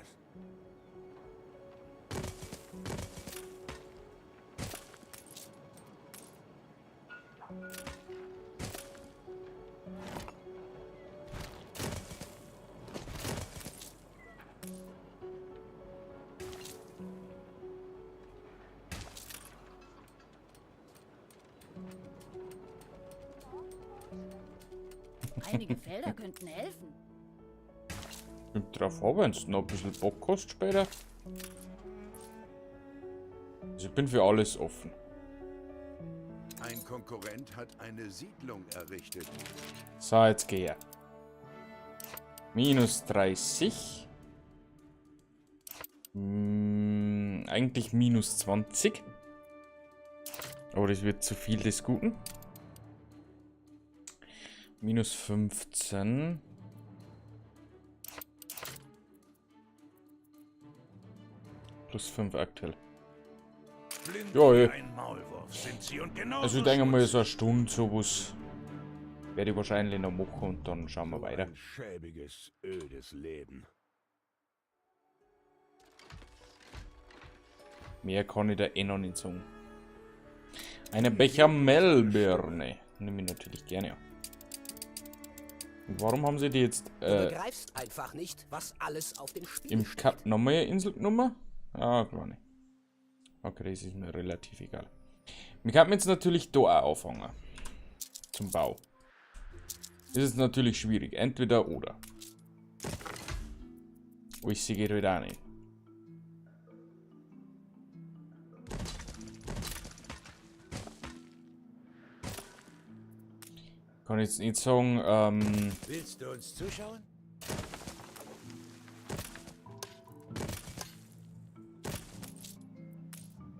Einige Felder könnten helfen. Kommt drauf an, wenn's noch ein bisschen Bock hast später. Also ich bin für alles offen. Ein Konkurrent hat eine Siedlung errichtet. So, jetzt geh her. Minus 30. Eigentlich minus 20. Aber das wird zu viel des Guten. Minus 15. Plus 5 aktuell. Blind Ja, wie ey. ein Maulwurf sind sie und genauso Also ich denke mal, schmutzig. so eine Stunde sowas werde ich wahrscheinlich noch machen und dann schauen wir So weiter. Ein schäbiges, ödes Leben. Mehr kann ich da eh noch nicht sagen. Eine Bechamelbirne. Nehme ich natürlich gerne an. Und warum haben sie die jetzt, Du begreifst einfach nicht, was alles auf dem Spiel im steht. Cup nochmal eine Insel genommen? Ah, klar nicht. Okay, das ist mir relativ egal. Wir könnten jetzt natürlich da auch anfangen. Zum Bau. Das ist natürlich schwierig. Entweder oder. Oh, ich sehe geht wieder auch nicht. Kann ich jetzt nicht sagen, Willst du uns zuschauen?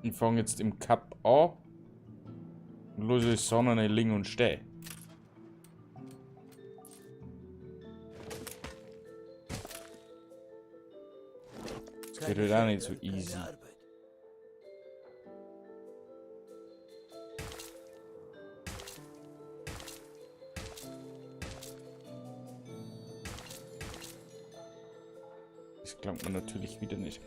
Ich fange jetzt im Cup an und lasse die Sonne nicht liegen und stehen. Das geht halt auch nicht so easy. Das glaubt man natürlich wieder nicht.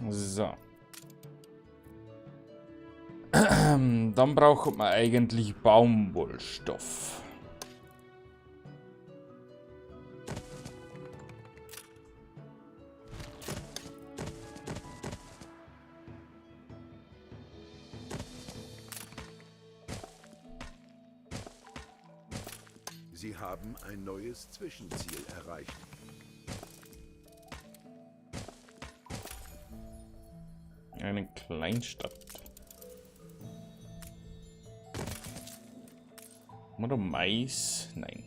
So. Dann braucht man eigentlich Baumwollstoff. Sie haben ein neues Zwischenziel erreicht. Eine Kleinstadt. Oder Mais? Nein.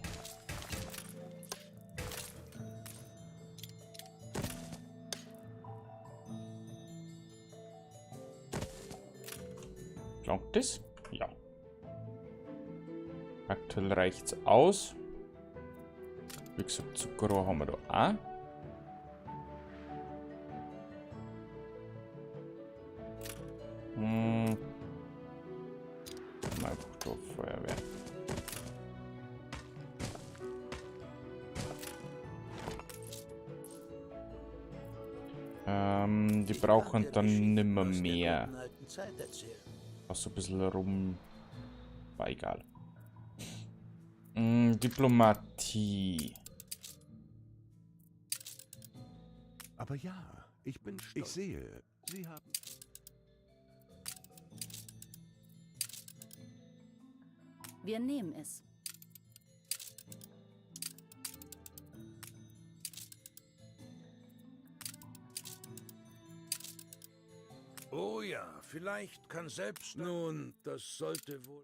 Glaubt es? Ja. Aktuell reicht's aus. Wie gesagt, Zuckerrohr haben wir da auch. Mal einfach da Feuerwehr. Die brauchen dann nimmer mehr. Was so ein bisschen rum. War egal. Diplomatie. Aber ja, ich bin stolz. Ich sehe, Sie haben. Wir nehmen es. Oh ja, vielleicht kann selbst... Nun, das sollte wohl...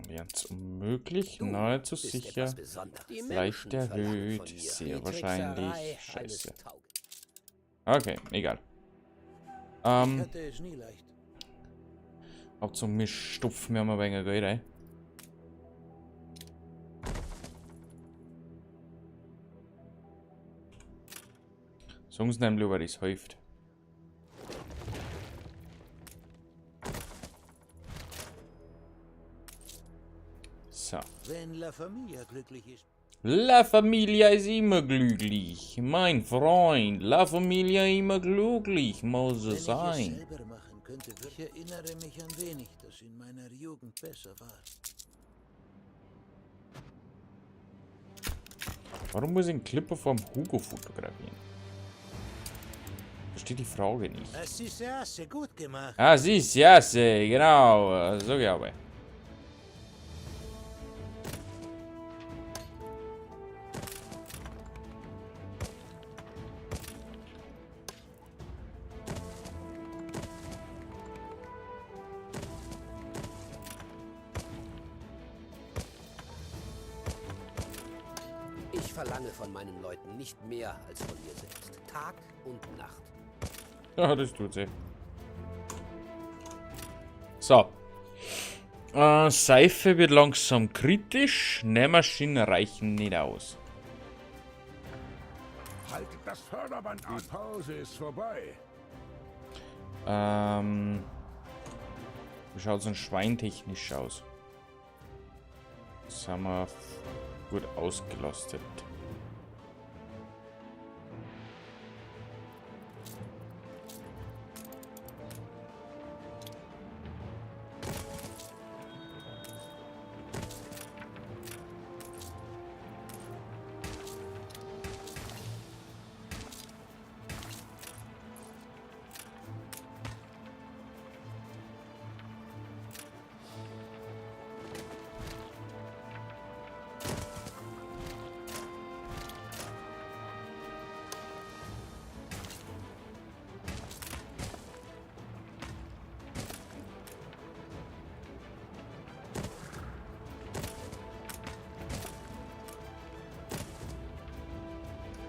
Ganz unmöglich, Du nahezu bist sicher, etwas Besonderes. Die leicht Menschen verlangen erhöht, von mir. sehr Die wahrscheinlich. Trickserei Scheiße. eines Tauge. Okay, egal. Ich hatte es nie leicht. Hauptsache, wir stopfen mir ein wenig Geld rein. Sagen Sie nämlich, ob das hilft. So. Wenn La Familia glücklich ist. La Familia ist immer glücklich. Mein Freund, La Familia immer glücklich, muss es Wenn ich es sein. selber machen könnte, würde ich erinnere mich an wenig, das in meiner Jugend besser war. Warum muss ich einen Clipper vorm Hugo fotografieren? Verstehe die Frage nicht. Así se hace, gut gemacht. Así se hace, genau. So glaube ich. Ich verlange von meinen Leuten nicht mehr als von mir selbst. Tag und Nacht. Ja, das tut sie. So. Seife wird langsam kritisch. Nähmaschinen reichen nicht aus. Haltet das Förderband an. Die Pause ist vorbei. Wie schaut's denn schweintechnisch aus? Das haben wir gut ausgelastet.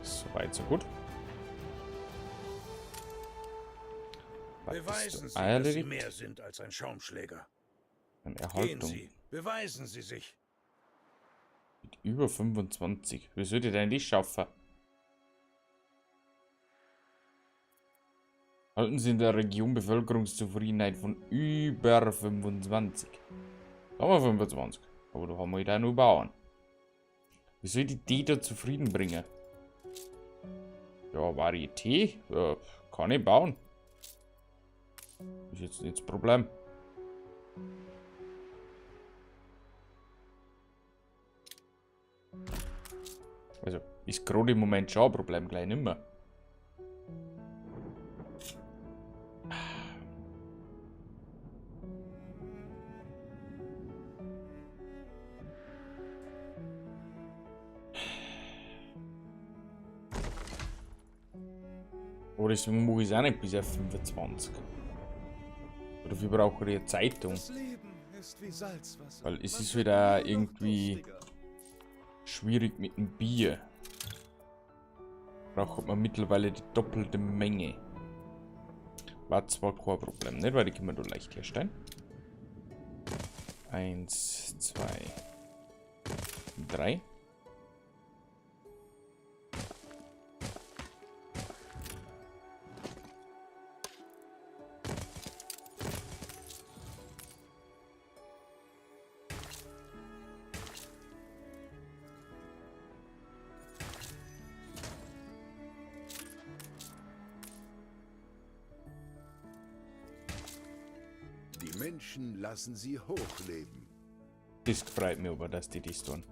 Soweit, so gut. Beweisen Sie, dass Sie Erledigt. mehr sind als ein Schaumschläger. Eine Gehen Erhaltung. Sie, beweisen Sie sich. Mit über 25. Wie soll ich denn das schaffen? Halten Sie in der Region Bevölkerungszufriedenheit von über 25. Da haben wir 25. Aber da haben wir halt auch nur Bauern. Wie soll ich die da zufrieden bringen? Ja, Varieté? Ja, kann ich bauen. Ist jetzt nicht das Problem. Also, ist gerade im Moment schon ein Problem, gleich nicht mehr. Aber deswegen mache ich es auch nicht bis auf 25. Oder wie brauche ich eine Zeitung? Das Leben ist wie Salzwasser. Weil es ist wieder irgendwie schwierig mit dem Bier. Braucht man mittlerweile die doppelte Menge. War zwar kein Problem, nicht? Weil die können wir da leicht herstellen. 1, 2, 3. Die Menschen lassen sie hochleben. Das freut mich aber, dass die das tun.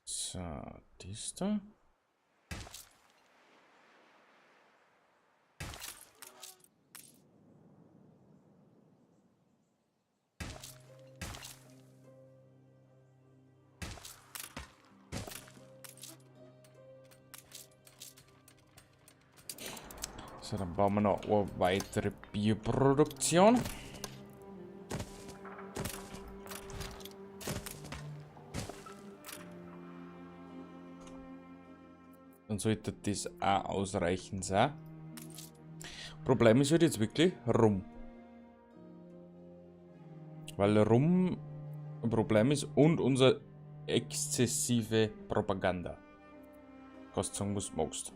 So, das da. So, dann bauen wir noch eine weitere Bierproduktion. Dann sollte das auch ausreichend sein. Problem ist halt jetzt wirklich Rum. Weil Rum ein Problem ist und unsere exzessive Propaganda. Kannst sagen, was du magst.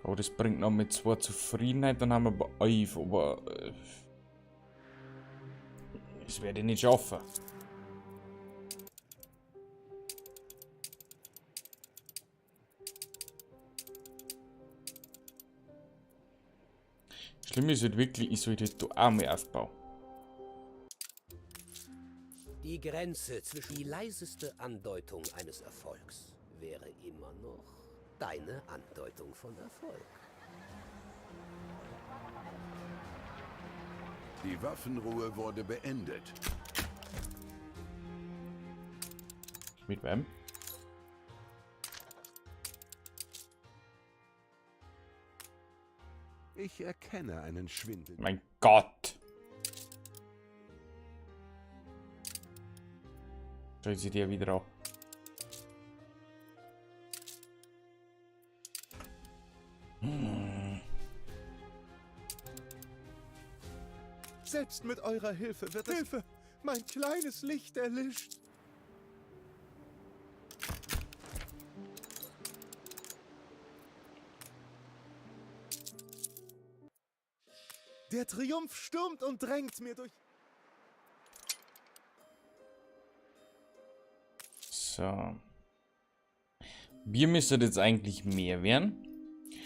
Aber das bringt noch mit 2 Zufriedenheit, dann haben wir bei 11, aber das werde ich nicht schaffen. Schlimm ist halt wirklich, ich sollte halt da auch mal aufbauen. Die Grenze zwischen die leiseste Andeutung eines Erfolgs wäre immer noch deine Andeutung von Erfolg. Die Waffenruhe wurde beendet. Mit wem? Ich erkenne einen Schwindel. Mein Gott! Schau sie dir wieder an. Selbst mit eurer Hilfe wird es... Hilfe! Mein kleines Licht erlischt! Der Triumph stürmt und drängt mir durch... So. Wir müssen jetzt eigentlich mehr werden.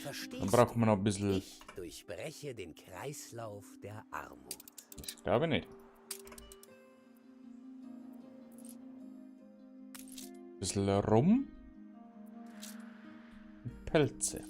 Verstehst Dann brauchen wir noch ein bisschen... Ich durchbreche den Kreislauf der Armut. Das glaube ich nicht. Ein bisschen rum. Pelze.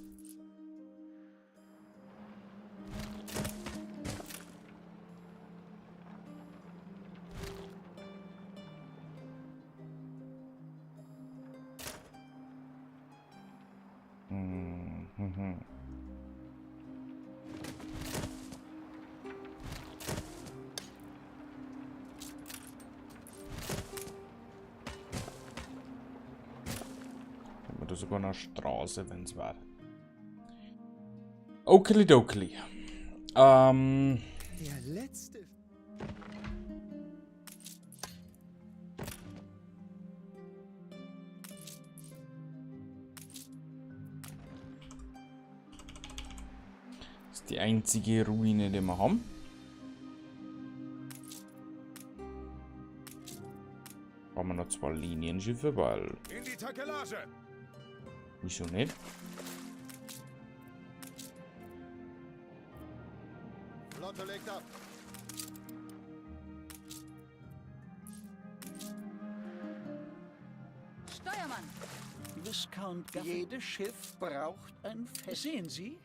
Da sogar noch Straße, wenn's war. Okidokli. Der letzte. Die einzige Ruine, die wir haben. Brauchen wir noch 2 Linienschiffe, weil... In die Takelage! Wieso nicht? Flotte legt ab. Steuermann! Viscount Gaffey. Jedes Schiff braucht ein Fest. Sehen Sie?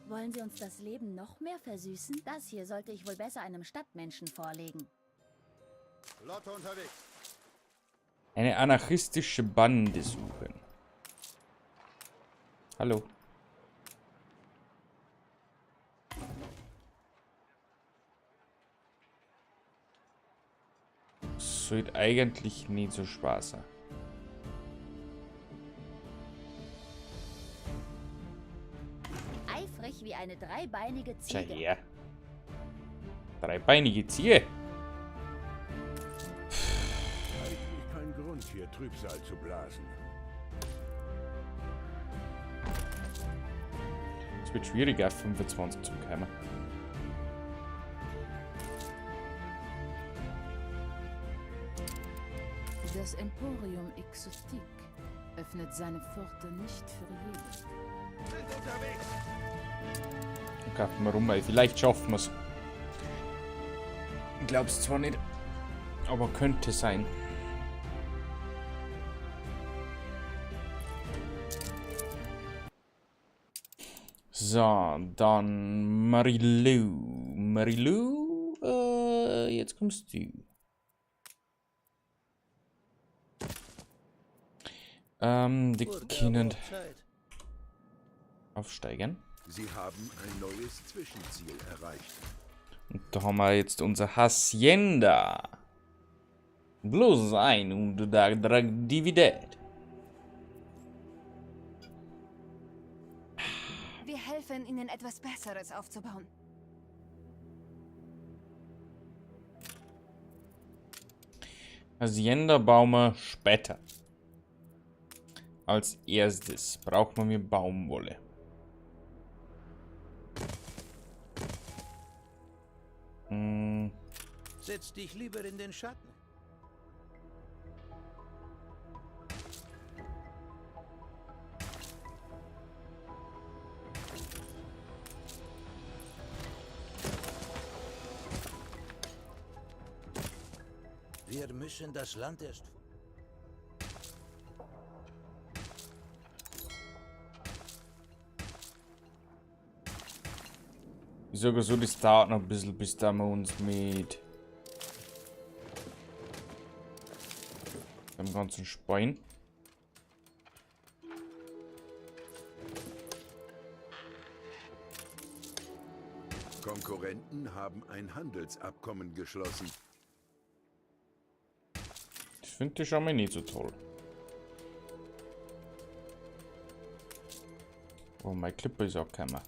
Wollen Sie uns das Leben noch mehr versüßen? Das hier sollte ich wohl besser einem Stadtmenschen vorlegen. Flotte unterwegs. Eine anarchistische Bande suchen. Hallo. Sollte eigentlich nicht so Spaß sein. Eifrig wie eine dreibeinige Tja, Ziege. her. Dreibeinige Ziege? Eigentlich kein Grund, hier Trübsal zu blasen. Es wird schwierig, auf 25 zu kommen. Das Emporium Exotique öffnet seine Pforte nicht für jeden. Sind unterwegs. Dann kaufen wir rum, ey. Vielleicht schaffen wir's. Ich glaub's zwar nicht, aber könnte sein. So, dann Marilou. Marilou, jetzt kommst du. Die Wurde können aber auch Zeit. aufsteigen. Sie haben ein neues Zwischenziel erreicht. Und da haben wir jetzt unser Hacienda. Bloß ein und da Attraktivität. Wir helfen Ihnen, etwas Besseres aufzubauen. Hacienda bauen wir später. Als erstes braucht man mir Baumwolle. Setz dich lieber in den Schatten. Wir müssen das Land erst... Ich sage so, das dauert noch ein bisschen, bis da wir uns mit dem ganzen Spein. Konkurrenten haben ein Handelsabkommen geschlossen. Das finde ich schon mal nicht so toll. Oh, mein Clipper ist auch gekommen.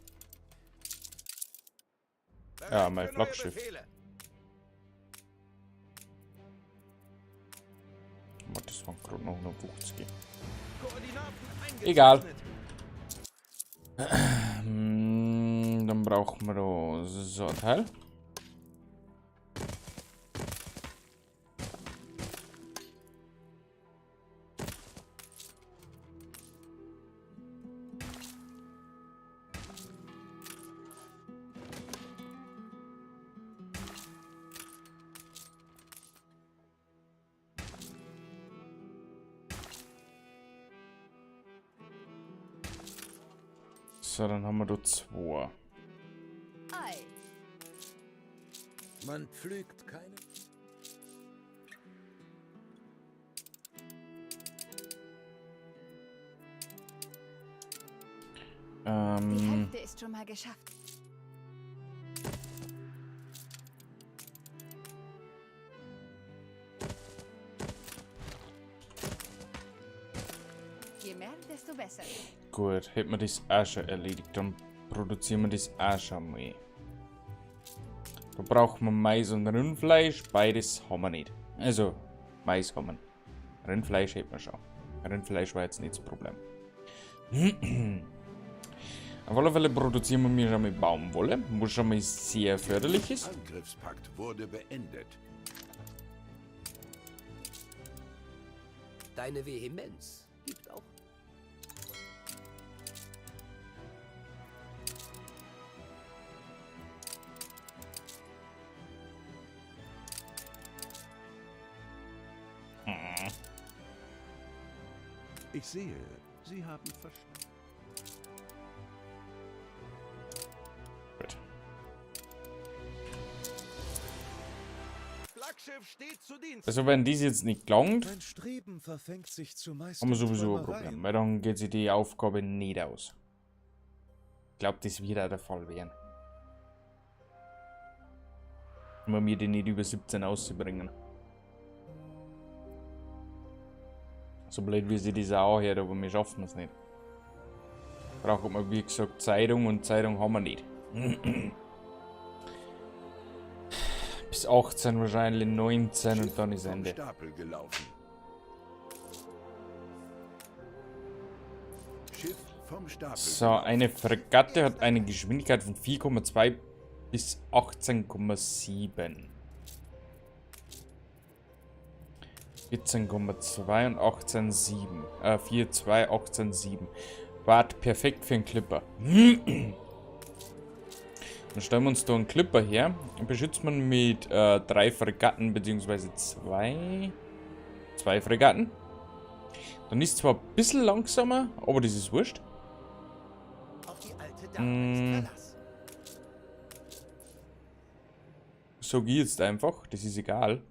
Ja, mein Flaggschiff. Oh, das waren gerade noch 150. Egal. Dann brauchen wir da so ein Teil. So, dann haben wir da 2. Ei. Man pflügt keine. Die Hälfte ist schon mal geschafft. Je mehr, desto besser. Gut, hätten wir das auch schon erledigt. Dann produzieren wir das auch schon mal. Da brauchen wir Mais und Rindfleisch. Beides haben wir nicht. Also, Mais haben wir. Rindfleisch hätten wir schon. Rindfleisch war jetzt nicht das Problem. Auf alle Fälle produzieren wir mir schon mal Baumwolle, was schon mal sehr förderlich ist. Angriffspakt wurde beendet. Deine Vehemenz gibt auch. Ich sehe, Sie haben verstanden. Gut. Flaggschiff steht zu Dienst. Also wenn dies jetzt nicht gelangt, Mein Streben verfängt sich zumeist haben wir in sowieso ein Träumereien. Problem, weil dann geht sich die Aufgabe nicht aus. Ich glaub, das wird auch der Fall werden. Wenn wir die nicht über 17 auszubringen. So blöd wie sie das auch anhört, aber wir schaffen es nicht. Braucht man, wie gesagt, Zeitung und Zeitung haben wir nicht. Bis 18 wahrscheinlich, 19 und dann ist Vom Ende. Stapel gelaufen. Schiff vom Stapel. So, eine Fregatte hat eine Geschwindigkeit von 4,2 bis 18,7. 14,2 und 18,7. 4, 2, 18,7. Wart perfekt für einen Clipper. Dann stellen wir uns da einen Clipper her und beschützt man mit 3 Fregatten, beziehungsweise 2 Fregatten. Dann ist zwar ein bisschen langsamer, aber das ist wurscht. Auf die alte Dame ist Verlass. So geht jetzt einfach, das ist egal.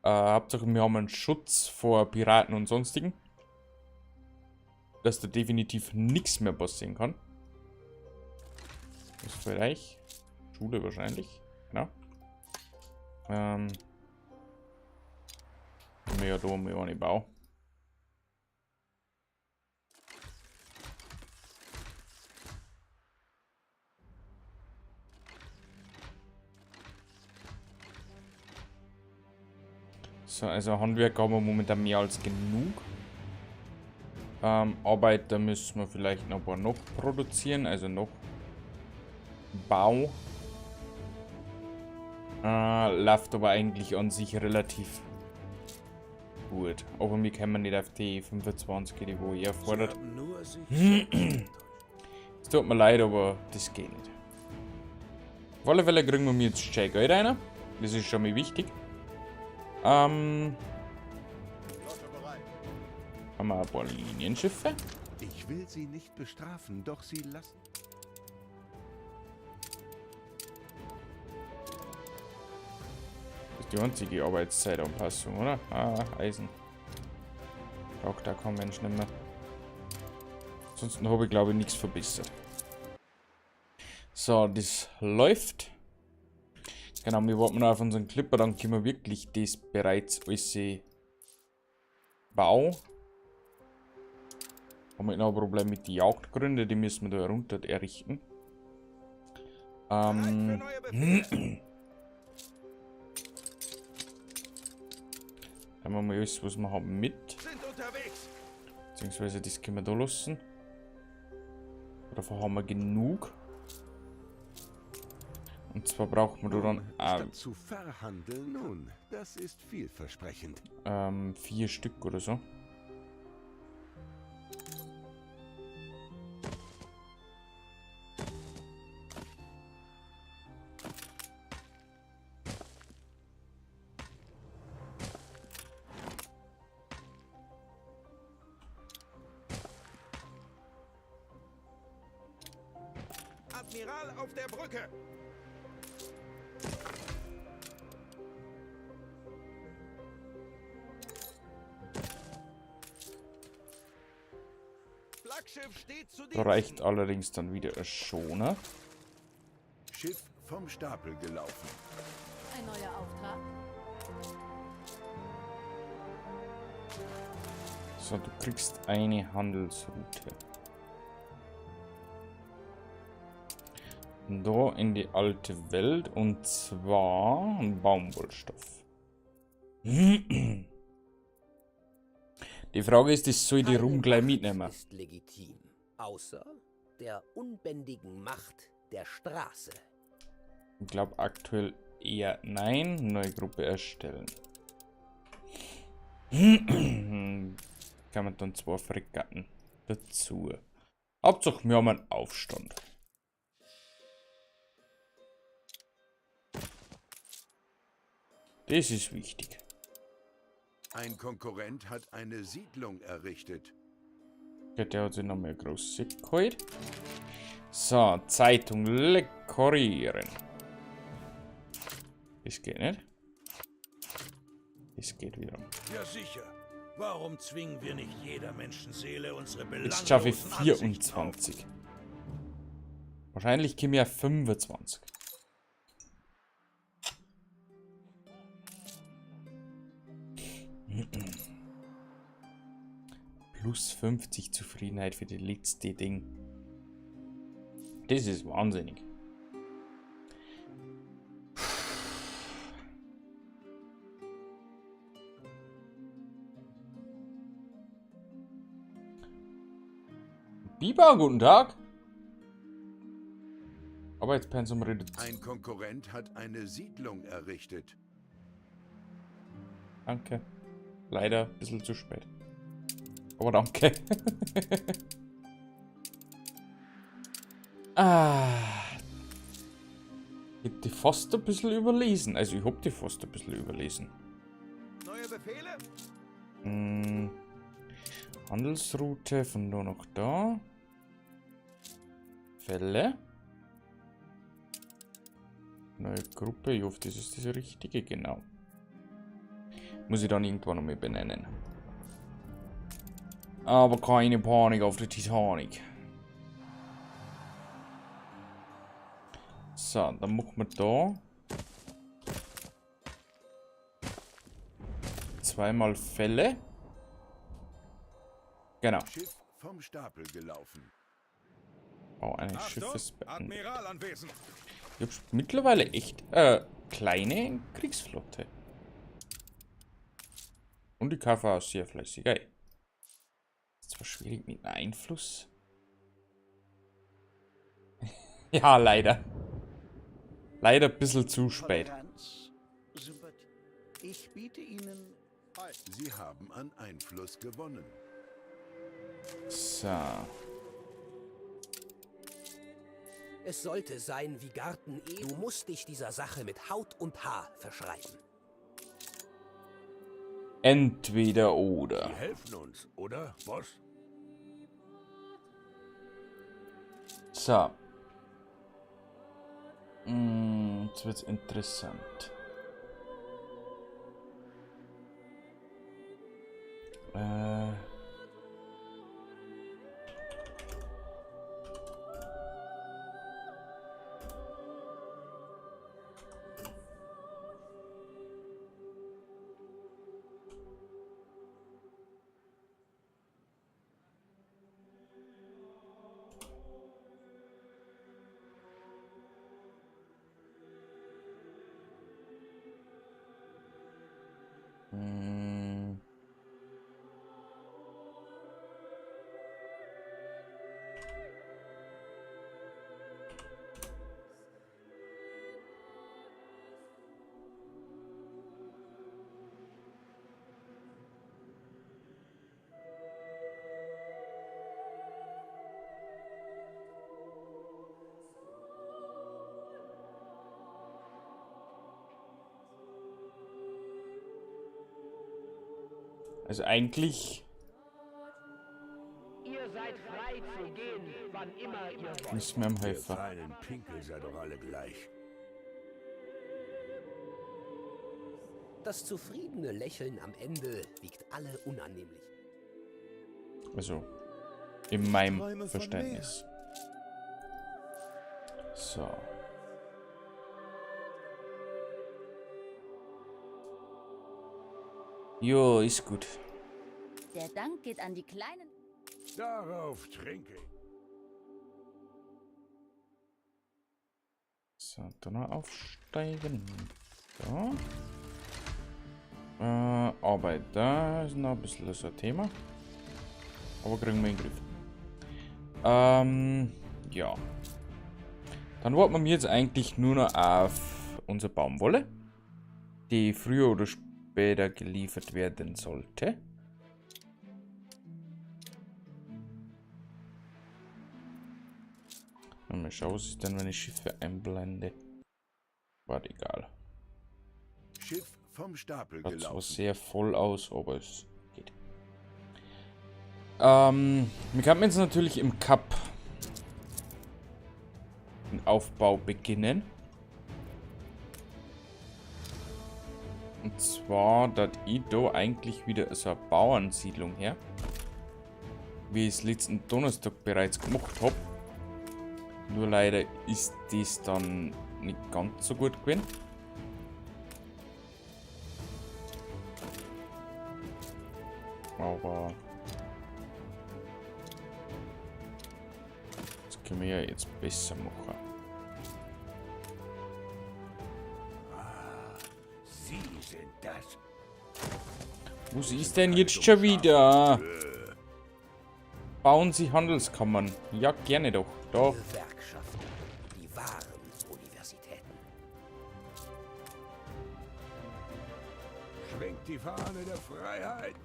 Hauptsache wir haben einen Schutz vor Piraten und sonstigen. Dass da definitiv nichts mehr passieren kann. Was für euch? Schule wahrscheinlich. Genau. Haben wir ja da mal einen Bau. So, also Handwerker haben wir momentan mehr als genug. Arbeiter müssen wir vielleicht noch ein paar noch produzieren, also noch Bau. Läuft aber eigentlich an sich relativ gut. Aber wir kommen nicht auf die 25, die wo er fordert. Sie haben nur sich selbst enttäuscht. Es tut mir leid, aber das geht nicht. Auf alle Fälle kriegen wir jetzt schön Geld rein. Das ist schon mal wichtig. Haben wir ein paar Linienschiffe? Ich will sie nicht bestrafen, doch sie lassen. Das ist die einzige Arbeitszeitanpassung, oder? Ah, Eisen. Braucht da kein Mensch nicht mehr. Ansonsten habe ich, glaube ich, nichts verbessert. So, das läuft. Genau, wir warten noch auf unseren Clipper, dann können wir wirklich das bereits alles bauen. Haben wir noch ein Problem mit den Jagdgründen, die müssen wir da runter errichten. Haben wir mal alles, was wir haben, mit. Beziehungsweise das können wir da lassen. Davon haben wir genug. Und zwar braucht man da dann auch Statt zu verhandeln, nun, das ist vielversprechend. 4 Stück oder so. Admiral auf der Brücke. Flaggschiff steht zu Da reicht allerdings dann wieder ein Schoner. Schiff vom Stapel gelaufen. Ein neuer Auftrag. So, du kriegst eine Handelsroute. Da in die alte Welt und zwar ein Baumwollstoff. Die Frage ist, das soll ich die Rum gleich mitnehmen? Ist legitim, außer Der unbändigen Macht der Straße. Ich glaube aktuell eher nein. Neue Gruppe erstellen. Kann man dann 2 Fregatten dazu. Hauptsache wir haben einen Aufstand. Das ist wichtig. Ein Konkurrent hat eine Siedlung errichtet. Okay, der hat sich noch mehr große geholt. So, Zeitung lekorieren. Das geht nicht. Das geht wieder. Ja, sicher. Warum zwingen wir nicht jeder Menschenseele unsere Jetzt schaffe ich belanglosen Ansichten auf? 24. Wahrscheinlich komme ich auf 25. Plus 50 Zufriedenheit für die letzte Ding. Das ist wahnsinnig. Biber, guten Tag. Arbeitspensum reduziert. Ein Konkurrent hat eine Siedlung errichtet. Danke. Leider ein bisschen zu spät. Aber danke. Ah. Ich hab die fast ein bisschen überlesen. Also ich hab die fast ein bisschen überlesen. Neue Befehle? Handelsroute von da nach da. Fälle. Neue Gruppe. Ich hoffe, das ist das Richtige. Genau. Muss ich dann irgendwann nochmal benennen. Aber keine Panik auf der Titanic. So, dann machen wir da zweimal Fälle. Genau. Schiff vom Stapel gelaufen. Oh, ein Achtung, Schiff ist beendet. Admiral anwesend. Ich hab mittlerweile echt kleine Kriegsflotte. Und die kaufe auch sehr fleißig. Ey. Ist zwar schwierig mit dem Einfluss. Ja, leider. Leider ein bisschen zu spät. Toleranz, Sympathie. Ich biete Ihnen. Sie haben an Einfluss gewonnen. So. Es sollte sein wie Garten E. Du musst dich dieser Sache mit Haut und Haar verschreiben. Entweder oder. Sie helfen uns, oder, Boss? So. Jetzt wird's interessant. Also eigentlich Ihr seid frei zu gehen, wann immer ihr wollt. müssen wir am Ihr helfen. feinen Pinkel seid doch alle gleich. Das zufriedene Lächeln am Ende wiegt alle unannehmlich. Also in meinem Träume von Verständnis. So. Jo, ist gut. Der Dank geht an die kleinen. Darauf trinke ich. So, dann noch aufsteigen. Da. Arbeit, da ist noch ein bisschen so ein Thema. Aber kriegen wir in den Griff. Ja. Dann warten wir jetzt eigentlich nur noch auf unsere Baumwolle, die früher oder später geliefert werden sollte. Mal schauen, was ist denn, wenn ich Schiffe einblende. War egal. Schiff vom Stapel Schaut zwar gelaufen. sehr voll aus, aber es geht. Wir könnten jetzt natürlich im Kap den Aufbau beginnen. Und zwar, dass ich da eigentlich wieder so eine Bauernsiedlung her, wie ich es letzten Donnerstag bereits gemacht hab. Nur leider ist das dann nicht ganz so gut gewesen. Aber das können wir ja jetzt besser machen. Ah, Sie sind das. Was ist denn jetzt schon wieder? Bauen Sie Handelskammern. Ja, gerne doch. Da. Gewerkschaften, die wahren Universitäten. Schwenkt die Fahne der Freiheit.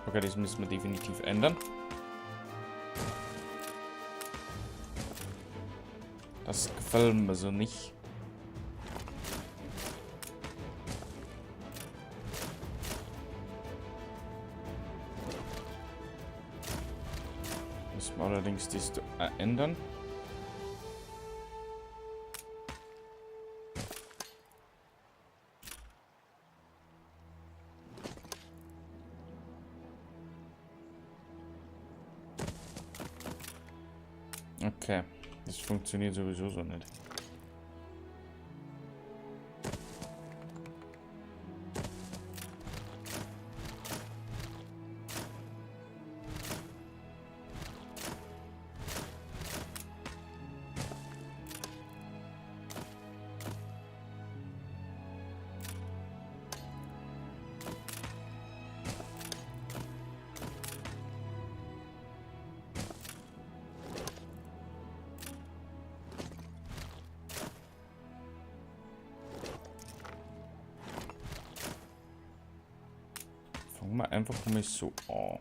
Okay, das müssen wir definitiv ändern. Das gefällt mir so nicht. Müssen wir allerdings das da ändern. Okay, das funktioniert sowieso so nicht. Fangen wir einfach mal so an.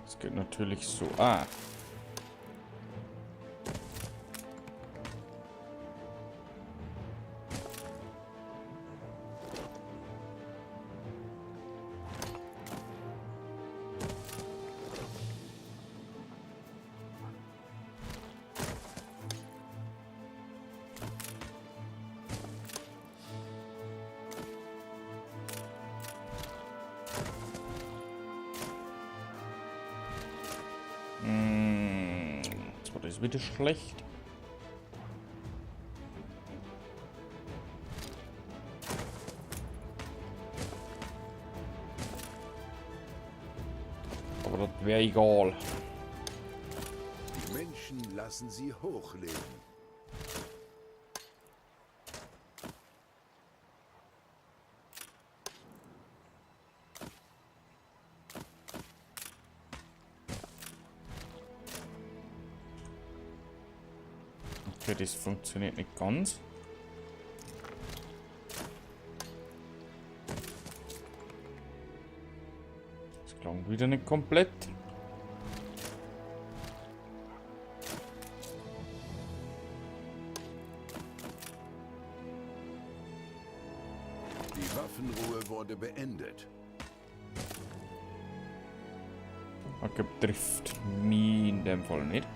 Das geht natürlich so. Ah. Das ist wieder schlecht. Aber das wäre egal. Die Menschen lassen sie hochleben. Okay, das funktioniert nicht ganz. Das klang wieder nicht komplett. Die Waffenruhe wurde beendet. Okay, trifft mich in dem Fall nicht.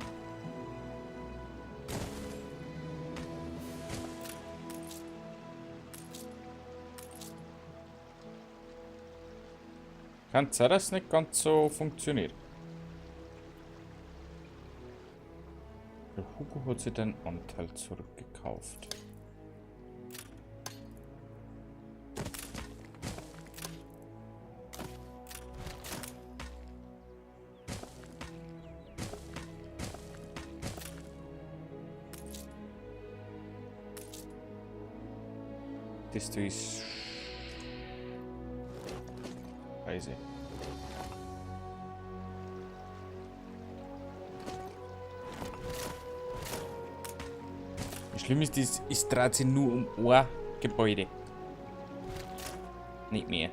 Kann sein, dass es nicht ganz so funktioniert. Der Hugo hat sich den Anteil zurückgekauft. Das da ist Scheiße. Das Schlimme ist, es dreht sich nur um ein Gebäude. Nicht mehr.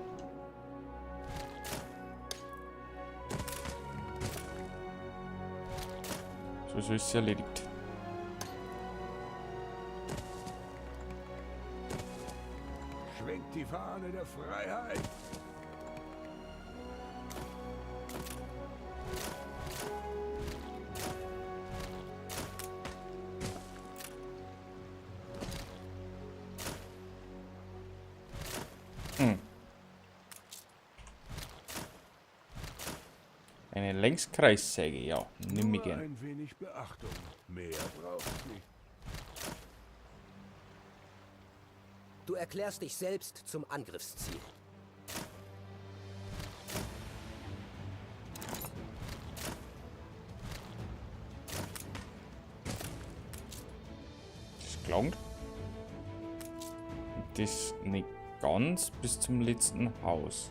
So ist es erledigt. Schwenkt die Fahne der Freiheit. Eine Längskreissäge, ja, nimm ich Nur gern. ein wenig Beachtung. Mehr braucht's nicht. Du erklärst dich selbst zum Angriffsziel. Das klang. Das nicht ganz bis zum letzten Haus.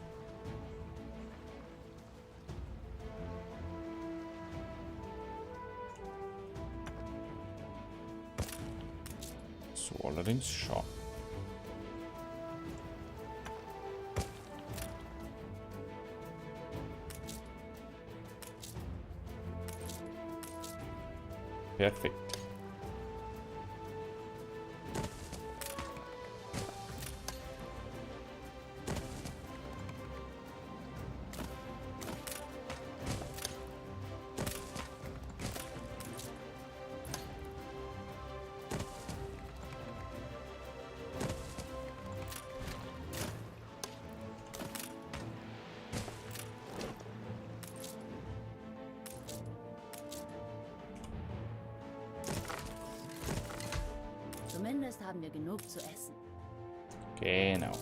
So, allerdings schon. Perfekt. Zumindest haben wir genug zu essen. Genau.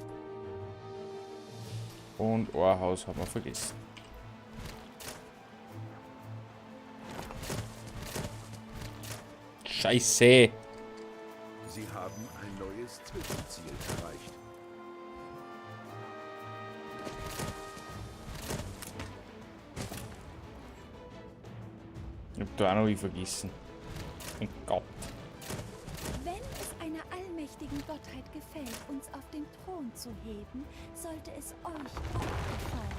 Und ein Haus haben wir vergessen. Scheiße! Sie haben ein neues Zwischenziel erreicht. Ich hab da auch noch wie vergessen. Mein Gott. Wenn es einer allmächtigen Gottheit gefällt, uns auf den Thron zu heben, sollte es euch auch gefallen.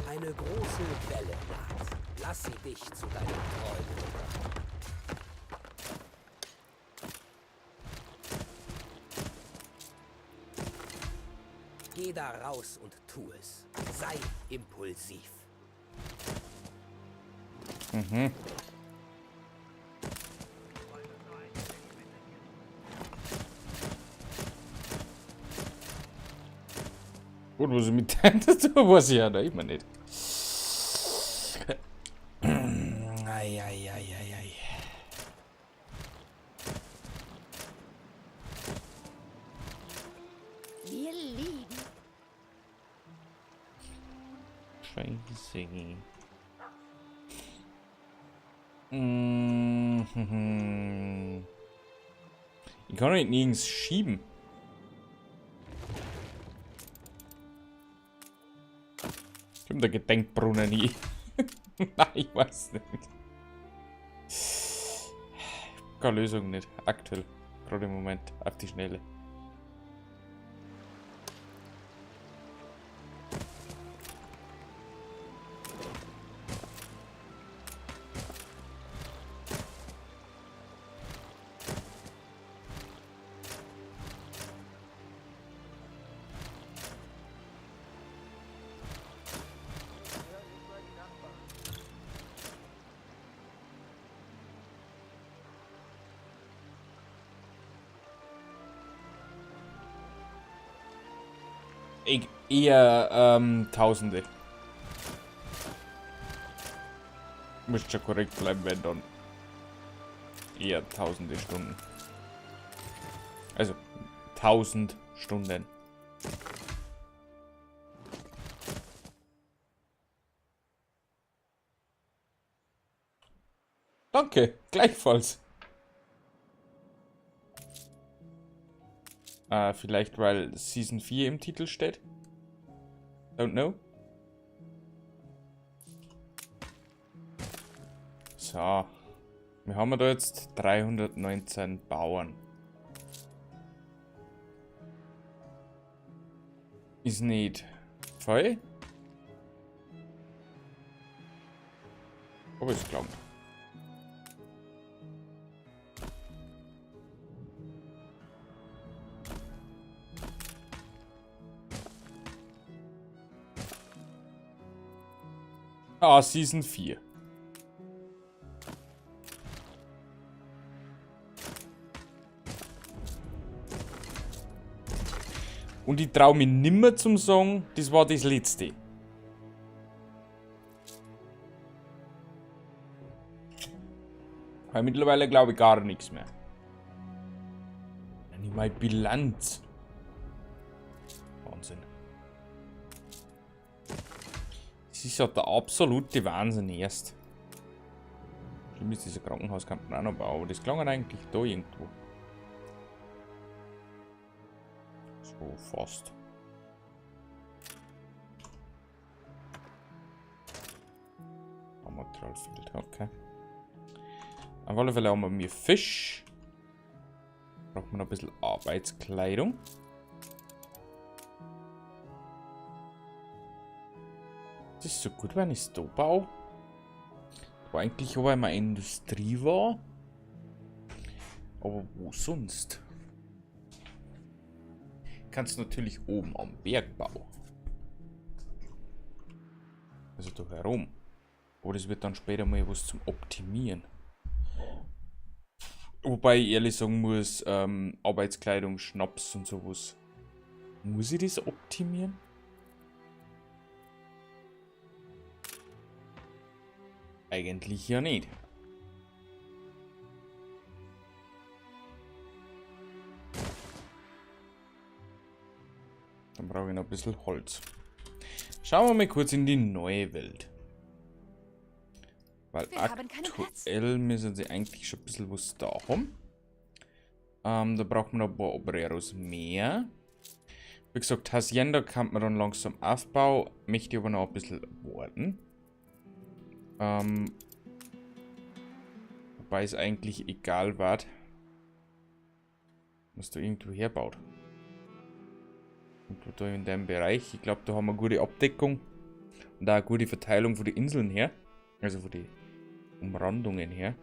Eine große Welle naht. Lass sie dich zu deinen Träumen bringen. Geh da raus und tu es. Sei impulsiv. Gut, was ich mit dem dazu weiß ich ja noch immer nicht. Ei, ei, ei, ei, ei. Wir lieben. Crazy. Mhm. Ich kann nicht nirgends schieben. Kommt der Gedenkbrunnen nie. Nein, ich weiß nicht. Keine Lösung nicht. Aktuell. Gerade im Moment. Auf die Schnelle. Eher Tausende. Müsste schon korrekt bleiben, wenn dann eher tausende Stunden. Also 1000 Stunden. Danke, gleichfalls. Vielleicht weil Season 4 im Titel steht. Don't know. So. Wir haben da jetzt 319 Bauern. Ist nicht voll. Aber es klang. Ah, Season 4. Und ich trau mich nimmer zum Sagen, das war das letzte. Weil mittlerweile glaube ich gar nichts mehr. Nicht mal Bilanz. Wahnsinn. Das ist ja der absolute Wahnsinn erst. Schlimm ist, dieser Krankenhaus kann man auch noch bauen, aber das klang eigentlich da irgendwo. So fast. Baumaterial fehlt, okay. Auf alle Fälle haben wir mehr Fisch. Braucht man noch ein bisschen Arbeitskleidung. Das ist so gut, wenn ich es da baue. Wo eigentlich aber immer Industrie war. Aber wo sonst? Kannst du natürlich oben am Berg bauen. Also da herum. Aber das wird dann später mal was zum Optimieren. Wobei ich ehrlich sagen muss, Arbeitskleidung, Schnaps und sowas. Muss ich das optimieren? Eigentlich ja nicht. Dann brauche ich noch ein bisschen Holz. Schauen wir mal kurz in die neue Welt. Weil aktuell müssen sie eigentlich schon ein bisschen was da haben. Da braucht man noch ein paar Obreros mehr. Wie gesagt, Hacienda kann man dann langsam aufbauen. Möchte ich aber noch ein bisschen warten. Wobei es eigentlich egal war, was du irgendwo herbaut. Irgendwo da in dem Bereich. Ich glaube, da haben wir gute Abdeckung und auch eine gute Verteilung von den Inseln her. Also von den Umrandungen her.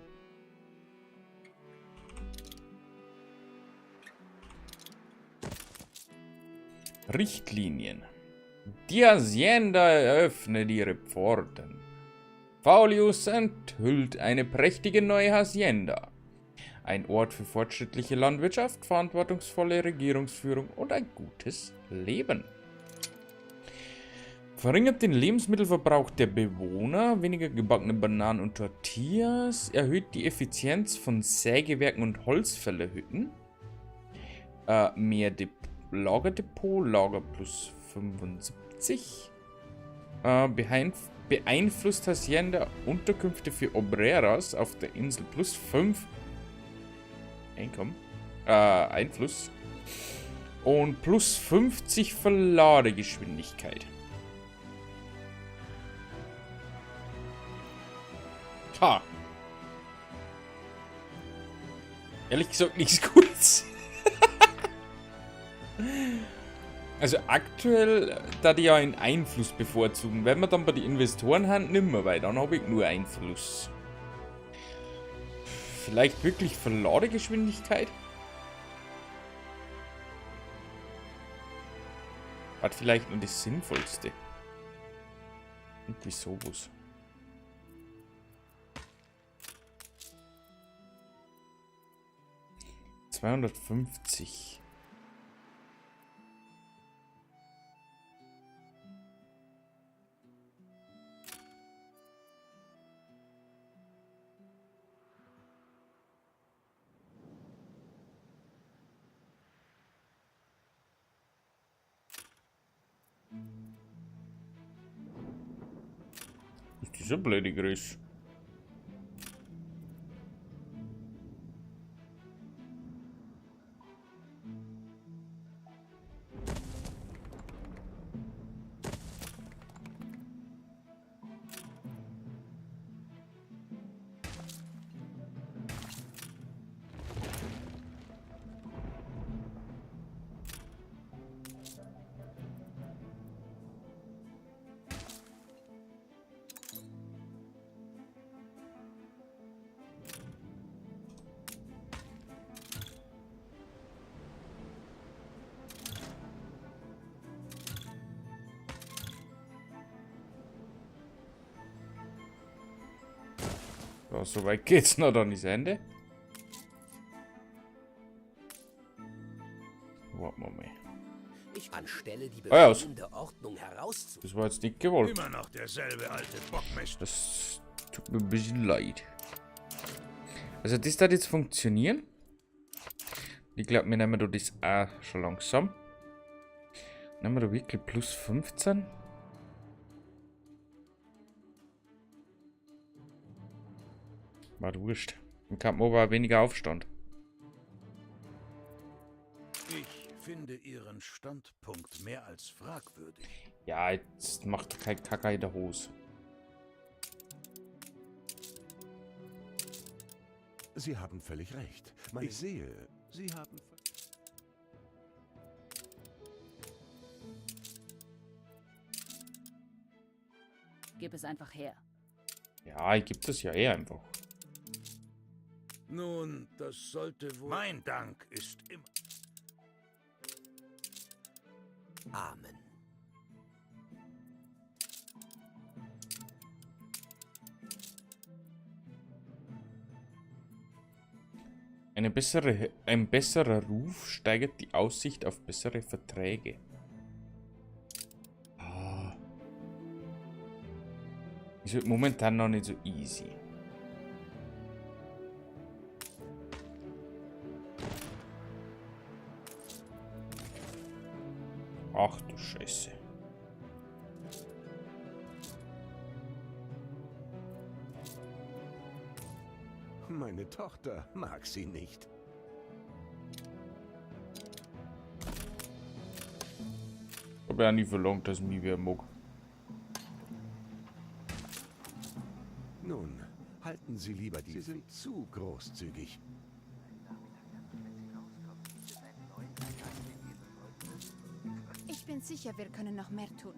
Richtlinien. Die Hacienda eröffnet ihre Pforten. Faulius enthüllt eine prächtige neue Hacienda. Ein Ort für fortschrittliche Landwirtschaft, verantwortungsvolle Regierungsführung und ein gutes Leben. Verringert den Lebensmittelverbrauch der Bewohner, weniger gebackene Bananen und Tortillas, erhöht die Effizienz von Sägewerken und Holzfällerhütten, mehr Lagerdepot, Lager plus 75, Beeinflusst Hacienda Unterkünfte für Obreras auf der Insel plus 5 Einkommen. Einfluss. Und plus 50 Verladegeschwindigkeit. Ha. Ehrlich gesagt nichts Gutes. Also aktuell, da die ja einen Einfluss bevorzugen, wenn wir dann bei den Investoren haben, nimmer, weil dann habe ich nur Einfluss. Vielleicht wirklich Verladegeschwindigkeit? War vielleicht nur das Sinnvollste. Irgendwie sowas. 250. Ist dieser blöde Grüß. So, so weit geht's noch, dann ist Ende. Warten wir mal. Ich anstelle die Ah ja, bestehende Ordnung herauszu- Das war jetzt nicht gewollt. Immer noch derselbe alte Bockmist. Das tut mir ein bisschen leid. Also das hat jetzt funktionieren. Ich glaub, wir nehmen da das auch schon langsam. Nehmen wir da wirklich plus 15? War wurscht. Dann kam aber auch weniger Aufstand. Ich finde Ihren Standpunkt mehr als fragwürdig. Ja, jetzt macht kein Kacker in der Hose. Sie haben völlig recht. Ich sehe, Sie haben Gib es einfach her. Ja, ich geb das ja eh einfach. Nun, das sollte wohl... Mein Dank ist immer... Amen. Ein besserer Ruf steigert die Aussicht auf bessere Verträge. Ah. Ist halt momentan noch nicht so easy. Ach du Scheiße. Meine Tochter mag sie nicht. Ich hab ja nie verlangt, dass mich wer mag. Nun, halten Sie lieber die. Sie sind zu großzügig. Ich bin sicher, wir können noch mehr tun.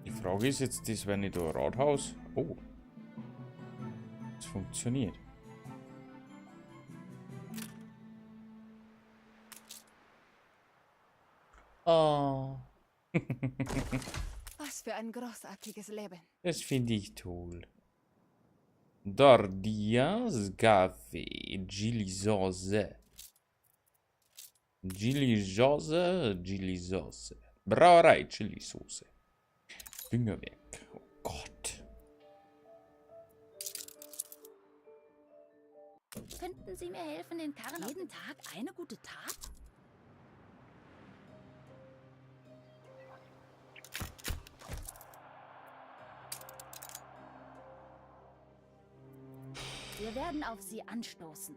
Die Frage ist jetzt, das wäre nicht ein Rathaus. Oh. Das funktioniert. Oh. Was für ein großartiges Leben. Das finde ich toll. Dardias Café Chili Sauce. Chili Sauce, Chili Sauce. Brauerei Chili Soße. Düngerwerk. Oh Gott. Könnten Sie mir helfen, den Karren jeden Tag eine gute Tat? Wir werden auf sie anstoßen.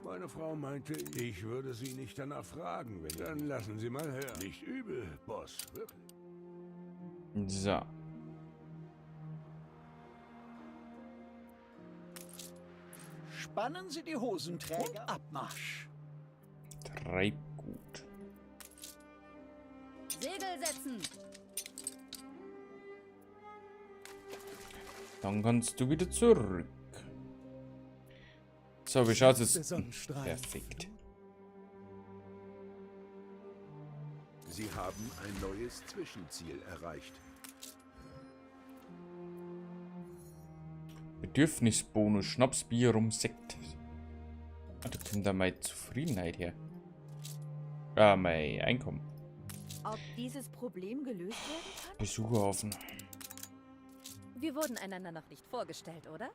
Meine Frau meinte, ich würde sie nicht danach fragen, wenn... Dann lassen Sie mal hören. Nicht übel, Boss, wirklich. So. Spannen Sie die Hosenträger und Abmarsch. Treibgut. Segel setzen. Dann kannst du wieder zurück. So, wie schaut's jetzt? Perfekt. Sie haben ein neues Zwischenziel erreicht. Bedürfnisbonus, Schnaps, Bier, Rum, Sekt. Ah, da kommt da meine Zufriedenheit her. Ah, mein Einkommen. Ob dieses Problem gelöst werden kann? Besucherhaufen. Wir wurden einander noch nicht vorgestellt, oder?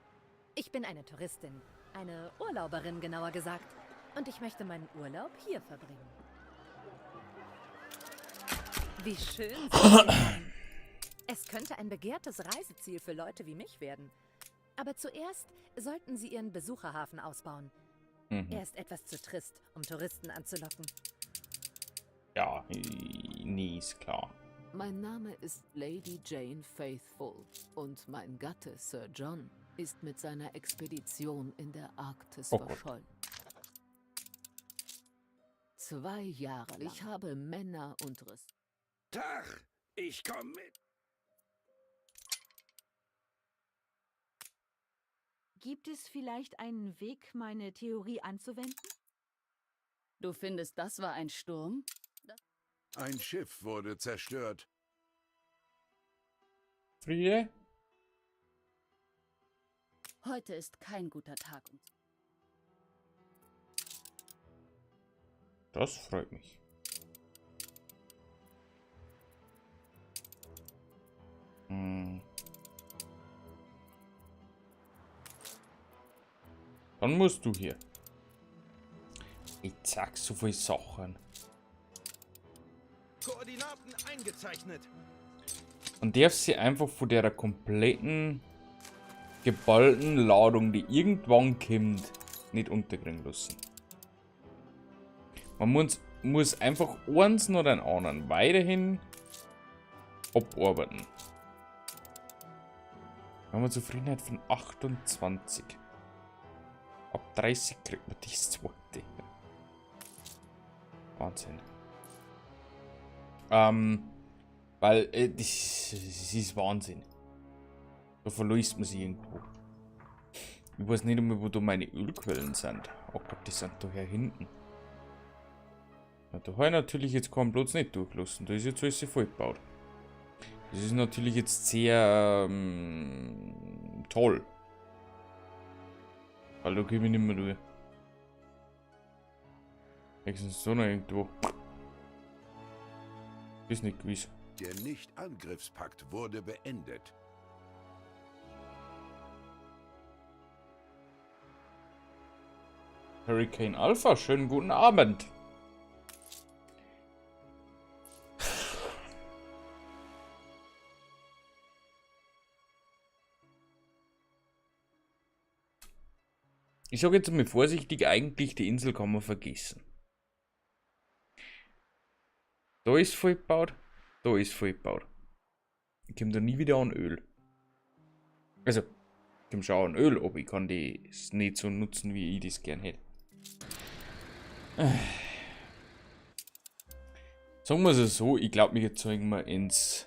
Ich bin eine Touristin. Eine Urlauberin, genauer gesagt. Und ich möchte meinen Urlaub hier verbringen. Wie schön Sie sind. Es könnte ein begehrtes Reiseziel für Leute wie mich werden. Aber zuerst sollten Sie Ihren Besucherhafen ausbauen. Mhm. Er ist etwas zu trist, um Touristen anzulocken. Ja, nee, ist klar. Mein Name ist Lady Jane Faithfull und mein Gatte Sir John ist mit seiner Expedition in der Arktis Oh Gott. verschollen. 2 Jahre lang. Ich habe Männer und Riss. Tag, ich komm mit. Gibt es vielleicht einen Weg, meine Theorie anzuwenden? Du findest, das war ein Sturm? Ein Schiff wurde zerstört. Friede? Heute ist kein guter Tag. Das freut mich. Dann musst du hier. Ich zeig so viele Sachen. Koordinaten eingezeichnet. Und darf sie einfach von der kompletten geballten Ladung, die irgendwann kommt, nicht unterkriegen lassen. Man muss einfach eins nach den anderen weiterhin abarbeiten. Wir haben eine Zufriedenheit von 28. Ab 30 kriegt man das zweite. Wahnsinn. Weil das ist Wahnsinn. Da verlöst man sich irgendwo. Ich weiß nicht einmal, wo da meine Ölquellen sind. Oh Gott, die sind da hier hinten. Na, da hab ich natürlich jetzt keinen Platz nicht durchlassen. Da ist jetzt alles vollgebaut. Das ist natürlich jetzt sehr toll. Weil da komm ich nicht mehr durch. Höchstens so noch irgendwo. Ist nicht gewiss. Der Nicht-Angriffspakt wurde beendet. Hurricane Alpha, schönen guten Abend. Ich sag jetzt mal vorsichtig, eigentlich die Insel kann man vergessen. Da ist voll gebaut, da ist voll gebaut. Ich komm da nie wieder an Öl. Also, ich komm schon an Öl, aber ich kann das nicht so nutzen, wie ich das gern hätte. Sagen wir es so, ich glaub, wir zeigen mal ins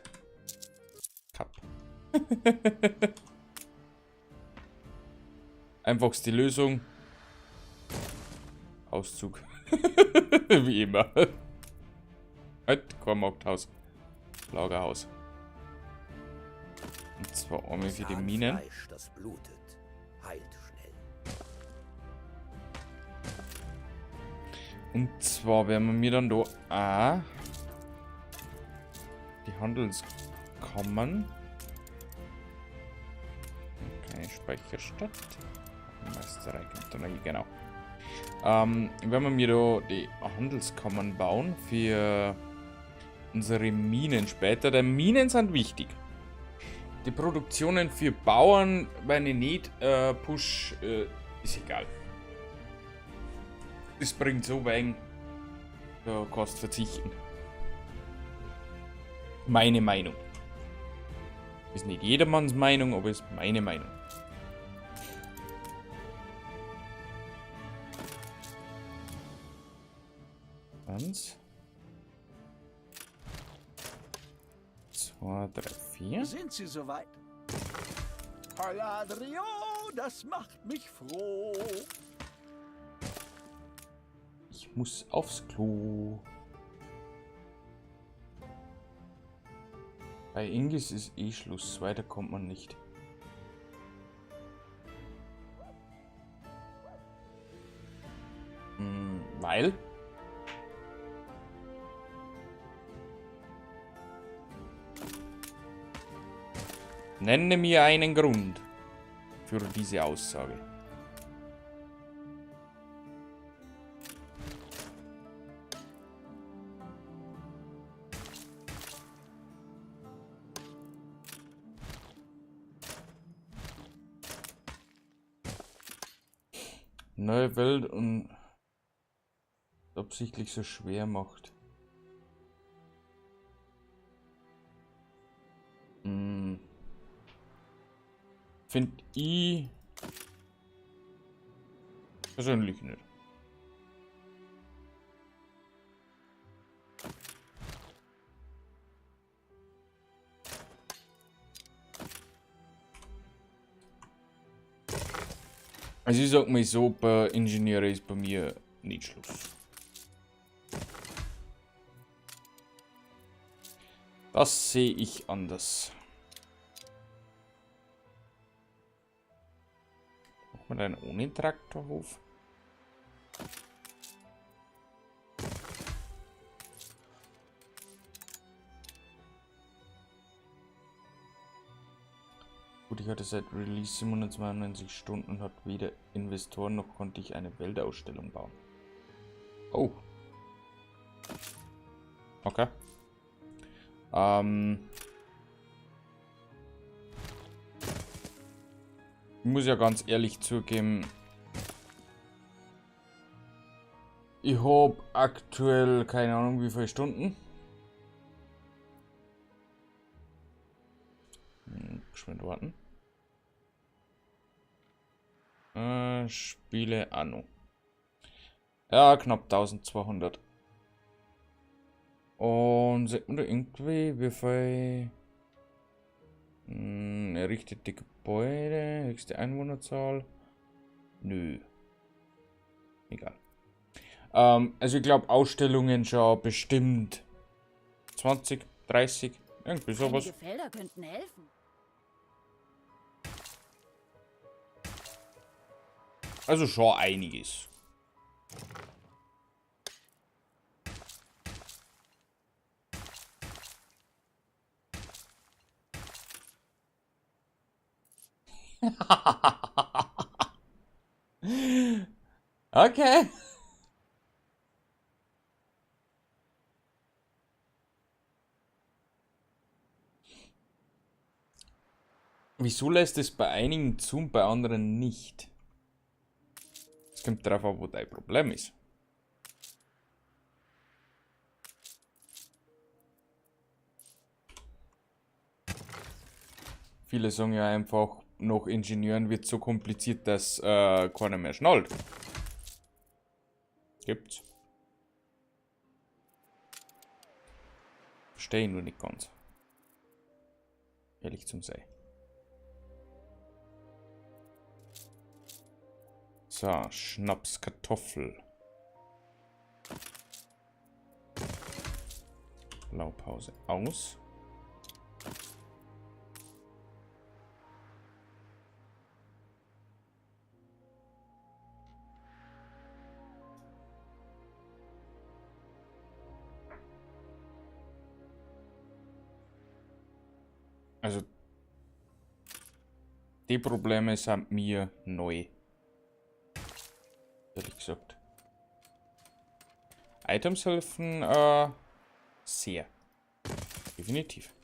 Kap. Einfachste Lösung. Auszug. Wie immer. Halt, kein Markthaus. Lagerhaus. Und zwar einmal für die Minen. Zahnfleisch, das blutet, heilt schnell. Und zwar werden wir dann da auch die Handelskammern. Keine Speicherstadt. Meisterei kommt da noch hier, genau. Werden wir da die Handelskammern bauen für unsere Minen später. Denn Minen sind wichtig. Die Produktionen für Bauern, wenn ich nicht push, ist egal. Das bringt so wenig. Da kannst du verzichten. Meine Meinung. Ist nicht jedermanns Meinung, aber ist meine Meinung. Eins. 2, 3, 4. Sind Sie soweit? Paladrio, das macht mich froh. Ich muss aufs Klo. Bei Ingis ist eh Schluss. Weiter kommt man nicht. Weil? Nenne mir einen Grund für diese Aussage. Neue Welt und absichtlich so schwer macht. Find ich persönlich nicht. Also ich sag mal so, bei Ingenieure ist bei mir nicht Schluss. Das sehe ich anders. Machen wir einen ohne Traktorhof? Gut, ich hatte seit Release 792 Stunden und hat weder Investoren noch konnte ich eine Weltausstellung bauen. Oh. Okay. Ich muss ja ganz ehrlich zugeben, ich hab aktuell keine Ahnung wie viele Stunden. Geschwind warten. Spiele Anno. Ja, knapp 1200. Und sieht man da irgendwie, wie viel errichtete Gebäude, höchste Einwohnerzahl? Nö. Egal. Also ich glaub, Ausstellungen schon bestimmt 20, 30, irgendwie sowas. Einige Felder könnten helfen. Also schon einiges. Okay. Wieso lässt es bei einigen zu und bei anderen nicht? Es kommt darauf an, wo dein Problem ist. Viele sagen ja einfach, nach Ingenieuren wird so kompliziert, dass keiner mehr schnallt. Gibt's. Verstehe ich nur nicht ganz. Ehrlich zum sein. So, Schnaps, Kartoffel. Blaupause aus. Also, die Probleme sind mir neu. Ehrlich gesagt. Items helfen sehr. Definitiv.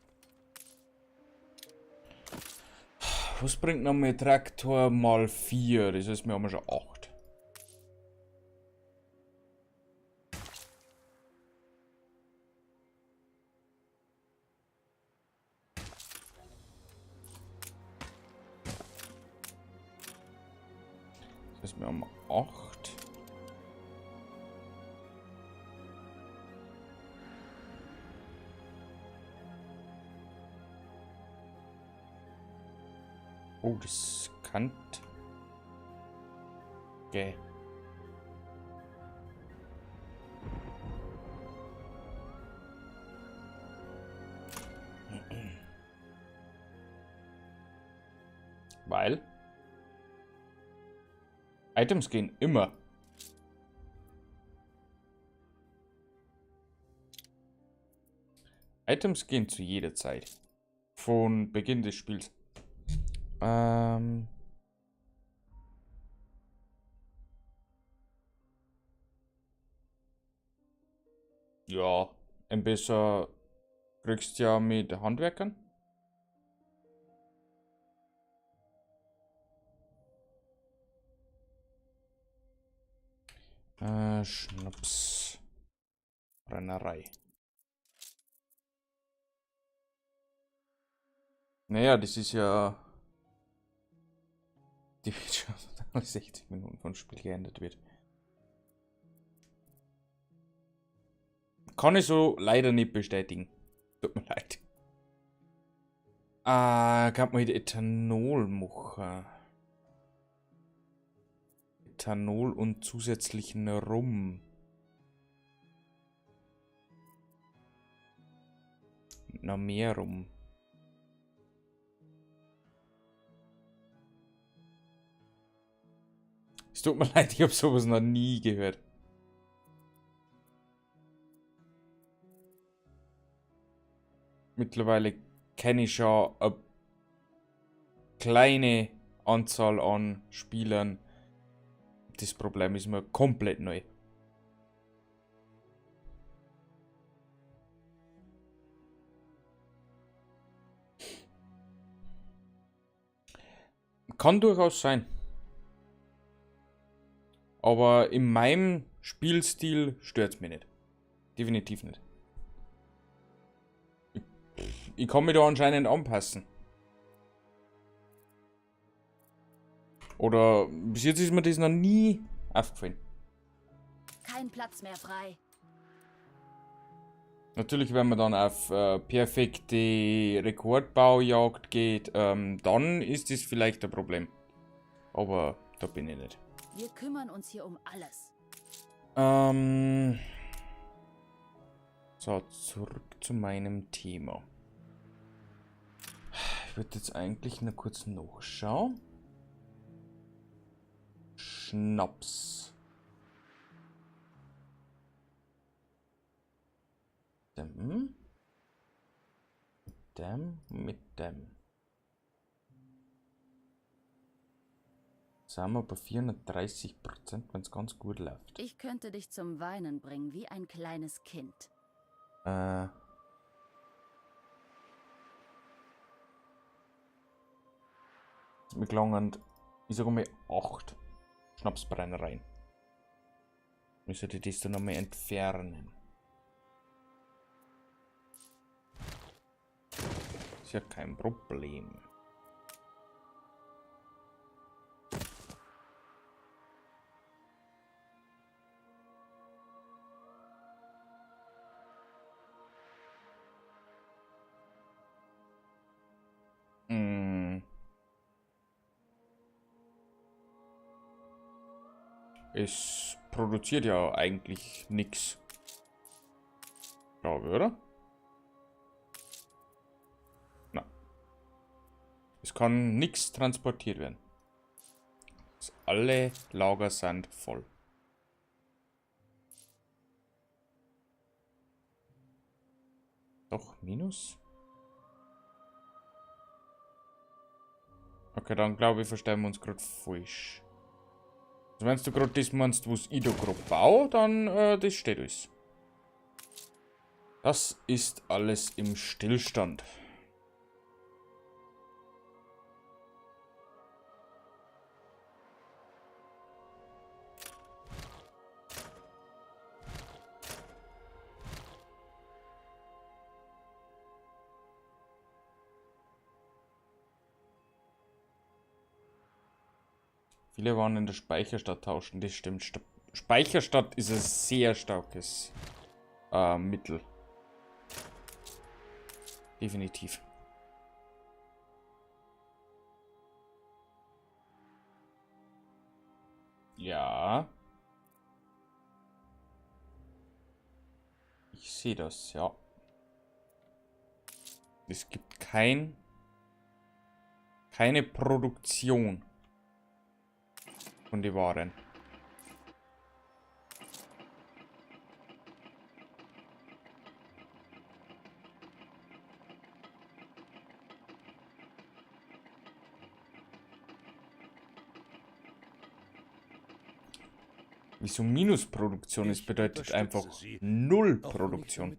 Was bringt nochmal Traktor mal 4? Das heißt, wir haben schon 8. Das heißt, wir haben 8. Oh, das kann. Okay. Weil Items gehen immer. Items gehen zu jeder Zeit. Von Beginn des Spiels. Ja, ein besser kriegst ja mit Handwerkern. Schnaps. Brennerei. Naja, das ist ja die Wirtschaft alle 60 Minuten vom Spiel geändert wird. Kann ich so leider nicht bestätigen. Tut mir leid. Kann man hier Ethanol machen? Ethanol und zusätzlichen Rum. Noch mehr Rum. Es tut mir leid, ich hab sowas noch nie gehört. Mittlerweile kenne ich schon eine kleine Anzahl an Spielern. Das Problem ist mir komplett neu. Kann durchaus sein. Aber in meinem Spielstil stört's mich nicht. Definitiv nicht. Ich kann mich da anscheinend anpassen. Oder bis jetzt ist mir das noch nie aufgefallen. Kein Platz mehr frei. Natürlich, wenn man dann auf perfekte Rekordbaujagd geht, dann ist das vielleicht ein Problem. Aber da bin ich nicht. Wir kümmern uns hier um alles. So, zurück zu meinem Thema. Ich würde jetzt eigentlich nur kurz nachschauen. Schnaps. Dem. Mit dem, mit dem. Sind wir bei 430%, wenn's ganz gut läuft. Ich könnte dich zum Weinen bringen, wie ein kleines Kind. Wir gelangen, ich sag mal, 8 Schnapsbrennereien. Müsste ich das dann nochmal entfernen. Ist ja kein Problem. Es produziert ja eigentlich nix. Glaube ich, oder? Na. Es kann nix transportiert werden. Alle Lager sind voll. Doch, Minus? Okay, dann glaube ich, verstehen wir uns grad falsch. Also wenn du grad das meinst, was ich da grad baue, dann das steht alles. Das ist alles im Stillstand. Viele waren in der Speicherstadt tauschen, das stimmt. Speicherstadt ist ein sehr starkes Mittel. Definitiv. Ja. Ich sehe das, ja. Es gibt keine Produktion von den Waren. Wieso Minusproduktion? Es bedeutet einfach Null Produktion.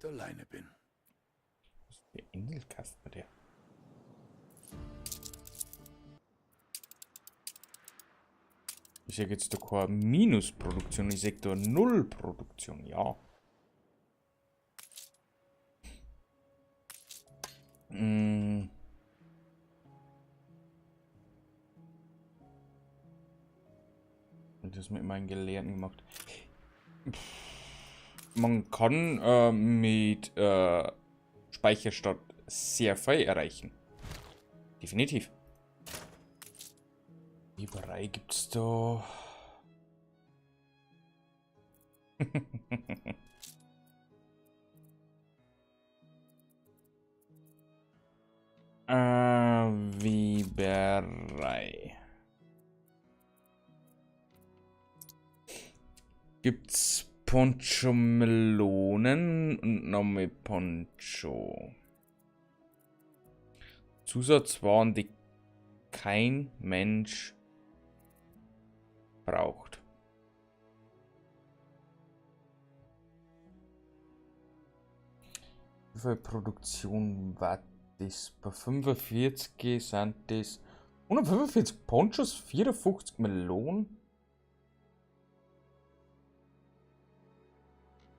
Was für Inselkasten bei der? Ich sage jetzt doch keine Minusproduktion, ich sage da Nullproduktion, ja. Das mit meinen Gelehrten gemacht. Man kann mit Speicherstadt sehr viel erreichen. Definitiv. Weberei gibt's da. Weberei. Gibt's Poncho-Melonen und nochmal Poncho. Zusatzwaren, die kein Mensch braucht. Wie viel Produktion war das? Bei 45 sind das 145 Ponchos, 54 Melonen.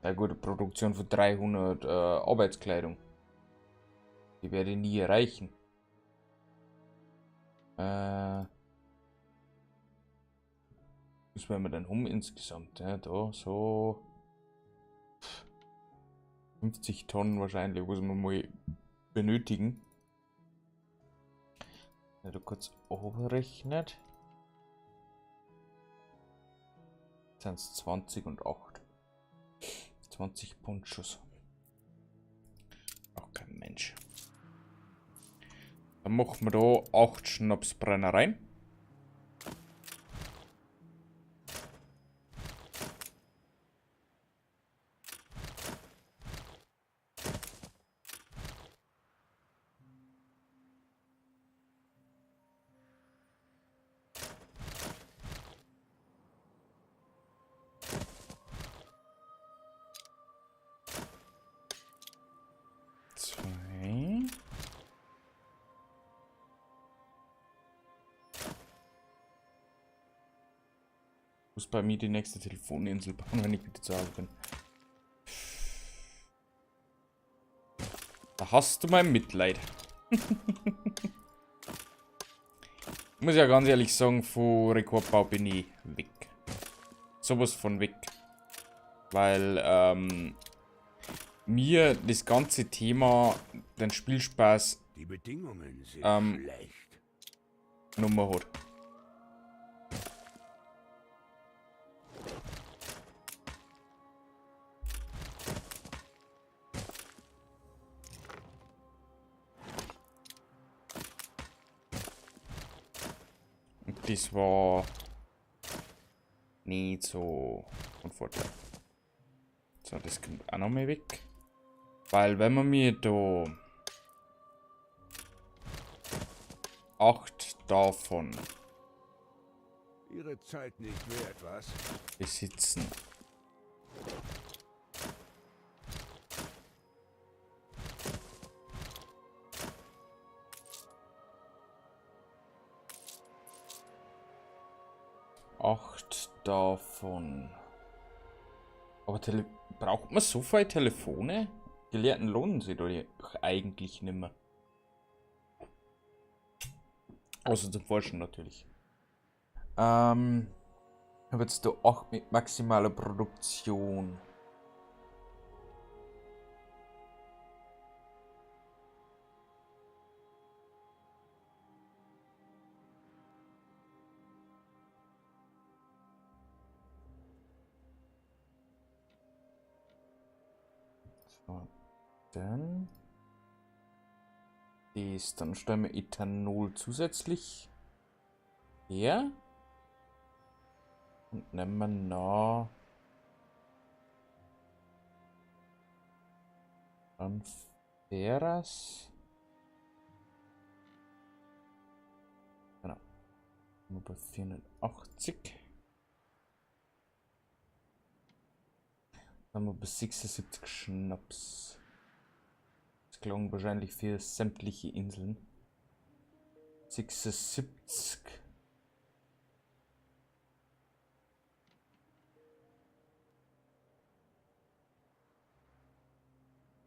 Ja gut, Produktion von 300 Arbeitskleidung. Die werde ich nie erreichen. Was werden wir denn um insgesamt? Ja, da so 50 Tonnen wahrscheinlich, muss man mal benötigen. Ja, da kurz abrechnet. Sind es 20 und 8. 20 Ponchos. Auch kein Mensch. Dann machen wir da 8 Schnapsbrennereien. Muss bei mir die nächste Telefoninsel bauen, wenn ich wieder zu Hause bin. Da hast du mein Mitleid. Muss ja ganz ehrlich sagen, von Rekordbau bin ich weg. Sowas von weg. Weil mir das ganze Thema, den Spielspaß, Die Bedingungen sind schlecht. Nummer hat. Das war nicht so von Vorteil. So, das kommt auch noch mal weg. Weil wenn man mir da 8 davon Ihre Zeit nicht wert, was? besitzen. 8 davon. Aber braucht man so viele Telefone? Gelehrten lohnen sich doch eigentlich nimmer. Außer zum Forschen natürlich. Ich habe jetzt da 8 mit maximaler Produktion. So, dann. Dies, dann stellen wir Ethanol zusätzlich her. Und nehmen wir noch Anferas. Genau. Nur bei 480. Dann haben wir bei 76 Schnaps. Das klang wahrscheinlich für sämtliche Inseln. 76.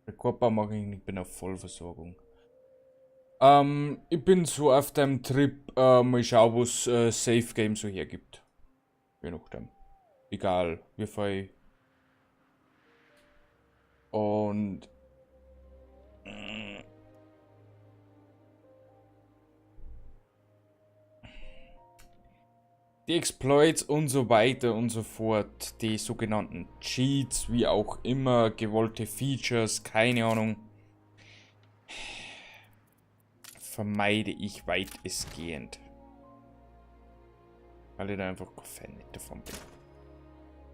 Rekordbau mache ich nicht, ich bin auf Vollversorgung. Ich bin so auf dem Trip, mal schauen, was Safe Game so hergibt. Je nachdem. Egal, wie viel. Und die Exploits und so weiter und so fort, die sogenannten Cheats, wie auch immer, gewollte Features, keine Ahnung, vermeide ich weitestgehend. Weil ich da einfach kein Fan nicht davon bin.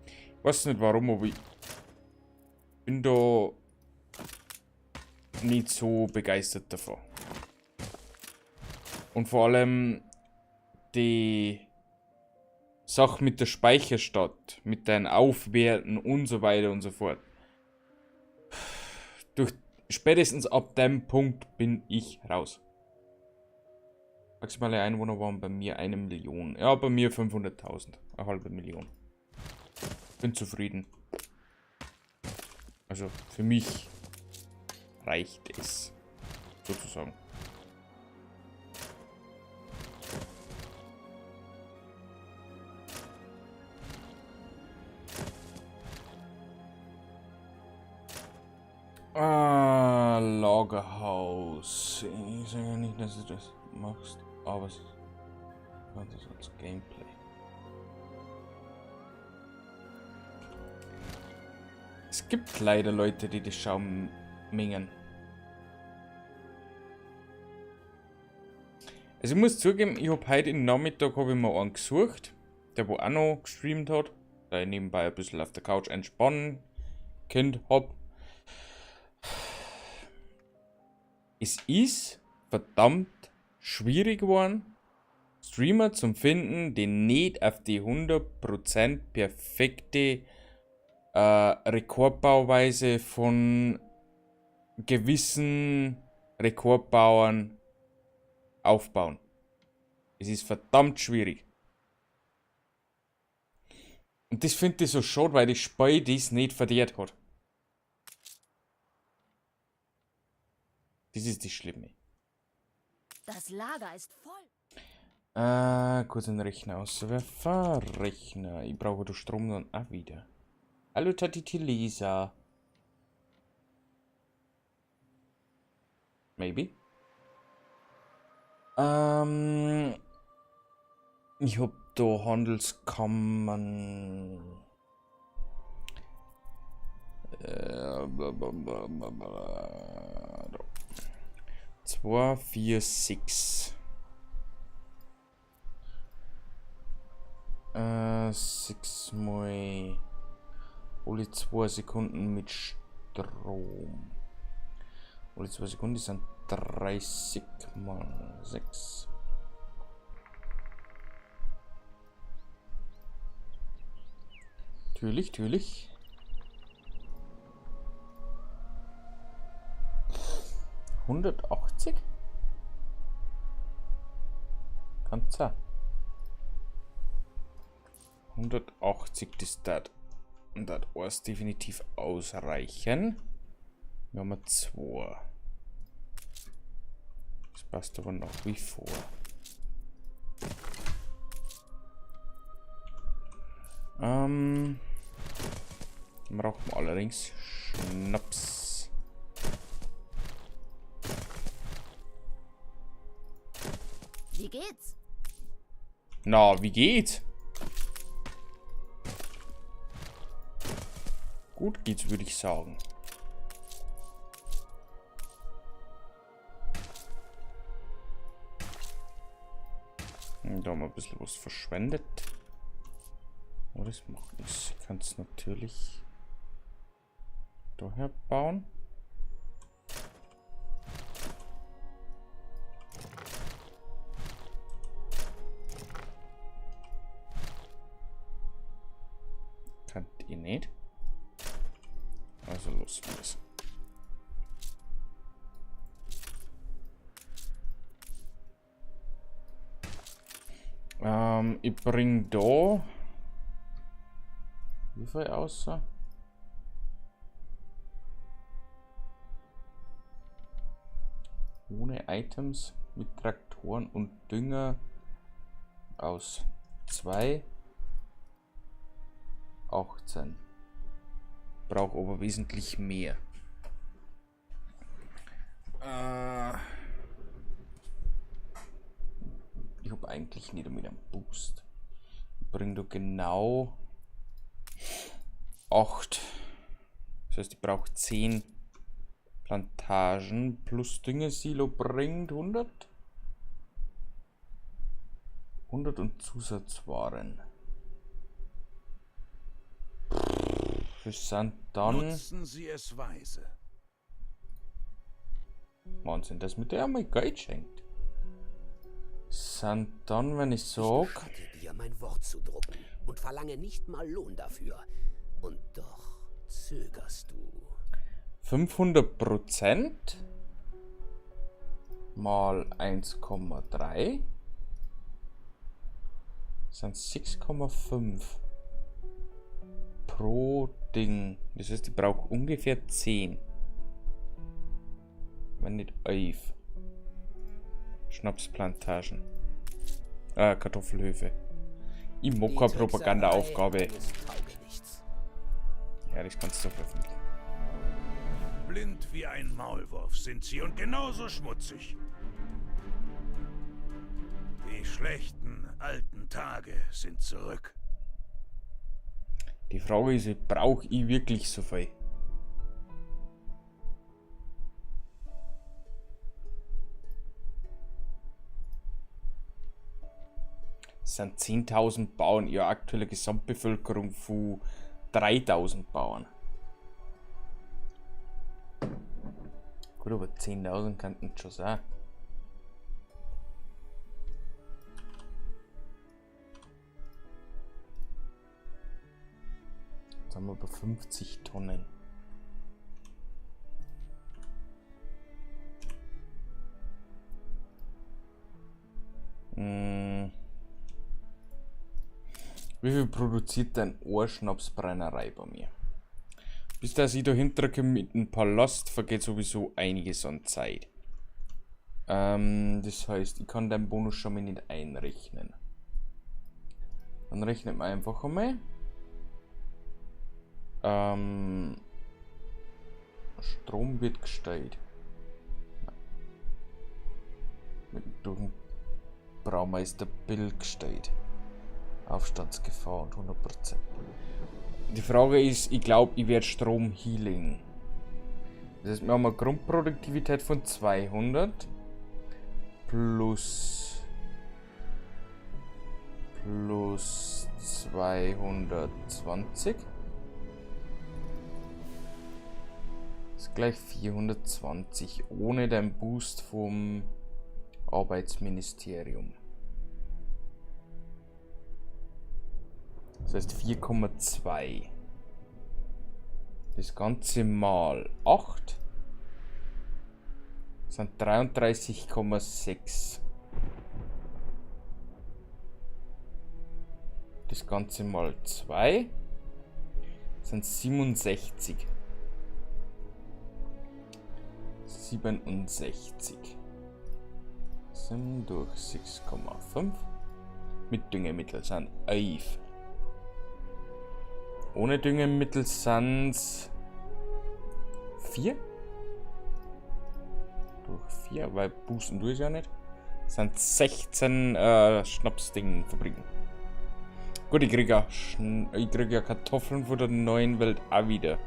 Ich weiß nicht warum, aber ich bin da nicht so begeistert davon. Und vor allem die Sache mit der Speicherstadt, mit deinen Aufwerten und so weiter und so fort. Spätestens ab dem Punkt bin ich raus. Maximale Einwohner waren bei mir 1 Million. Ja, bei mir 500.000. Eine halbe Million. Bin zufrieden. Also für mich reicht es. Sozusagen. Ah, Lagerhaus. Ich sage ja nicht, dass du das machst, aber es ist als Gameplay. Es gibt leider Leute, die das schauen mengen. Also ich muss zugeben, ich hab heute im Nachmittag hab ich mir einen gesucht, der wo auch noch gestreamt hat, da ich nebenbei ein bisschen auf der Couch entspannen Kind hab. Es ist verdammt schwierig geworden, Streamer zum finden, die nicht auf die 100% perfekte Rekordbauweise von gewissen Rekordbauern aufbauen. Es ist verdammt schwierig. Und das finde ich so schade, weil das Spiel das nicht verdient hat. Das ist das Schlimme. Das Lager ist voll. Kurz den Rechner auswerfen. Rechner. Ich brauche den Strom dann auch wieder. Hallo Tati Theresa. Maybe. Ich hab da Handelskammern. Blablabla. 2, 4, 6. 6 mal alle 2 Sekunden mit Strom. Alle 2 Sekunden sind 30 mal 6. Natürlich, natürlich. 180? Kann's sein. 180, das dat. Und das ist definitiv ausreichen. Wir haben 2. Das passt aber nach wie vor. Brauchen wir allerdings Schnaps. Wie geht's? Na, wie geht's? Gut geht's, würde ich sagen. Da haben wir ein bisschen was verschwendet. Aber das macht nichts. Ich kann es natürlich daher bauen. Könnt ihr nicht. Also los, los. Ich bring da wie viel außer? Ohne Items mit Traktoren und Dünger aus 2 18. Brauche aber wesentlich mehr. Ich hab eigentlich nicht mit einem Boost. Ich bring da genau 8. Das heißt, ich brauche 10 Plantagen plus Düngesilo bringt 100. 100 und Zusatzwaren. Das sind dann... Nutzen Sie es weise. Wahnsinn, dass mir der einmal Geld schenkt. Sind dann, wenn ich sag... Ich gestatte dir, mein Wort zu drucken und verlange nicht mal Lohn dafür. Und doch zögerst du. 500% mal 1,3 sind 6,5 pro Ding. Das heißt, ich brauche ungefähr 10. Wenn nicht 11. Schnapsplantagen. Kartoffelhöfe. Ich mag keine Propagandaaufgabe. Ja, das kannst du veröffentlichen. Blind wie ein Maulwurf sind sie und genauso schmutzig. Die schlechten alten Tage sind zurück. Die Frage ist, brauche ich wirklich so viel? Es sind 10.000 Bauern, ihre aktuelle Gesamtbevölkerung von 3.000 Bauern. Gut, aber 10.000 könnten schon sein. Jetzt haben wir über 50 Tonnen. Wie viel produziert denn eine Schnapsbrennerei bei mir? Bis dass ich dahinter komme mit dem Palast, vergeht sowieso einiges an Zeit. Das heißt, ich kann den Bonus schon mal nicht einrechnen. Dann rechnet man einfach einmal. Strom wird gestellt. Durch den Braumeister Bill gestellt. Aufstandsgefahr und 100%. Die Frage ist, ich glaube, ich werde Strom Healing. Das heißt, wir haben eine Grundproduktivität von 200 plus 220. Das ist gleich 420 ohne den Boost vom Arbeitsministerium. Das heißt 4,2. Das Ganze mal 8 sind 33,6. Das Ganze mal 2 sind 67. 67 sind durch 6,5 mit Düngemittel sind 11. Ohne Düngemittel sind's 4. Durch 4, weil boosten tue ich ja nicht. Sind 16 Schnapsding-Fabriken. Gut, ich krieg ja Kartoffeln von der neuen Welt auch wieder.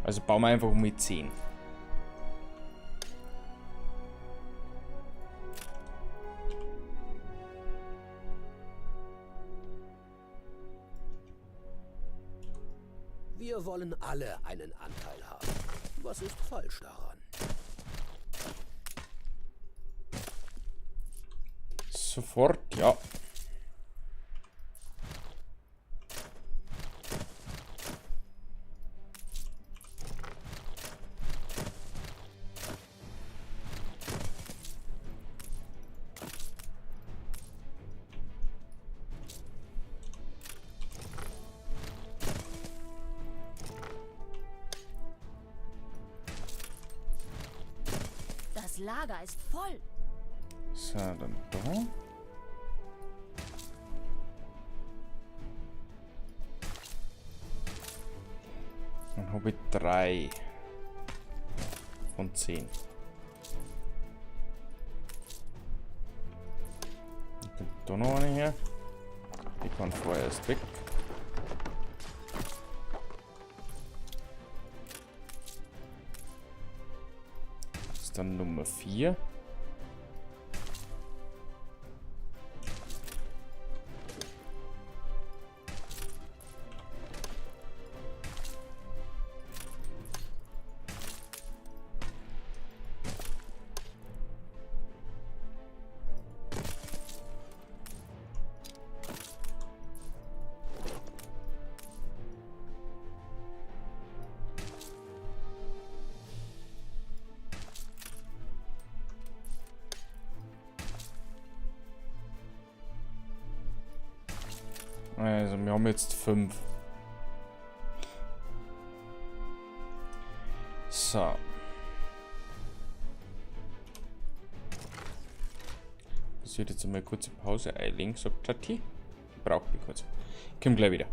Also bauen wir einfach mit 10. Wir wollen alle einen Anteil haben. Was ist falsch daran? Sofort, ja. Das Lager ist voll. So, dann da. Dann habe ich 3 von 10. Dann kommt da noch eine her. Die kann vorerst weg. Das ist dann Nummer 4. Also, wir haben jetzt 5. So. Das wird jetzt einmal eine kurze Pause einlegen, sagt Tati. Brauche ich kurz. Ich komme gleich wieder.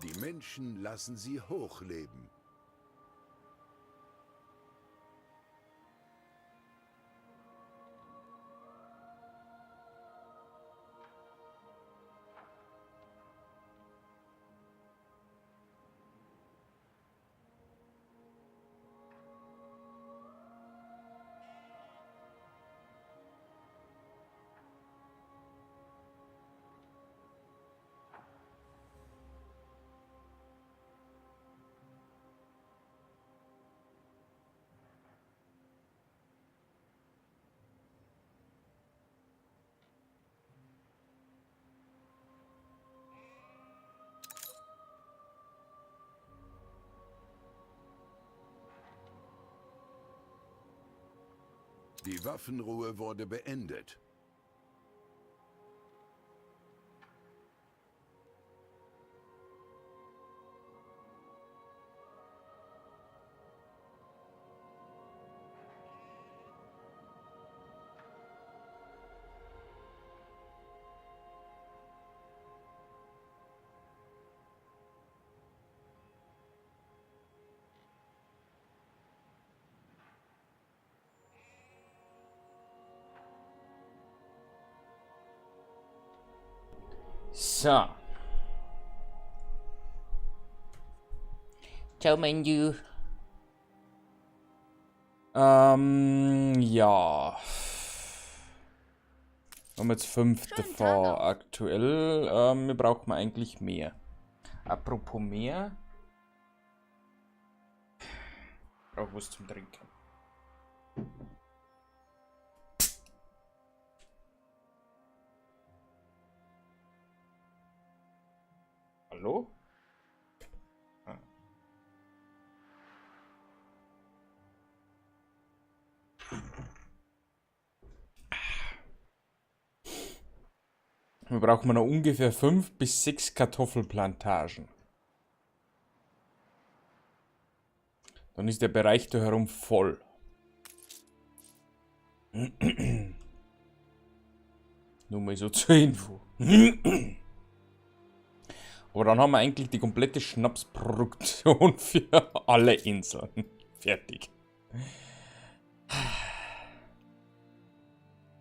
Die Menschen lassen sie hochleben. Die Waffenruhe wurde beendet. So. Ciao, Menu. Ja. Wir haben jetzt 5 davon aktuell. Wir brauchen eigentlich mehr. Apropos mehr. Ich brauche was zum Trinken. Hallo? Ah. Wir brauchen noch ungefähr 5 bis 6 Kartoffelplantagen. Dann ist der Bereich da herum voll. Nur mal so zur Info. Aber dann haben wir eigentlich die komplette Schnapsproduktion für alle Inseln. Fertig.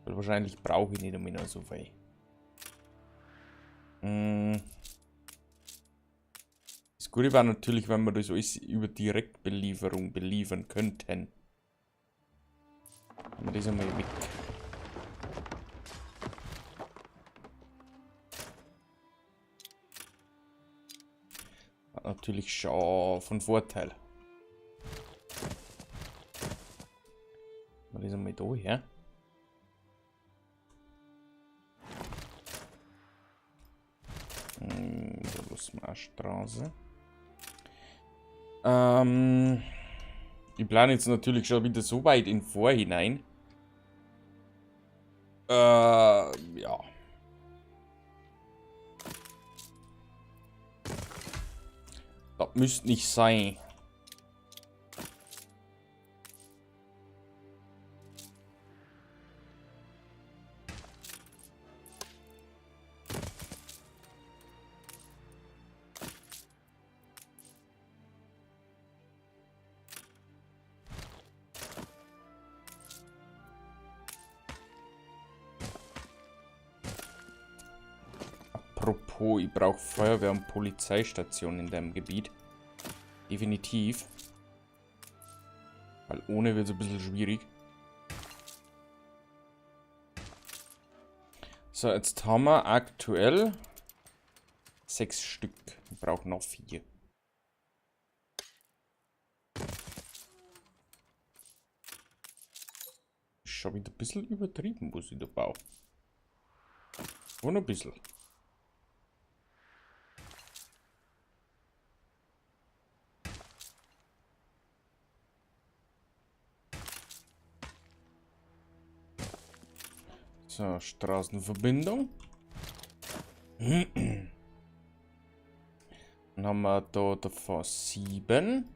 Weil wahrscheinlich brauche ich nicht mehr so viel. Das Gute war natürlich, wenn wir das alles über Direktbelieferung beliefern könnten. Haben wir das einmal weg. Natürlich schon von Vorteil. Mal das einmal da her. Da lassen wir auch Straße. Ich plane jetzt natürlich schon wieder so weit in Vorhinein. Ja. Das müsste nicht sein. Apropos, ich brauche Feuerwehr- und Polizeistation in deinem Gebiet. Definitiv. Weil ohne wird's ein bisschen schwierig. So, jetzt haben wir aktuell 6 Stück. Wir brauchen noch 4. Ist schon wieder ein bisschen übertrieben, was ich da baue. Nur noch ein bisschen. So, Straßenverbindung. Dann haben wir da davor 7.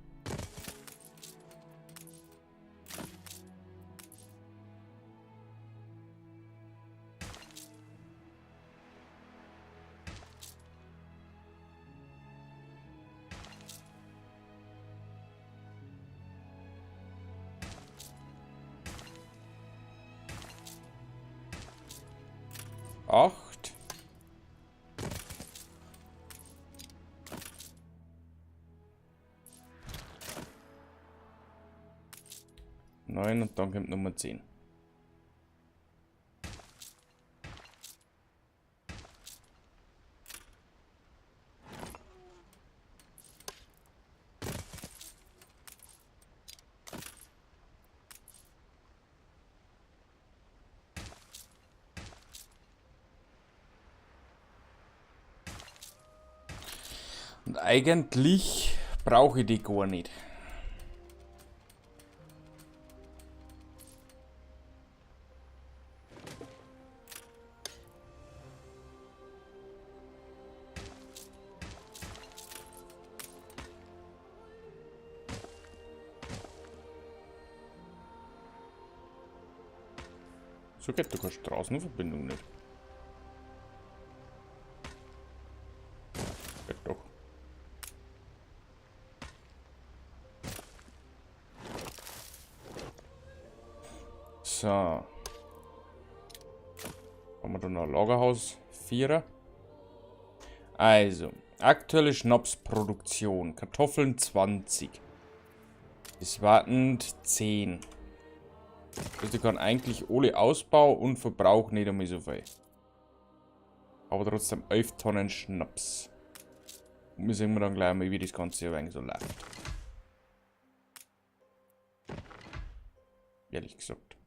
8. 9 und dann kommt Nummer 10. Und eigentlich brauche ich die gar nicht. So geht doch keine Straßenverbindung nicht. Geht doch. So. Haben wir da noch ein Lagerhaus? 4. Also, aktuelle Schnapsproduktion. Kartoffeln 20. Es warten 10. Also ich kann eigentlich ohne Ausbau und Verbrauch nicht einmal so viel. Aber trotzdem 11 Tonnen Schnaps. Und wir sehen dann gleich mal, wie das Ganze ein wenig so läuft. Ehrlich gesagt.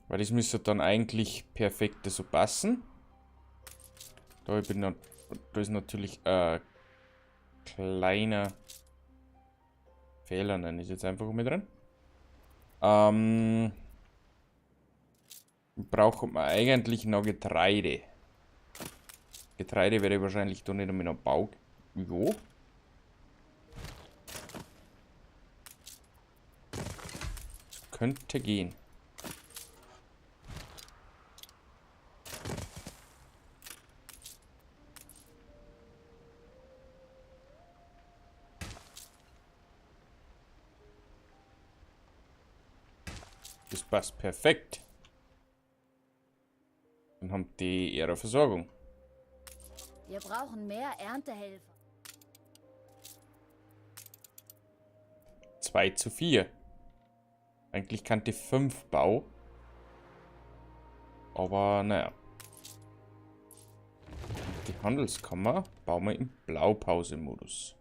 Weil das müsste dann eigentlich perfekt so passen. Da, ich bin noch, da ist natürlich ein kleiner Fehler, nenne ich jetzt einfach mit drin. Braucht man eigentlich noch Getreide. Getreide werde ich wahrscheinlich da nicht einmal noch bauen. Jo. Das könnte gehen. Das passt perfekt. Dann haben die ihre Versorgung. Wir brauchen mehr Erntehelfer. 2:4. Eigentlich kann die 5 Bau. Aber naja. Die Handelskammer bauen wir im Blaupause-Modus.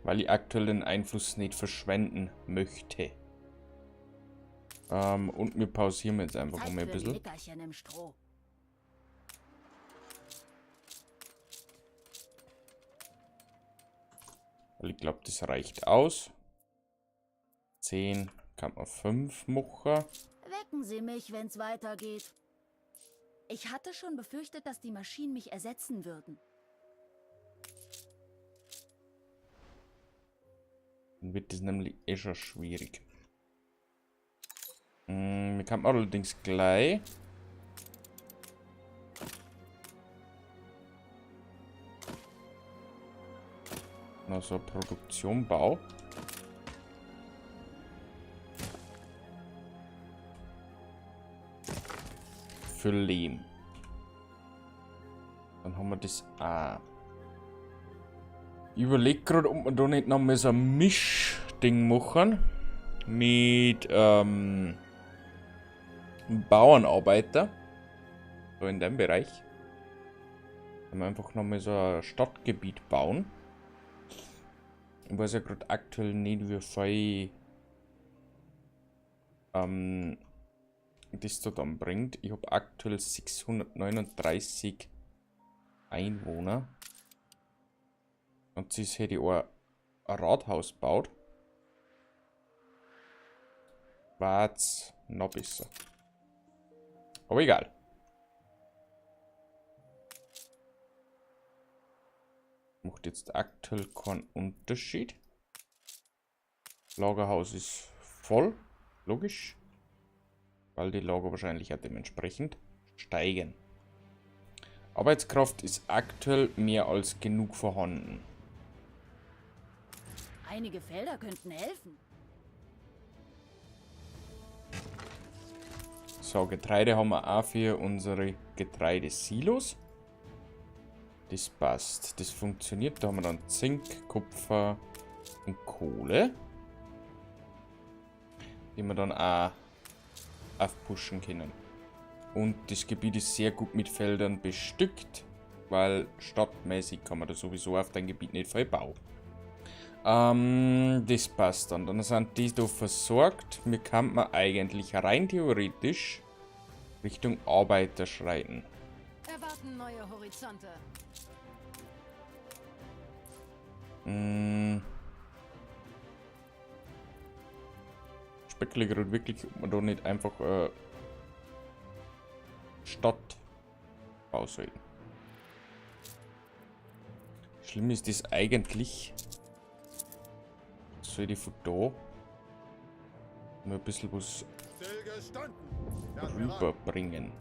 Weil ich aktuell den Einfluss nicht verschwenden möchte. Und wir pausieren jetzt einfach Zeit mal ein für ein bisschen. Nickerchen im Stroh. Weil ich glaub, das reicht aus. 10 kann man 5 machen. Wecken Sie mich, wenn's weitergeht. Ich hatte schon befürchtet, dass die Maschinen mich ersetzen würden. Dann wird das nämlich eh schon schwierig. Wir kann allerdings gleich noch so Produktion bau. Für Lehm. Dann haben wir das auch. Ich überleg grad, ob wir da nicht noch mal so ein Mischding machen. Mit Bauernarbeiter. So in dem Bereich. Wenn wir einfach noch mal so ein Stadtgebiet bauen. Ich weiß ja grad aktuell nicht, wie viel das da dann bringt. Ich hab aktuell 639 Einwohner. Und sie hätte ich auch ein Rathaus gebaut. War's noch besser. Aber egal. Macht jetzt aktuell keinen Unterschied. Lagerhaus ist voll. Logisch. Weil die Lager wahrscheinlich auch dementsprechend steigen. Arbeitskraft ist aktuell mehr als genug vorhanden. Einige Felder könnten helfen. So, Getreide haben wir auch für unsere Getreidesilos. Das passt. Das funktioniert. Da haben wir dann Zink, Kupfer und Kohle. Die wir dann auch aufpushen können. Und das Gebiet ist sehr gut mit Feldern bestückt, weil stadtmäßig kann man da sowieso auf dein Gebiet nicht viel bauen. Das passt dann. Dann sind die da versorgt. Mir kann man eigentlich rein theoretisch Richtung Arbeiter schreiten. Erwarten neue Horizonte. Spekuliere gerade wirklich, ob man da nicht einfach Stadt bauen sollten. Schlimm ist das eigentlich. Soll ich von da mal ein bisschen was rüberbringen?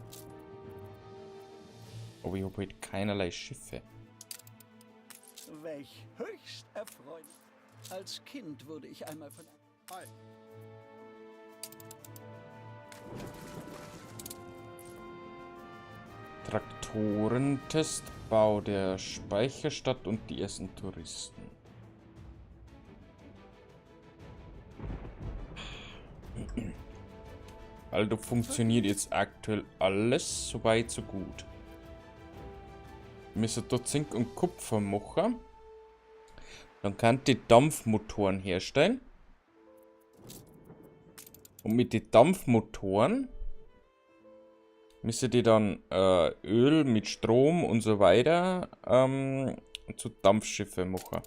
Aber ich hab halt keinerlei Schiffe. Welch höchst erfreulich. Als Kind wurde ich einmal von Hi. Traktorentest, Bau der Speicherstadt und die ersten Touristen. Also funktioniert jetzt aktuell alles soweit so gut. Wir müssen da Zink und Kupfer machen. Dann kann die Dampfmotoren herstellen. Und mit den Dampfmotoren müssen die dann Öl mit Strom und so weiter zu Dampfschiffe machen.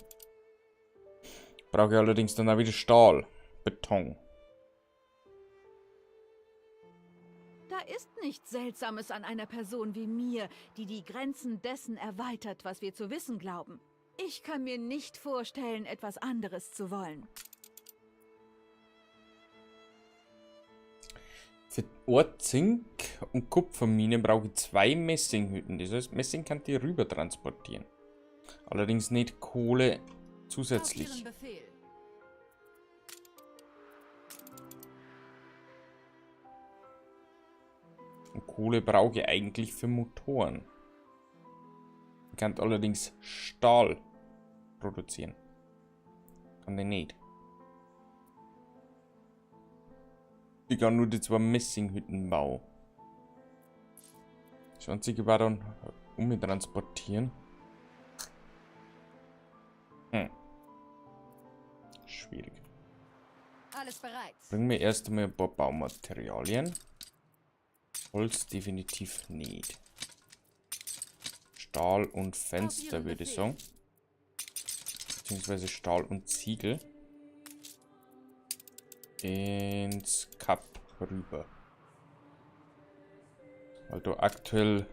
Brauche ich allerdings dann auch wieder Stahl, Beton. Da ist nichts Seltsames an einer Person wie mir, die die Grenzen dessen erweitert, was wir zu wissen glauben. Ich kann mir nicht vorstellen, etwas anderes zu wollen. Für Ort Zink und Kupfermine brauche ich 2 Messinghütten. Das heißt, Messing kann die rüber transportieren. Allerdings nicht Kohle zusätzlich. Und Kohle brauche ich eigentlich für Motoren. Ich kann allerdings Stahl produzieren. Kann ich nicht. Ich kann nur die 2 Messinghütten bauen. Das einzige war dann umtransportieren. Schwierig. Alles bereit. Bringen wir erst einmal ein paar Baumaterialien. Holz definitiv nicht. Stahl und Fenster, würde ich sagen. Beziehungsweise Stahl und Ziegel. Ins Kap rüber. Weil du aktuell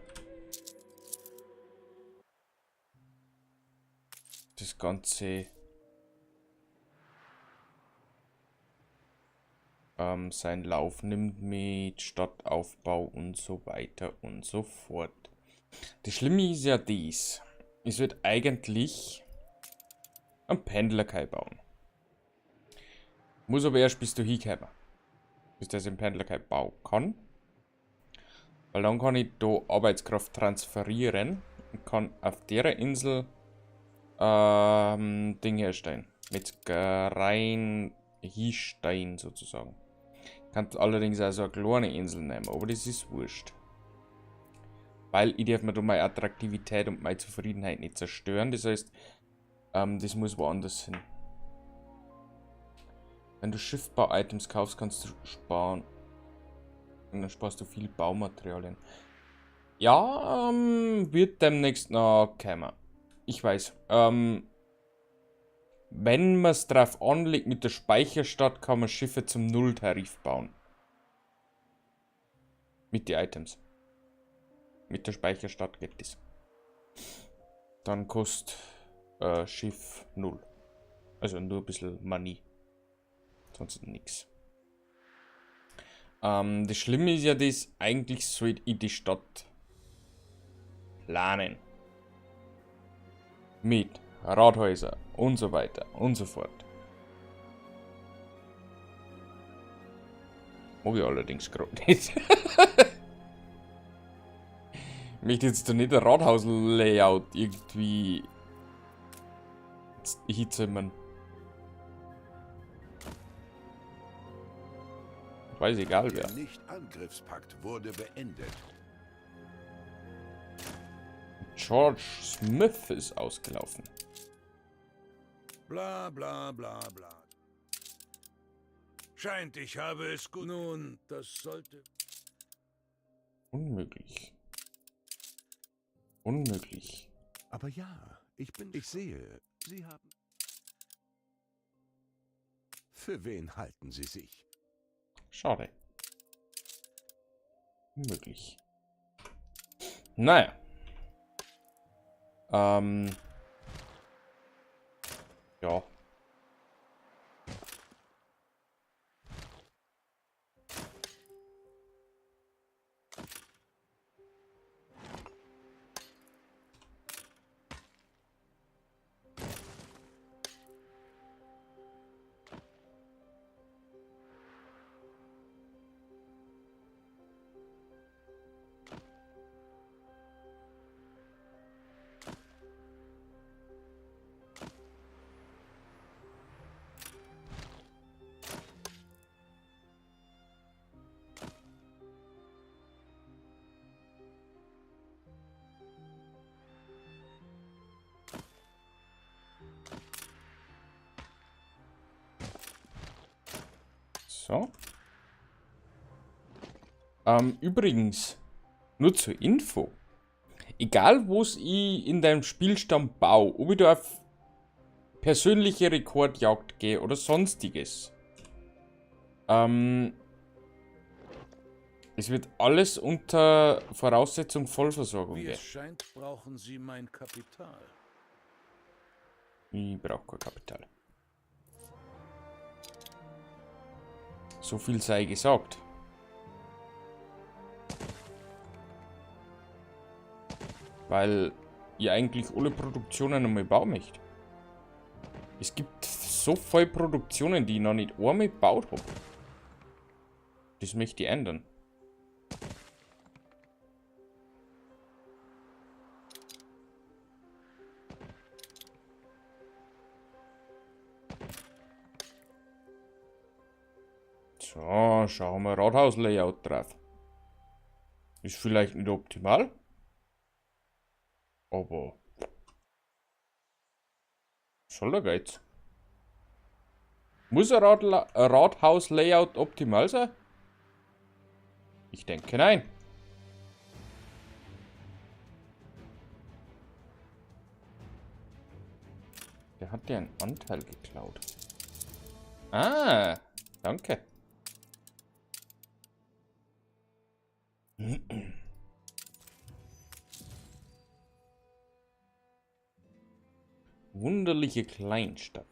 das Ganze seinen Lauf nimmt mit Stadtaufbau und so weiter und so fort. Das Schlimme ist ja dies. Es wird eigentlich einen Pendlerkai bauen. Muss aber erst bis du hinkommen. Bis das im Pendlerkai bauen kann. Weil dann kann ich da Arbeitskraft transferieren und kann auf der Insel Ding herstellen. Metzgereien Hinstein sozusagen. Kann allerdings auch so eine kleine Insel nehmen, aber das ist wurscht. Weil ich darf mir da meine Attraktivität und meine Zufriedenheit nicht zerstören. Das heißt, das muss woanders hin. Wenn du Schiffbau-Items kaufst, kannst du sparen. Und dann sparst du viel Baumaterialien. Ja, wird demnächst noch kommen. Ich weiß. Wenn man's drauf anlegt mit der Speicherstadt, kann man Schiffe zum Nulltarif bauen. Mit den Items. Mit der Speicherstadt geht das. Dann kostet Schiff 0. Also nur ein bisschen Money. Sonst nix. Das Schlimme ist ja das, eigentlich sollte ich die Stadt planen. Mit Rathäuser und so weiter und so fort. Mag ich allerdings gerade nicht. Ich möchte jetzt da nicht ein Rathaus-Layout irgendwie hinzimmern. Weiß egal wer. Der Nicht-Angriffspakt wurde beendet. George Smith ist ausgelaufen. Bla bla bla bla. Scheint, ich habe es gut. Nun, das sollte... Unmöglich. Unmöglich. Aber ja, ich bin... Ich sehe, Sie haben... Für wen halten Sie sich? Schade. Unmöglich. Naja. Ja. So. Übrigens, nur zur Info. Egal, wo's ich in deinem Spielstand baue, ob ich da auf persönliche Rekordjagd gehe oder sonstiges. Es wird alles unter Voraussetzung Vollversorgung Wie gehen. es scheint, brauchen Sie mein Kapital. Ich brauche kein Kapital. So viel sei gesagt. Weil ich eigentlich alle Produktionen einmal bauen möchte. Es gibt so viele Produktionen, die ich noch nicht einmal gebaut hab. Das möchte ich ändern. So, schauen wir Rathaus-Layout drauf. Ist vielleicht nicht optimal. Aber soll der Geiz. Muss ein Rathaus-Layout optimal sein? Ich denke nein. Der hat dir einen Anteil geklaut. Ah, danke. Wunderliche Kleinstadt.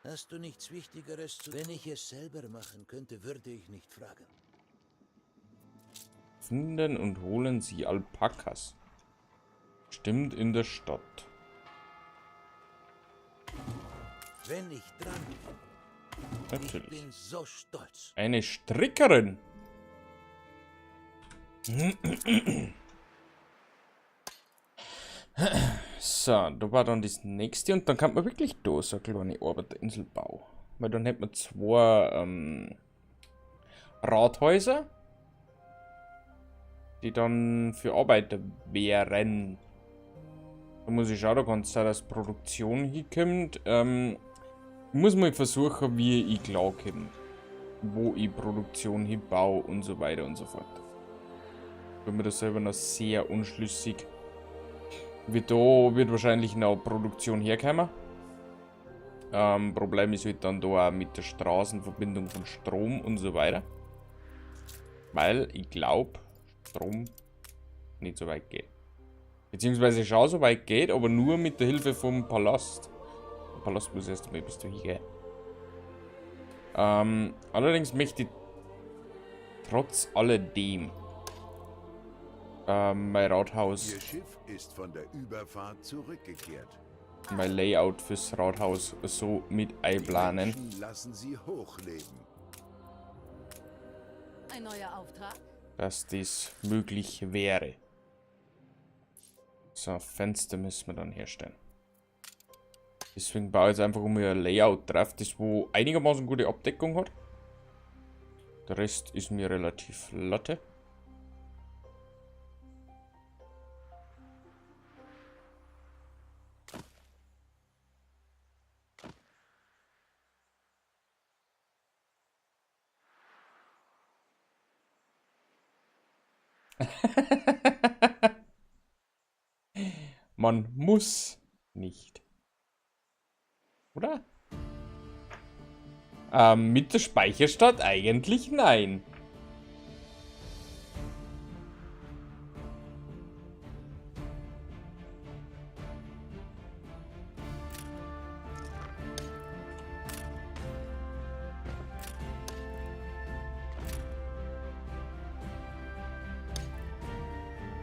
Hast du nichts Wichtigeres zu... Wenn ich es selber machen könnte, würde ich nicht fragen. Finden und holen Sie Alpakas. Stimmt in der Stadt. Wenn ich dran bin. Natürlich. Ich bin so stolz. Eine Strickerin. So, da war dann das nächste und dann kann man wirklich da so eine kleine Arbeiterinsel bauen. Weil dann hätte man zwei Rathäuser, die dann für Arbeiter wären. Da muss ich schauen, da kann es sein, dass Produktion hinkommt. Ich muss mal versuchen, wie ich klarkomme. Wo ich Produktion hinbaue und so weiter und so fort. Bin mir da selber noch sehr unschlüssig. Wie da wird wahrscheinlich noch Produktion herkommen. Problem ist halt dann da auch mit der Straßenverbindung von Strom und so weiter. Weil ich glaub, Strom nicht so weit geht. Beziehungsweise schon so weit geht, aber nur mit der Hilfe vom Palast. Der Palast muss erst einmal bis dahin gehen. Allerdings möchte ich trotz alledem mein Rathaus. Ihr Schiff ist von der Überfahrt zurückgekehrt. Mein Layout fürs Rathaus so mit einplanen. Die Menschen lassen sie hochleben. Ein neuer Auftrag? Dass das möglich wäre. So, Fenster müssen wir dann herstellen. Deswegen baue ich jetzt einfach um ein Layout drauf, das wo einigermaßen gute Abdeckung hat. Der Rest ist mir relativ latte. Man muss nicht. Oder? Mit der Speicherstadt eigentlich nein.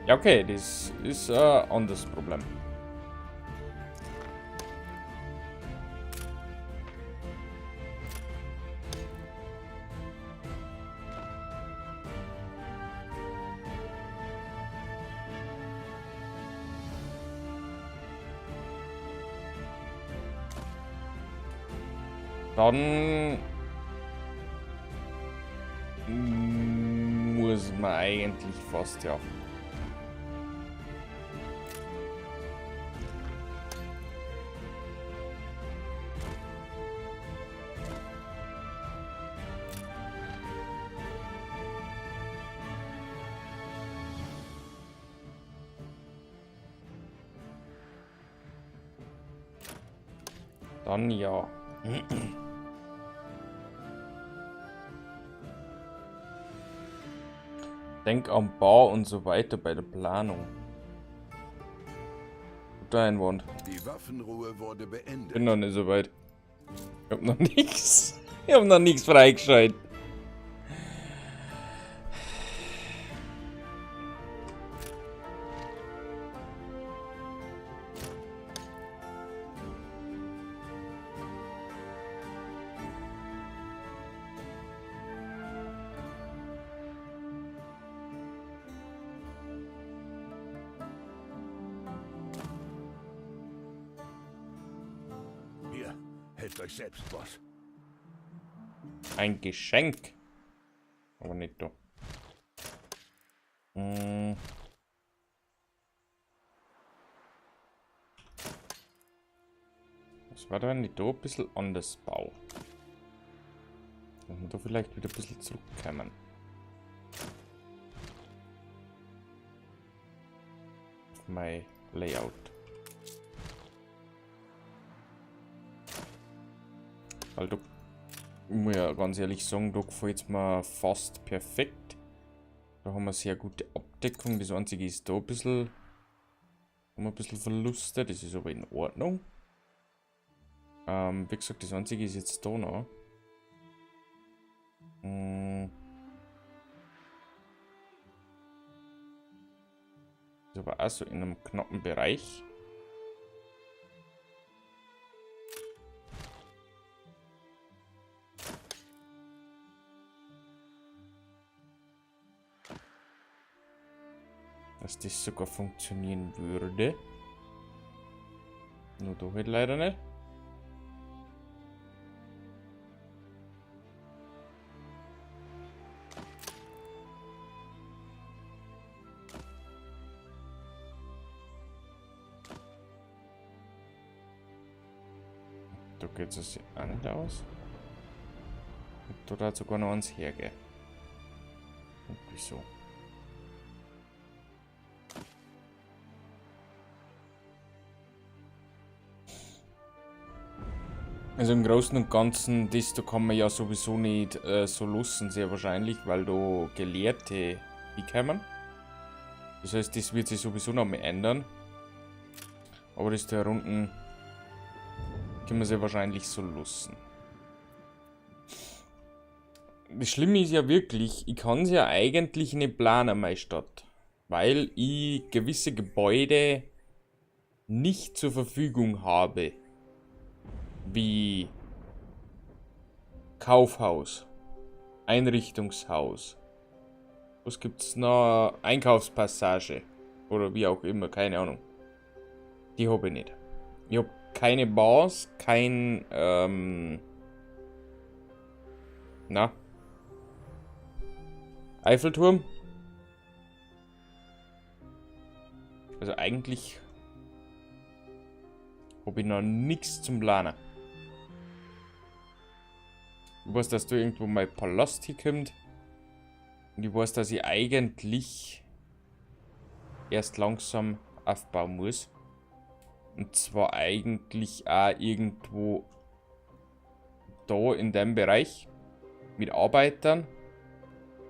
Ja, okay, das ist ein anderes Problem. Dann muss man eigentlich fast, ja. Dann ja. Denk am Bau und so weiter bei der Planung. Guter Einwand. Die Waffenruhe wurde beendet. Bin noch nicht so weit. Ich hab noch nix. Ich hab noch nix freigeschaltet. Hier, helft euch selbst, Boss. Ein Geschenk. Aber nicht da. Was war da, wenn ich da ein bisschen anders baue? Dass wir da vielleicht wieder ein bisschen zurückkommen. Auf mein Layout. Weil da, ich muss ja ganz ehrlich sagen, da gefällt's mir fast perfekt. Da haben wir sehr gute Abdeckung. Das einzige ist da ein bisschen, haben wir ein bisschen Verluste, das ist aber in Ordnung. Wie gesagt, das einzige ist jetzt da noch. Ist aber auch so in einem knappen Bereich. Dass das sogar funktionieren würde. Nur da halt leider nicht. Da geht es auch nicht aus. Und da hat sogar noch eins hergehen. Und wieso? Also im Großen und Ganzen, das da kann man ja sowieso nicht so lassen, sehr wahrscheinlich, weil da Gelehrte hinkommen. Das heißt, das wird sich sowieso noch mal ändern. Aber das da unten können wir sehr wahrscheinlich so lassen. Das Schlimme ist ja wirklich, ich kann's ja eigentlich nicht planen, meine Stadt. Weil ich gewisse Gebäude nicht zur Verfügung habe. Wie Kaufhaus, Einrichtungshaus, Was gibt's noch? Einkaufspassage. Oder wie auch immer, keine Ahnung. Die habe ich nicht. Ich habe keine Bars, kein, na? Eiffelturm. Also eigentlich habe ich noch nichts zum Planen. Ich weiß, dass da irgendwo mein Palast hinkommt. Und ich weiß, dass ich eigentlich erst langsam aufbauen muss. Und zwar eigentlich auch irgendwo da in dem Bereich mit Arbeitern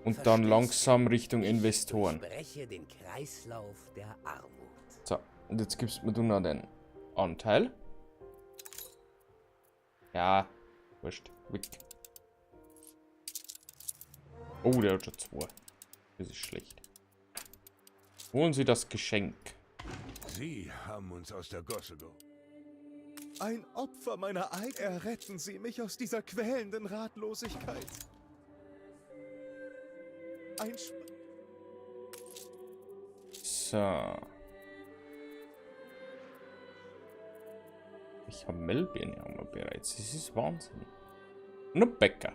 und dann langsam Richtung Investoren. Breche den Kreislauf der Armut. So, und jetzt gibst mir du noch den Anteil. Ja, wurscht. Weg. Oh, der hat schon 2. Das ist schlecht. Holen Sie das Geschenk. Sie haben uns aus der Gosse geholt. Ein Opfer meiner eigenen... Erretten Sie mich aus dieser quälenden Ratlosigkeit. Ein Sp So. Ich hab Melbourne haben wir bereits. Das ist Wahnsinn. Nur Bäcker.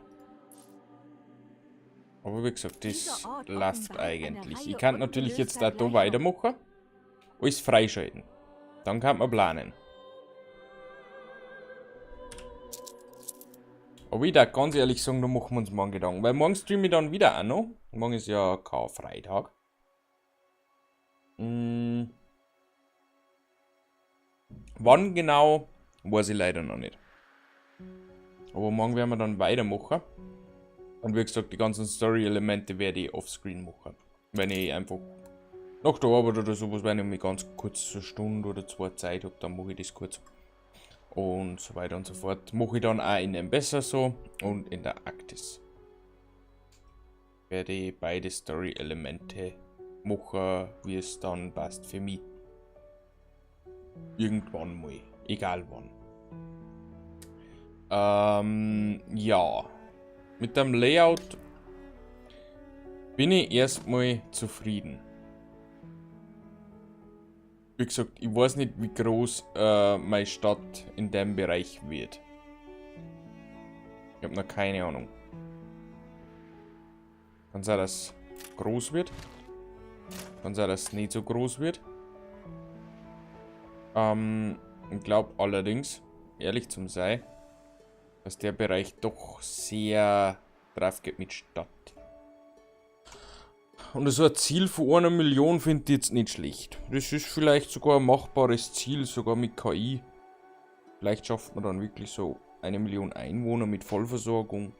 Aber wie gesagt, das Dieser Ort läuft offenbart eine eigentlich. Reihe Ich kann natürlich jetzt ungelöster da weitermachen. Alles freischalten. Dann kann man planen. Aber ich darf ganz ehrlich sagen, da machen wir uns morgen Gedanken. Weil morgen streame ich dann wieder auch noch. Morgen ist ja Karfreitag. Wann genau, weiß ich leider noch nicht. Aber morgen werden wir dann weitermachen. Und wie gesagt, die ganzen Story-Elemente werde ich offscreen machen. Wenn ich einfach nach der Arbeit oder sowas, wenn ich mich ganz kurz eine Stunde oder zwei Zeit hab, dann mache ich das kurz. Und so weiter und so fort. Mache ich dann auch in Enbesa so und in der Arktis. Werde ich beide Story-Elemente machen, wie es dann passt für mich. Irgendwann mal. Egal wann. Ja. Mit dem Layout bin ich erstmal zufrieden. Wie gesagt, ich weiß nicht, wie groß meine Stadt in dem Bereich wird. Ich hab noch keine Ahnung. Kann sein, dass es groß wird. Kann sein, dass es nicht so groß wird. Ich glaub allerdings, ehrlich zum sein, dass der Bereich doch sehr drauf geht mit Stadt. Und so ein Ziel von 1 Million finde ich jetzt nicht schlecht. Das ist vielleicht sogar ein machbares Ziel, sogar mit KI. Vielleicht schafft man dann wirklich so 1 Million Einwohner mit Vollversorgung.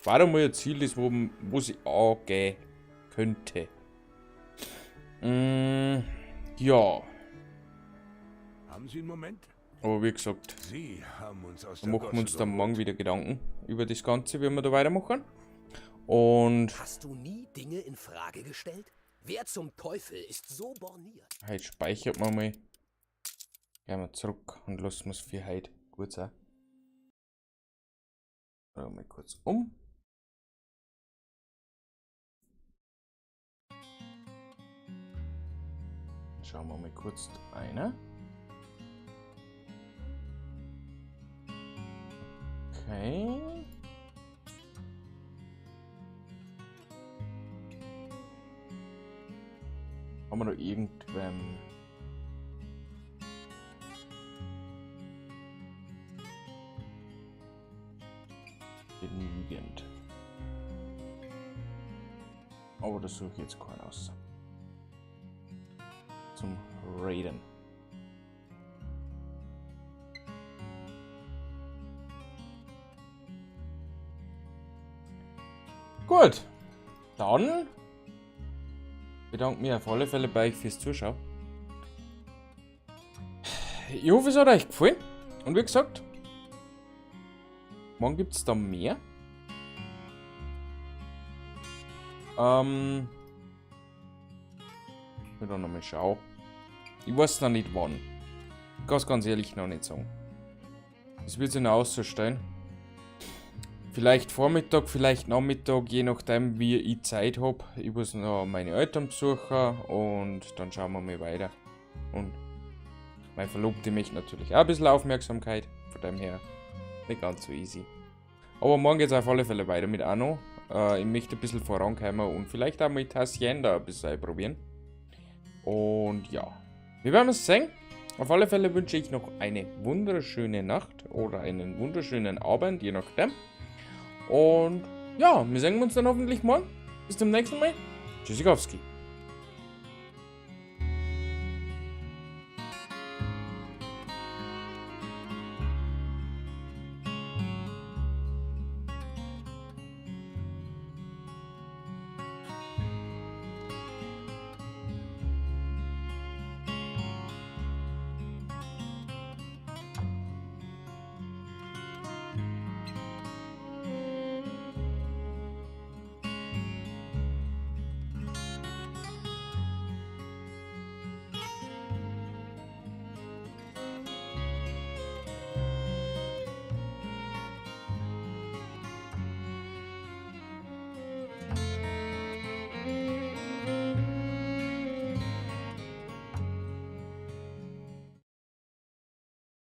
War doch mal ein Ziel, das wo sie angehen könnte. Haben Sie einen Moment? Aber wie gesagt, Sie haben uns aus da der machen wir uns Gosse dann geholt. morgen wieder Gedanken über das Ganze, wie wir da weitermachen. Und hast du nie Dinge in Frage gestellt? Wer zum Teufel ist so borniert? Heute speichert man mal. Gehen wir zurück und lassen wir's für heute gut sein. Schauen wir mal kurz um. Schauen wir mal kurz eine. Okay. Haben wir noch irgendwem? Genügend. Aber das suche ich jetzt keinen aus. Zum Raiden. Gut. Dann bedanke mich auf alle Fälle bei euch fürs Zuschauen. Ich hoffe, es hat euch gefallen. Und wie gesagt, morgen gibt's da mehr. Ich will da nochmal schauen. Ich weiß noch nicht wann. Ich kann's ganz ehrlich noch nicht sagen. Das wird sich noch auszustellen. Vielleicht Vormittag, vielleicht Nachmittag, je nachdem wie ich Zeit hab. Ich muss noch meine Eltern besuchen und dann schauen wir mal weiter. Und mein Verlobte möchte natürlich auch ein bisschen Aufmerksamkeit, von dem her nicht ganz so easy. Aber morgen geht's auf alle Fälle weiter mit Anno. Ich möchte ein bisschen vorankommen und vielleicht auch mal die Hacienda ein bisschen probieren. Und ja, wir werden es sehen. Auf alle Fälle wünsche ich noch eine wunderschöne Nacht oder einen wunderschönen Abend, je nachdem. Und ja, wir sehen uns dann hoffentlich morgen. Bis zum nächsten Mal. Tschüssikowski.